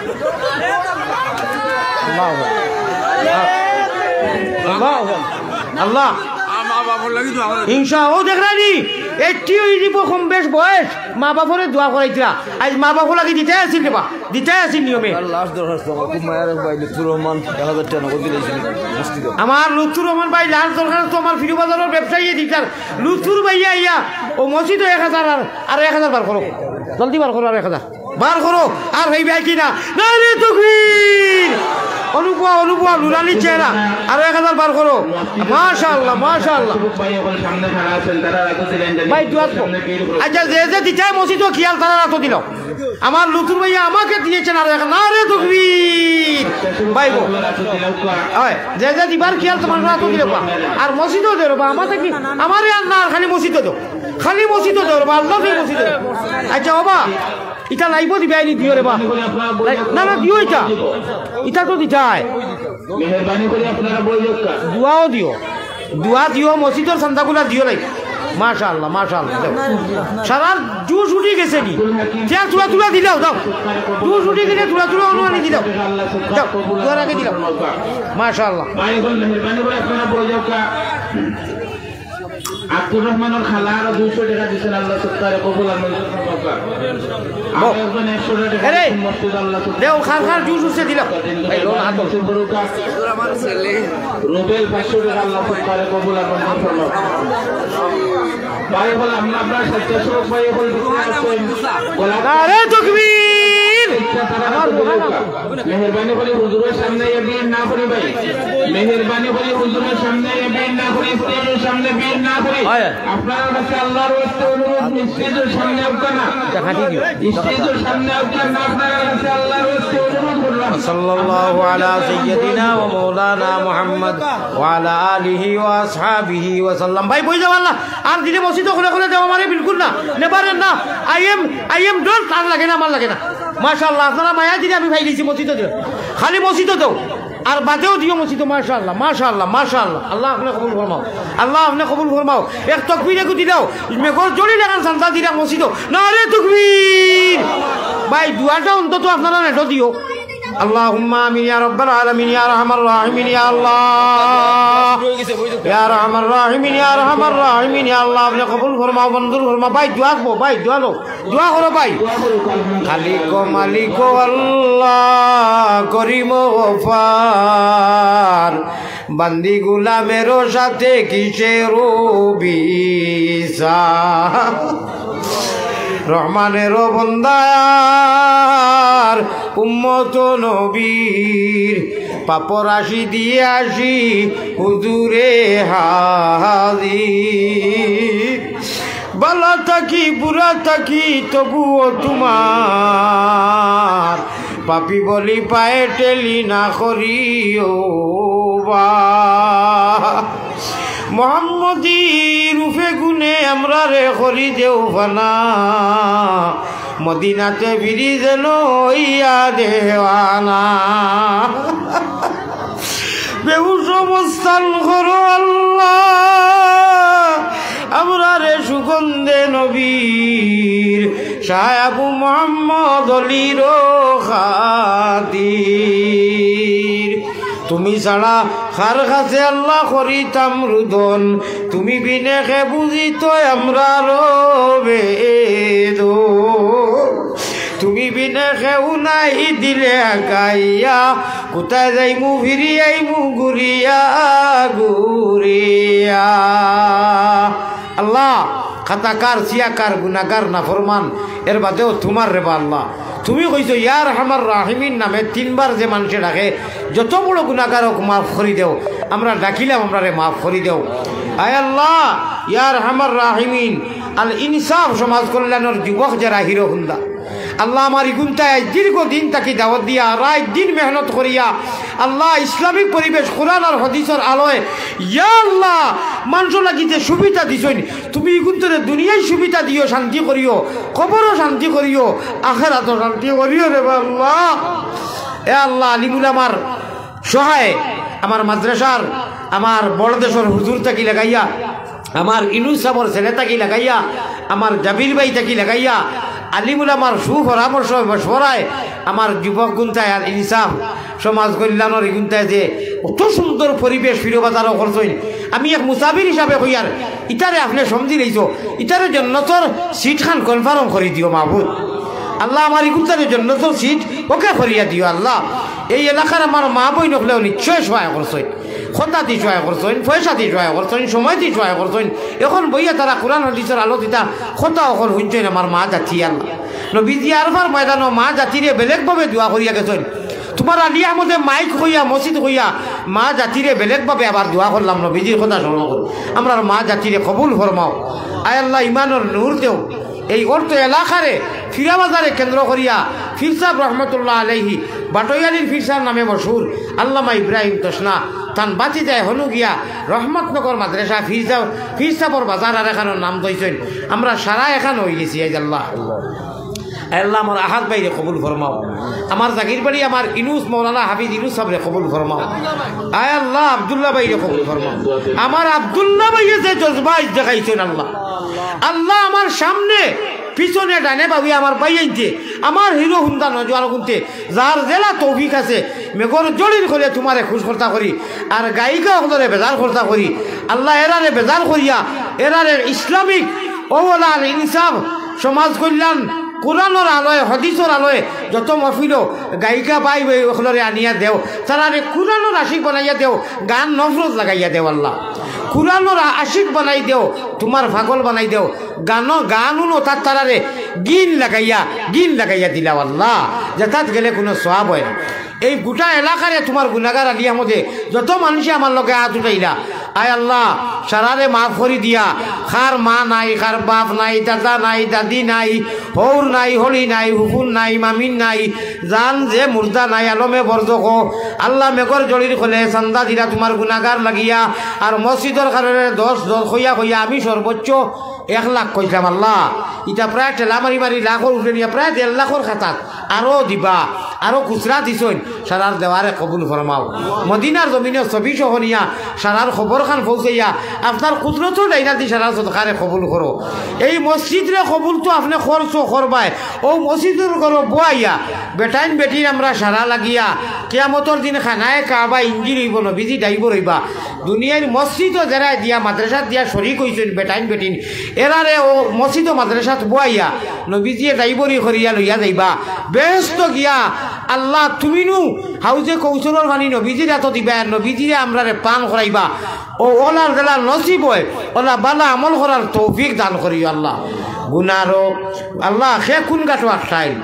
আল্লাহু আকবার। আল্লাহ। ইনশা, ও দেখরানি, এইট্টি অই যিবো কম বেশ বয়স, মা বাপরে দোয়া করাইতরা। আইজ মা বাপর লাগি দিতায় আছিল রে বা। দিতায় আছিল নিয়মে। তার লাশ দরখাস্ত আমার খুব মায়া রে ভাই, লুৎফুর রহমান এক হাজার টেকা নগদ দিলাইছিল মসজিদো। আমার লুৎফুর রহমান ভাই লাশ দরখাস্ত আমার ফিরু বাজারর ব্যবসায়ী দিতার। লুৎফুর ভাইয়া আইয়া ও মসজিদো এক হাজার আর, আর এক হাজার বার করো। জলদি বার করো আর এক হাজার। বার করো। আর হইবে কি না? নারে তকবীর! অনুপমা, অনুপমা, নুরানি চেহারা। আরো এক হাজার বার করো। মাশাআল্লাহ, মাশাআল্লাহ। ভাই, দোয়া তো। আচ্ছা, যে যে দিতায় মসজিদো খিয়াল তারার আতো দিলাও। আমার লুৎফুর ভাইয়া আমাকে দিয়েছেন আর এক, নারে তকবীর। ভাই গো। হয়, যে যে দিবার খিয়াল তোমার আতো দিলে বা। আর মসজিদো দেও বা, আমারে কি, আমারে আর না, খালি মসজিদো দেও। খালি মসজিদো দেও বা, আল্লাহ খালি মসজিদো দেও। আচ্ছা, ও বা, ইটা লাইভো দিবায় নি দিও রে বা। না, না, দিও ইটা। ইটা তো দিতায়। মেহেরবানি করি আপনারা বই লেখা। দোয়াও দিও। দোয়া দিও, মসজিদর চান্দাগুলা দিও নাই। মাশাআল্লাহ, মাশাআল্লাহ, দেও। সারার জুশ উঠি গেছে নি? দিয়া তুলা তুলা দিলাও, দাও। জুশ উঠি গেছে, তুলা তুলা অনুমানি দিলাও। দাও, দুয়ার আগে দিলাও। মাশাআল্লাহ। ভাই বোন, মেহেরবানি করে আপনারা বই যাও কা। আব্দুর রহমানের খালা আরো দুইশো টাকা দিছেন, আল্লাহ সত্তারে কবুল আর মঞ্জুর ফরমাউক্কা। আরো একজন একশো টাকা দিছেন, মসজিদ আল্লাহ সত্তারে দেও, খার খার জুশ উঠছে দিলাও। এই লোন হাত। রুবেল পাঁচশো টাকা, আল্লাহ সত্তারে কবুল আর মঞ্জুর ফরমাউক্কা। ভাই বলে, আমরা আপনার স্বেচ্ছাসেবক ভাই বলে দিতে আসছেন। নারে তকবীর! ইচ্ছা তারা আমার মনে হয় না। মেহেরবানি করে হুজুরের সামনে আইয়া ভিড় না করি ভাই। মেহেরবানি করে হুজুরের সামনে আইয়া ভিড় না করি, স্টেজের সামনে ভিড় না করি। হয়। আপনার কাছে আল্লাহর ওয়াস্তে অনুরোধ, স্টেজের সামনে আউক্কা না। স্টেজের সামনে আউক্কা না, আপনার কাছে আল্লাহর ওয়াস্তে অনুরোধ করলাম। সাল্লাল্লাহু আলা সাইয়্যিদিনা ওয়া মাওলানা মুহাম্মদ ওয়া আলা আলিহি ওয়া আসহাবিহি ওয়া সাল্লাম। ভাই, বই যাও আল্লাহ। আর দিলে মসজিদো খুলে খুলে দেও আমারে, বিলকুল না। Never না। I am, I am done, আর লাগে না, আমার লাগে না। মাশাআল্লাহ, আপনারা মায়া দিলে আমি পাইলিছি মসজিদো দিও। খালি মসজিদো দেও। আর বাদেও দিও মসজিদো, মাশাআল্লাহ, মাশাআল্লাহ, মাশাআল্লাহ। আল্লাহ আপনে কবুল ফরমাও। আল্লাহ আপনে কবুল ফরমাও। এক তকবীরে গু দিলাও। মেঘর জড়ি লাখান চান্দা দিলা মসজিদো। নারে তকবীর। ভাই, দোয়াটা অন্তত আপনারা নেটো দিও। আল্লাহুম্মা আমিন ইয়া রাব্বাল আলামিন, ইয়া আরহামার রাহিমিন, ইয়া আল্লাহ। ইয়া আরহামার রাহিমিন, ইয়া আরহামার রাহিমিন, ইয়া আল্লাহ, আপনে কবুল ফরমাও, মঞ্জুর ফরমাও। ভাই, দোয়া করো, ভাই, দোয়া লো, দোয়া করো ভাই। খালিক মালিক আল্লাহ, করিম গফার, বান্দি গুলামের সাথে কিসের বিচার? রহমানের বন্দা আর উম্মত নবীর, পাপ রাশি দিয়া আসি হুজুরে হাজির। বালা থাকি বুরা থাকি তবুও তোমার, পাপী বলি পায়ে ঠেলি না করিও বা। মোহাম্মদী রূপে গুণে আমরারে করি দেও ফানা, মদিনাতে ফিরি যেন অইয়া দেওয়ানা। বেহুশ অবস্থান করো আল্লাহ, আমরারে সুগন্ধে নবীর, শাহ আবু মোহাম্মদ অলির খাতির। তুমি ছাড়া কার কাছে আল্লাহ করিতাম রুদন, তুমি বিনে কে বুঝিতো আমরার বেদন। তুমি বিনে কেউ নাই দিলে আগাইয়া, কোথায় যাইমু ফিরি আইমু ঘুরিয়া ঘুরিয়া। আল্লাহ, খাতাকার, সিয়াকার, গুনাগার, নাফরমান, এর বাদেও তোমার রেবা আল্লাহ। তুমি কইছো, ইয়া আরহামার রাহিমিন নামে তিনবার যে মানষে ডাকে, যত বড় গুনাগার হোক, মাফ করি দেও। আমরা ডাকিলাম, আমরারে মাফ করি দেও। আয় আল্লাহ, ইয়া আরহামার রাহিমিন, আল ইনসাফ সমাজ কল্যাণর যুবক যারা হিরো হুন্দা, আল্লাহ, আমার ইগুন্তায় আজ দীর্ঘ দিন থাকি দাওয়াত দিয়া, রাইত দিন মেহনত করিয়া, আল্লাহ, ইসলামিক পরিবেশ, কোরআন আর হাদিসর আলোয়, ইয়া আল্লাহ, মানষর লাগি যে সুবিধা দিছইন, তুমি ইগুন্তরে দুনিয়ায় সুবিধা দিও, শান্তি করিও, কবরও শান্তি করিও, আখেরাতও শান্তি করিও রেবা আল্লাহ। এ আল্লাহ, আলিম উলামার সহায়, আমার মাদ্রাসার, আমার বড় দেশর হুজুর থাকি লাগাইয়া, আমার ইনুস সাবর ছেলে থাকি লাগাইয়া, আমার জাবির ভাই থাকি লাগাইয়া, আলিম উলামার সুপরামর্শ মশওয়ারায় আমার যুবক গুন্তায় আর ইনসাফ সমাজ কল্যাণর ইগুন্তায় যে অত সুন্দর পরিবেশ ফিরো বাজারও করছইন। আমি এক মুসাফির হিসাবে কইয়ার, ইতারে আপনে সমঝি লইছো, ইতারে জন্নতর সিট খান কনফার্ম করি দিও মাবুদ। আল্লাহ, আমার ইগুন্তারে জন্নতর সিট ওকে করিয়া দিও আল্লাহ। এই এলাকার আমার মা বইন অকলেও নিশ্চয় সহায় করছইন, কথা দি সহায় করছইন, পয়সা দি সহায় করছইন, সময় দি সহায় করছইন। এখন বইয়া তারা কোরআন হাদিসর আলোত ইতা কথা অকল হুনছইন আমার মা জাতি আল্লাহ। নবীজি আরফার ময়দানো মা জাতিরে বেলেগভাবে দোয়া করিয়া গেছইন। তোমার আলী আহমদে মাইক কইয়া, মসজিদ কইয়া, মা জাতিরে বেলেগভাবে আবার দোয়া করলাম, নবীজির কথা স্মরণ করো। আমরার মা জাতিরে কবুল ফরমাও। আয় আল্লাহ, ইমানর নূর দেও। এই অর্থ এলাকারে ফিরাবাজারে কেন্দ্র করিয়া ফিরসাব রহমতুল্লাহ আলাইহি, বাটইয়ালির ফিরসাব নামে মশহুর আল্লামা ইব্রাহিম তসনা, তান বাতি যায় হনু গিয়া রহমতনগর মাদ্রাসা ফিরসাব, ফিরসাবর বাজার আর এখানোর নাম দইছইন। আমরা সারা এখান অই গেছি, আইজ আল্লাহ। আয় আল্লাহ, আমার আহাদ ভাইরে কবুল ফরমাও। আমার জাগির বাড়ি, আমার ইনুস, মৌলানা হাফিজ ইনুস সাহেবরে কবুল ফরমাও। আয় আল্লাহ, আব্দুল্লাহ ভাইরে কবুল ফরমাও। আমার আব্দুল্লাহ ভাইয়ে যে জজবা আইজ দেখাইছইন আল্লাহ, আল্লাহ, আমার সামনে, পিছনে, ডানে, বাউয়ে আমার ভাইয়াইন্তে, আমার হিরো হুন্দা নওজোয়ান অগুন্তে, যার যেলা তৌফিক আছে, মেঘর জড়ির খলে তুমারে খুশ করতা করি, আর গায়িকা অকলরে বেজার করতা করি। আল্লাহ, এরারে বেজার করিয়া, এরারে ইসলামিক, অউ অলা, আল ইনসাফ, সমাজ কল্যাণ, কুরআনর আলোয়, হাদিসর আলোয় যত মহফিলো গায়িকা ভাই ভাই অকলরে আনিয়া দেও, তারারে কুরআনর আশিক বানাইয়া দেও, গান নফরত লাগাইয়া দেও আল্লাহ। কুরআনর আশিক বানাই দেও, তুমার পাগল বানাই দেও। গান, গান হুনো তার তারারে গিন লাগাইয়া, গিন লাগাইয়া দিলাও আল্লাহ, যেতাত গেলে কুনু সওয়াব অয় না। এই গোটা এলাকারে তুমার গুনাগার আলী আহমদে যত মানষে আমার লগে আত উঠাইলা, আয় আল্লাহ, সারারে মাফ করি দিয়া, কার মা নাই, কার বাপ নাই, দাদা নাই, দাদি নাই, হউর নাই, হড়ি নাই, হুফুন নাই, মামিন নাই, জান যে মুর্দা নাই, আলমে বরজখো, আল্লাহ, মেঘর জড়ির খলে চান্দা দিলা তুমার গুনাগার লাগিয়া, আর মসজিদর কারণে দশ, দশ কইয়া কইয়া আমি সর্বোচ্চ এক লাখ কইছলাম আল্লাহ। ইতা প্রায় ঠেলা মারি মারি লাখর উপরে নিয়া প্রায় দেড় লাখর খাতাত আরো দিবা, আরো খুচরা দিছইন, সারার দেওয়ারে কবুল ফরমাও। মদিনার জমিনো ছবি সহ নিয়া সারার খবর খান পৌঁছাইয়া আপনার কুদরতর ডাইনাদি সারার সদকারে কবুল করো। এই মসজিদরে কবুল তো আপনে করছো, করবায়। অউ মসজিদর ঘরো বওয়াইয়া বেটাইন বেটিন আমরা সারা লাগিয়া কিয়ামতর দিন খানায়ে কাবা ইঞ্জিন অইবো, নবীজি ড্রাইভার অইবা। দুনিয়ার মসজিদো যেরায় দিয়া, মাদ্রাসাত দিয়া শরিক অইছইন বেটাইন বেটিন, এরারে অউ মসজিদো মাদ্রাসাত বওয়াইয়া নবীজিয়ে ড্রাইভারি করিয়া লইয়া যাইবা। বেহেস্তো গিয়া আল্লাহ তুমি নু হাউজে কৌসরর পানি নবীজির আতো দিবা, আর নবীজিয়ে আমরারে পান করাইবা। অউ অলার যেলা নসিব অয়, অলা ভালা আমল করার তৌফিক দান করিও আল্লাহ। গুনারো আল্লাহ, কে কুন ঘাটো আটকাইল,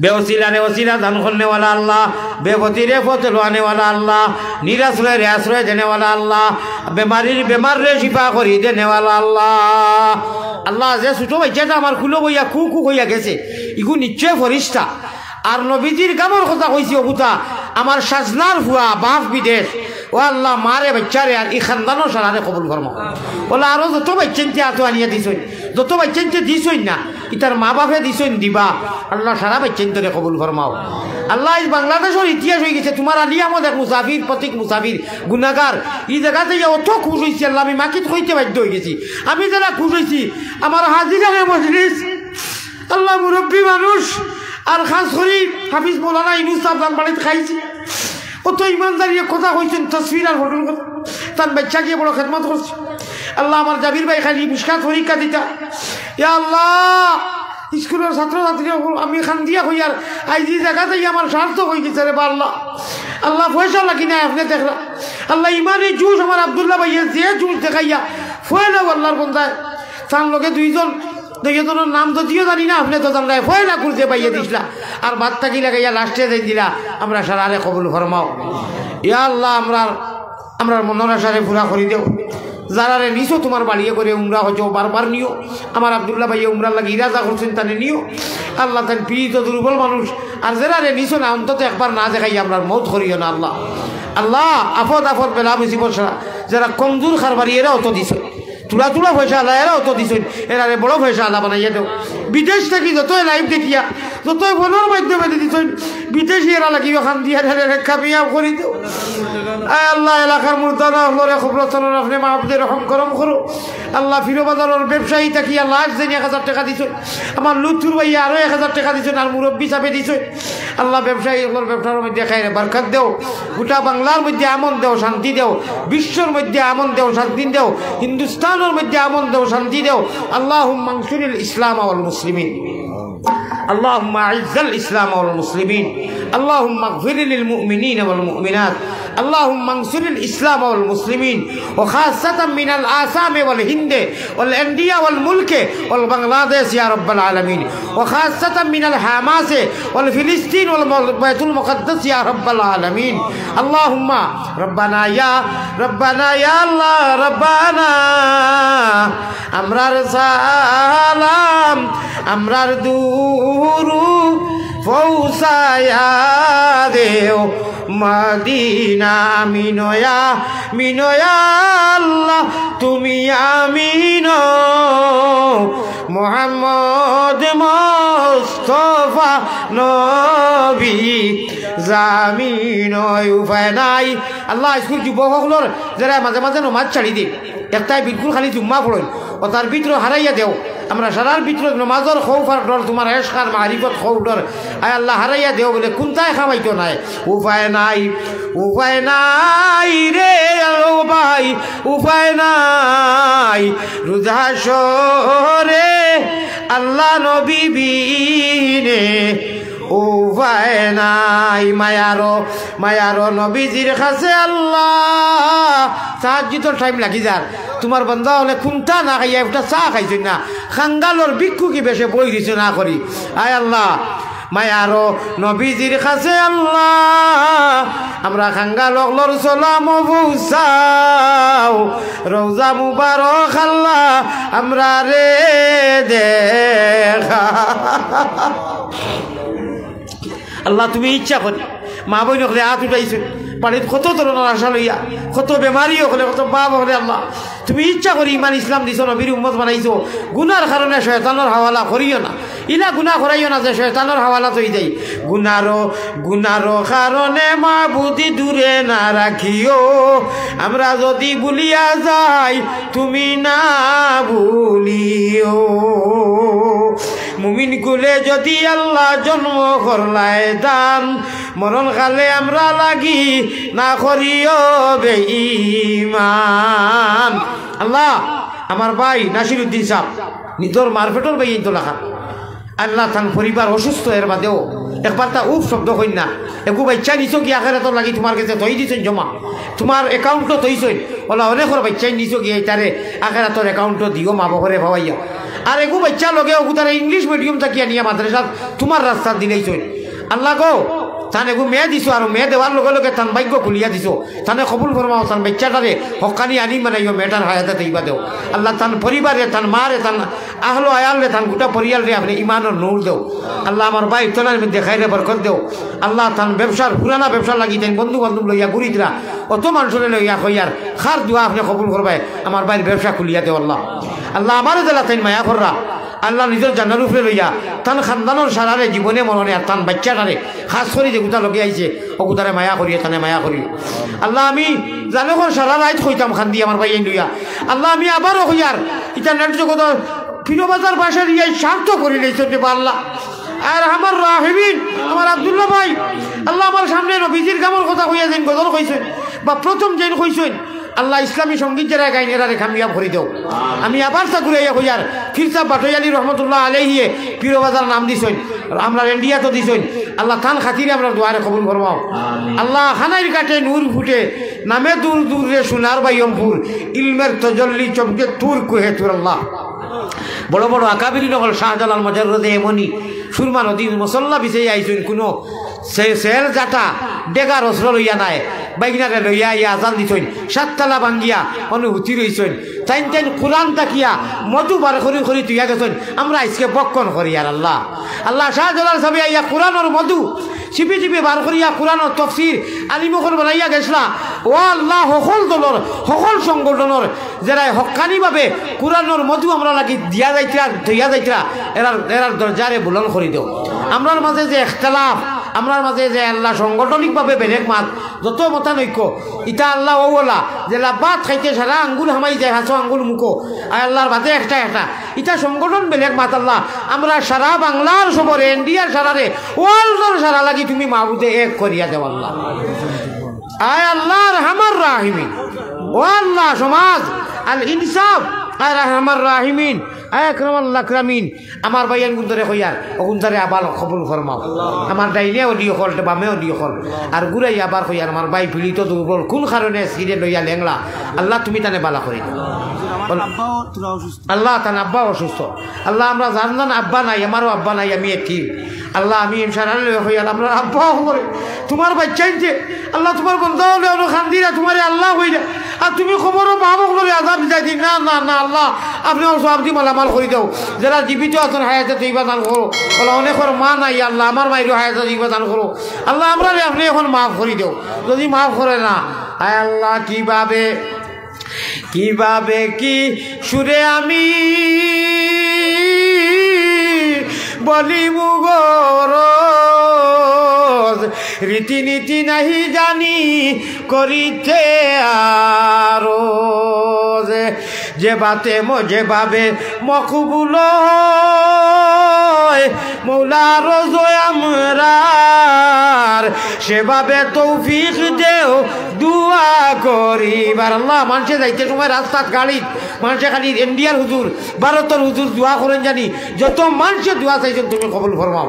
বেওসিলারে ওসিলা দান করনেওয়ালা আল্লাহ, বেপথিরে পথ লওয়ানেওয়ালা আল্লাহ, নিরাশ্রয়রে আশ্রয় দেনেওয়ালা আল্লাহ, বেমারির বেমাররে শিফা করি দেনেওয়ালা আল্লাহ। আল্লাহ, যে ছোট বাইচ্চাটা আমার কুলো বইয়া কু কু কইয়া গেছে, ইগু নিশ্চয় ফিরিস্তা। আর নবীজির গামর কথা কইছি অগুতা, আমার সাজনার ফুয়া, বাপ বিদেশ। ও আল্লাহ, মারে বাইচ্চারে আর ই খান্দানো সারারে কবুল ফরমাও। অলা আরো যত বাইচ্চাইন্তে আতো আনিয়া দিছইন, যত বাইচ্চাইন্তে দিছইন না, ইতার মা বাপে দিছইন দিবা। আল্লাহ, সারা বাইচ্চাইন্তরে কবুল ফরমাও। আল্লাহ, আইজ বাংলাদেশর ইতিহাস অইগেছে, তুমার আলী আহমদ এক মুসাফির, প্রতীক মুসাফির, গুনাগার। ই জাগাত আইয়া অত খুশ অইছি আল্লাহ, আমি মাকিত কইতে বাধ্য অইগেছি। আমি যেলা খুশ অইছি, আমার হাজিরানে মজলিস, আল্লাহ, মুরব্বি মানুষ, আর খাছ করি হাফিজ মৌলানা ইনুস সাব জান বাড়িত খাইছি। অত ইমানদারি কথা কইছইন, তসবির আর ফটোর কথা। তান বাইচ্চাগিয়ে বড় খেদমত করছে। আল্লাহ, আমার জাবির ভাই খালি মিশকাত পরীক্ষা দিতা। ইয়া আল্লাহ, স্কুলর ছাত্র ছাত্রী অকল, আমি কান্দিয়া কইয়ার, আইজ ই জাগাত আইয়া আমার সার্থক অইগেছে রে বা আল্লাহ। আল্লাহ, পয়সা লাগি নাই, আপনে দেখরা। আল্লাহ, ইমানি জুশ আমার আব্দুল্লাহ ভাইয়ে যে জুশ দেখাইয়া, পয়লাউ আল্লাহর বন্দায়, তান লগে দুইজন, দুইজনর নাম যদিও জানি না, আপনে তো জানরায়, পয়লা কুরসে বাইয়ে দিছলা, আর বাদ থাকি লাগাইয়া লাস্টে যাই দিলা, আমরা সারারে কবুল ফরমাও। ইয়া আল্লাহ, আমরার, আমরার মনর আশারে পুরা করি দেও। যারারে নিছো তুমার বাড়িয়ে করে উমরা হজো বারবার নিও। আমার আব্দুল্লাহ ভাইয়ে উমরার লাগি ইরাদা করছইন, তানে নিও। আল্লাহ, তান পীড়িত দুর্বল মানুষ, আর যেরারে নিছো না, অন্তত একবার না দেখাই আমরার মউত করিও না আল্লাহ। আল্লাহ, আফত আফত বেলা মুসিবত সারা, যেরা কমজোর কারবারি, এরাও তো দিছইন। থুড়া থুড়া পয়সা আলা, এরাও তো দিছইন, এরারে বড় পয়সা আলা বানাইয়া দেও। বিদেশ থাকি যতয় live দেখিয়া, যতয় ফোনর মাধ্যমে দিছইন, বিদেশি এরা লাগিও কান্দিয়া এরারে কামিয়াব করি দেও। আয় আল্লাহ, এলাকার মুর্দানা অকলরে কবরস্থানর আপনে মাহফিলে রহম করম করো। আল্লাহ, ফিরো বাজারর ব্যবসায়ী থাকি আল্লাহ আজ দিন এক হাজার টেকা দিছইন, আমার লুথুর ভাইয়ে আরো এক হাজার টেকা দিছইন, আর মুরব্বি সাবে দিছইন। আল্লাহ, ব্যবসায়ী অকলর ব্যবসার মধ্যে খাইরে বরকত দেও, গোটা বাংলার মধ্যে আমন দেও, শান্তি দেও, বিশ্বর মধ্যে আমন দেও, শান্তি দেও, হিন্দুস্তানর মধ্যে আমন দেও, শান্তি দেও। اللهم انصر الإسلام والمسلمين. اللهم أعز الإسلام والمسلمين. اللهم اغفر للمؤمنين والمؤمنات. اللهم انصر الإسلام والمسلمين، وخاصة من الآسام والهند والإنديا والملك والبنغلاديش يا رب العالمين، وخاصة من الحماس والفلسطين والبيت المقدس يا رب العالمين. اللهم ربنا يا، ربنا يا الله ربنا، আমরার সালাম, আমরার দুরুদ পৌঁছাইয়া দেও মদিনা। আমিন ইয়া, আমিন ইয়া আল্লাহ, তুমি আমিন। মোহাম্মদ মোস্তফা নবী জামিন, উপায় নাই। আল্লাহ, স্কুল যুবক অকলর যেরা মাঝে মাঝে নমাজ ছাড়ি দেইন, একটায় বিলকুল খালি জুম্মা পড়ইন, অতার ভিতরো হারাইয়া দেও। আমরা সারার ভিতরো নমাজর খৌফ আর ডর, তুমার এশক আর মারিফত খৌফ ডর। আয় আল্লাহ, হারাইয়া দেও বলে কুনটায় খামাইতো নায়। উপায় নাই, উপায় নাই রে ও ভাই, উপায় নাই। রুজা শহরে আল্লাহ নবী বিনে উপায় নাই। মায়ারো, মায়ারো নবীজির কাছে আল্লাহ, তাহাজ্জুদর টাইম লাগি যার। তুমার বান্দা অকলে কুনটা না খাইয়া একটা চা খাইছইন না, কাঙ্গালর ভিক্ষুকি বেশে বই দিছে না করি। আয় আল্লাহ, মায়ারো নবীজির কাছে আল্লাহ, আমরা কাঙ্গাল অকলর সালাম পৌঁছাও। রওজা মুবারক আল্লাহ, আমরারে দেখা। আল্লাহ, তুমি ইচ্ছা করি মা বইন অকলে আত উঠাইছে, বাড়িত কত ধরনর আশা লইয়া, কত বেমারি অকলে, কত বাপ অকলে, আল্লাহ, তুমি ইচ্ছা করি ইমান ইসলাম দিছো, নবীর উম্মত বানাইছো, গুনার কারণে শয়তানর হাওয়ালা করিও না। ইলা গুনা করাইও না যে শয়তানর হাওয়ালাত অই যাই। গুনারো, গুনারো কারণে মাবুদ দূরে না রাখিও, আমরা যদি ভুলিয়া যাই তুমি না ভুলিও। মুমিন কুলে যদি আল্লাহ জন্ম করলায় দান, মরণ কালে আমরা লাগি না করিও বেঈমান। আল্লাহ, আমার ভাই নাসিরউদ্দিন সাব, নিজর মার পেটর ভাইয়াইন্তর লাখান। আল্লাহ, তান পরিবার অসুস্থ, এর বাদেও একবারতা উফ শব্দ কইন না। এগু বাইচ্চা নিছো গিয়া আখেরাতর লাগি তুমার গেছে থই দিছইন জমা, তুমার অ্যাকাউন্টো থইছইন। অলা অনেকর বাইচ্চাইন নিছো গিয়া ইতারে আখেরাতর অ্যাকাউন্টো দিও, মা বাপরে পাওয়াইয়া। আর এগু বাইচ্চা লগে অগুতারে ইংলিশ মিডিয়াম থাকি আনিয়া মাদ্রাসাত তুমার রাস্তাত দিলাইছইন। আল্লাহ গো, তান এগু মেয়ে দিছো, আর মেয়ে দেওয়ার লগে লগে তান ভাইগ্য খুলিয়া দিছো। তানে কবুল ফরমাও, তান বাইচ্চাটারে হক্কানি আলিম বানাইও, মেয়েটার হায়াতে তৈবা দেও। আল্লাহ, তান পরিবারে, তান মারে, তান আহলো আয়ালরে, তান গুটা পরিয়ালরে আপনে ইমানর নূর দেও। আল্লাহ, আমার ভাই তলার মধ্যে খাইরে বরকত দেও। আল্লাহ, তান ব্যবসার, পুরানা ব্যবসার লাগি তাইন বন্ধু বান্ধব লইয়া ঘুরিতরা, অত মানষরে লইয়া কইয়ার, কার দোয়া আপনে কবুল করবায়, আমার ভাইর ব্যবসা খুলিয়া দেও আল্লাহ। আল্লাহ, আমারে যেলা তাইন মায়া কররা, আল্লাহ, নিজর জানর উপরে লইয়া, তান খানদানর সারারে জীবনে মরণে আর তান বাইচ্চাটারে, খাছ করি যেগুতা লগে আইছে, অগুতারে মায়া করিও, তানে মায়া করিও। আল্লাহ, আমি জানো কর সারা রাইত কইতাম খান্দি আমার ভাইয়াইন লইয়া। আল্লাহ, আমি আবারও কইয়ার, ইটা নেট জগতর পীরবাজার বাসার ইয়াই স্বার্থ করি লইছইন রে বা আল্লাহ। আর আমার রাহিমিন, আমার আব্দুল্লাহ ভাই, আল্লাহ, আমার সামনে নবীজির কামর কথা কইয়া যেইন গজল কইছইন, বা প্রথম যেইন কইছইন, আল্লাহ, ইসলামী সঙ্গীত যেরা গাইন, এরারে কামিয়াব করি দেও। আমি আবার তা ঘুরাইয়া কইয়ার, পীর সাব ভাটোয়ালি রহমতুল্লাহ আলাইহিয়ে পীরবাজার নাম দিছইন, আমরার ইন্ডিয়াত দিছইন। আল্লাহ, তান খাতিরে আমরার দোয়ারে কবুল ফরমাও। আল্লাহ, খানাইর কাটে নূর ফুটে, নামে দূর দূরে সোনার বাইয়মপুর, ইলমের তজল্লি চমকে তুর কুহে তুর। আল্লাহ, বড় বড় আকাবিরিন অকল শাহজালাল মজররদে এমনি সুরমা নদীর মুসল্লা বিছাইয়া আইছইন, কুনু সে-, সেল জাটা, ডেগার অস্ত্র লইয়া নায়, বাইগনারে লইয়া আইয়া আজান দিছইন, সাততলা ভাঙ্গিয়া অনুভূতি রইছইন। তাইন তাইন কোরআন তাকিয়া মধু বার করি করি তুইয়া গেছইন, আমরা আইজকে বক্ষণ করিয়ার আল্লাহ। আল্লাহ, শাহজালাল সাবে আইয়া কোরআনর মধু চিপি চিপি বার করিয়া কোরআনর তফসির আলিম অকল বানাইয়া গেছলা। ও আল্লাহ, হকল দলর, হকল সংগঠনর যেরাই হক্কানিভাবে কোরআনর মধু আমরার লাগি দিয়া যাইতরা, দিয়া যাইতরা, এরার, এরার দরজারে বুলন্দ করি দেও। আমরার মাঝে যে ইখতিলাফ, আমরার মাঝে যে আল্লাহ সাংগঠনিকভাবে বেলেগ মাত, যত মতানৈক্য, ইতা আল্লাহ অউ অলা, যেলা ভাত খাইতে সারা আঙ্গুল হামাই যায়, হাছো আঙ্গুল মুখো, আর আল্লাহর বাদে একটা একটা, ইতা সংগঠন বেলেগ মাত আল্লাহ। আমরা সারা বাংলার সবরে, ইন্ডিয়ার সারারে, ওয়ার্ল্ডর সারা লাগি তুমি মাবুদে এক করিয়া দেও আল্লাহ। আয় আল্লাহ আরহামার রাহিমিন, ও আল্লাহ সমাজ, আল ইনসাফ, আয় আরহামার রাহিমিন, আয় আকরামাল আকরামিন, আমার ভাইয়াইন গুনতারে কইয়ার, অগুনতারে আবার কবুল ফরমাও। আমার ডাইনে অলি অকল, বামে অলি অকল, আর ঘুরাইয়া আবার কইয়ার, আমার ভাই পীড়িত দুর্বল, কুন কারণে সিরে লইয়া লেংলা, আল্লাহ তুমি তানে বালা করি দেও। আব্বাও থুড়া অসুস্থ। আল্লাহ, তান আব্বা অসুস্থ। আল্লাহ, আমরা যান যান আব্বা নাই, আমারও আব্বা নাই, আমি এতিম। আল্লাহ, আমি ইনশাআল্লাহ লইয়া কইয়ার, আমরার আব্বা অকলরে তুমার বাইচ্চাইন্তে, আল্লাহ, তুমার বন্দা অকলে অনো কান্দিরা, তুমারে আল্লাহ কইরা। আর তুমি কবরো মা অকলরে আজাব দিতায় দি, না, না, না, আল্লাহ, আপনে অউ সওয়াবদি মালামাল করি দেও। যেরা জীবিত আছইন, হায়াতে তৈবা দান করো। অলা অনেকর মা নাই, আল্লাহ, আমার মাইরও হায়াতে তৈবা দান করো। আল্লাহ, আমরারে আপনে অখন মাফ করি দেও। যদি মাফ করে না, আয় আল্লাহ, কিভাবে, কিভাবে কি সুরে আমি বলিমু গরজ, রীতিনীতি নাহি জানি করিতে আরজ। যে বাতে ম-, যেভাবে মকবুল হয়, মৌলার রজয় আমরার, সেভাবে তৌফিক দেও দোয়া করি। এবার আল্লাহ, মানষে যাইতে সময় রাস্তাত গাড়িত মানষে খালি ইন্ডিয়ার হুজুর, ভারতর হুজুর দোয়া করইন জানি, যত মানষে দোয়া চাইছইন তুমি কবুল ফরমাও।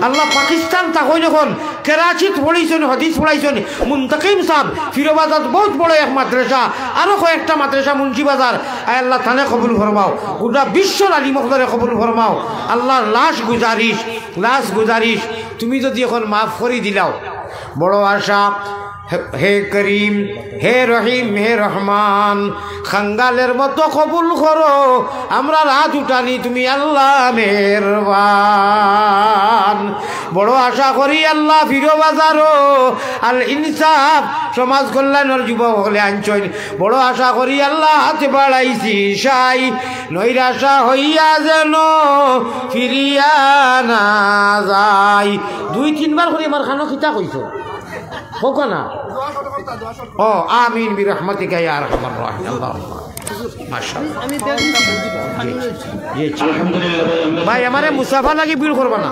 আল্লাহ, পাকিস্তান থাকইন অখন, করাচিত পড়াইছইন, হাদিস পড়াইছইন, মুন্তাকিম সাহেব, ফিরোবাজার বহুত বড় এক মাদ্রাসা, আরো কয়েকটা মাদ্রাসা মুন্সিবাজার, আয় আল্লাহ, তানে কবুল ফরমাও, গোটা বিশ্বর আলিম অকলরে কবুল ফরমাও। আল্লাহ, লাস্ট গুজারিশ, লাস্ট গুজারিশ, তুমি যদি অখন মাফ করি দিলাও, বড় আশা, হে, হে করিম, হে রহিম, হে রহমান, খাঙ্গালের মতো কবুল করো, আমরার আত উঠানি তুমি আল্লাহ মেহেরবান। বড় আশা করি আল্লাহ ফিরোবাজারো আল ইনসাফ সমাজ কল্যাণর যুবক অকলে আনছইন। বড় আশা করি আল্লাহ হাত বাড়াইছি সাই, নৈরাশা হইয়া যেন ফিরিয়া না যাই। দুই তিনবার করি আমার কানো কিতা কইছো? কউক্কা না? ও, আমিন বিরহমাতিকা ইয়া আরহামার রাহিমিন। আল্লাহুম্মা। মাশাআল্লাহ। জি, জি। ভাই, আমারে মুসাফা লাগি ভুল করবা না।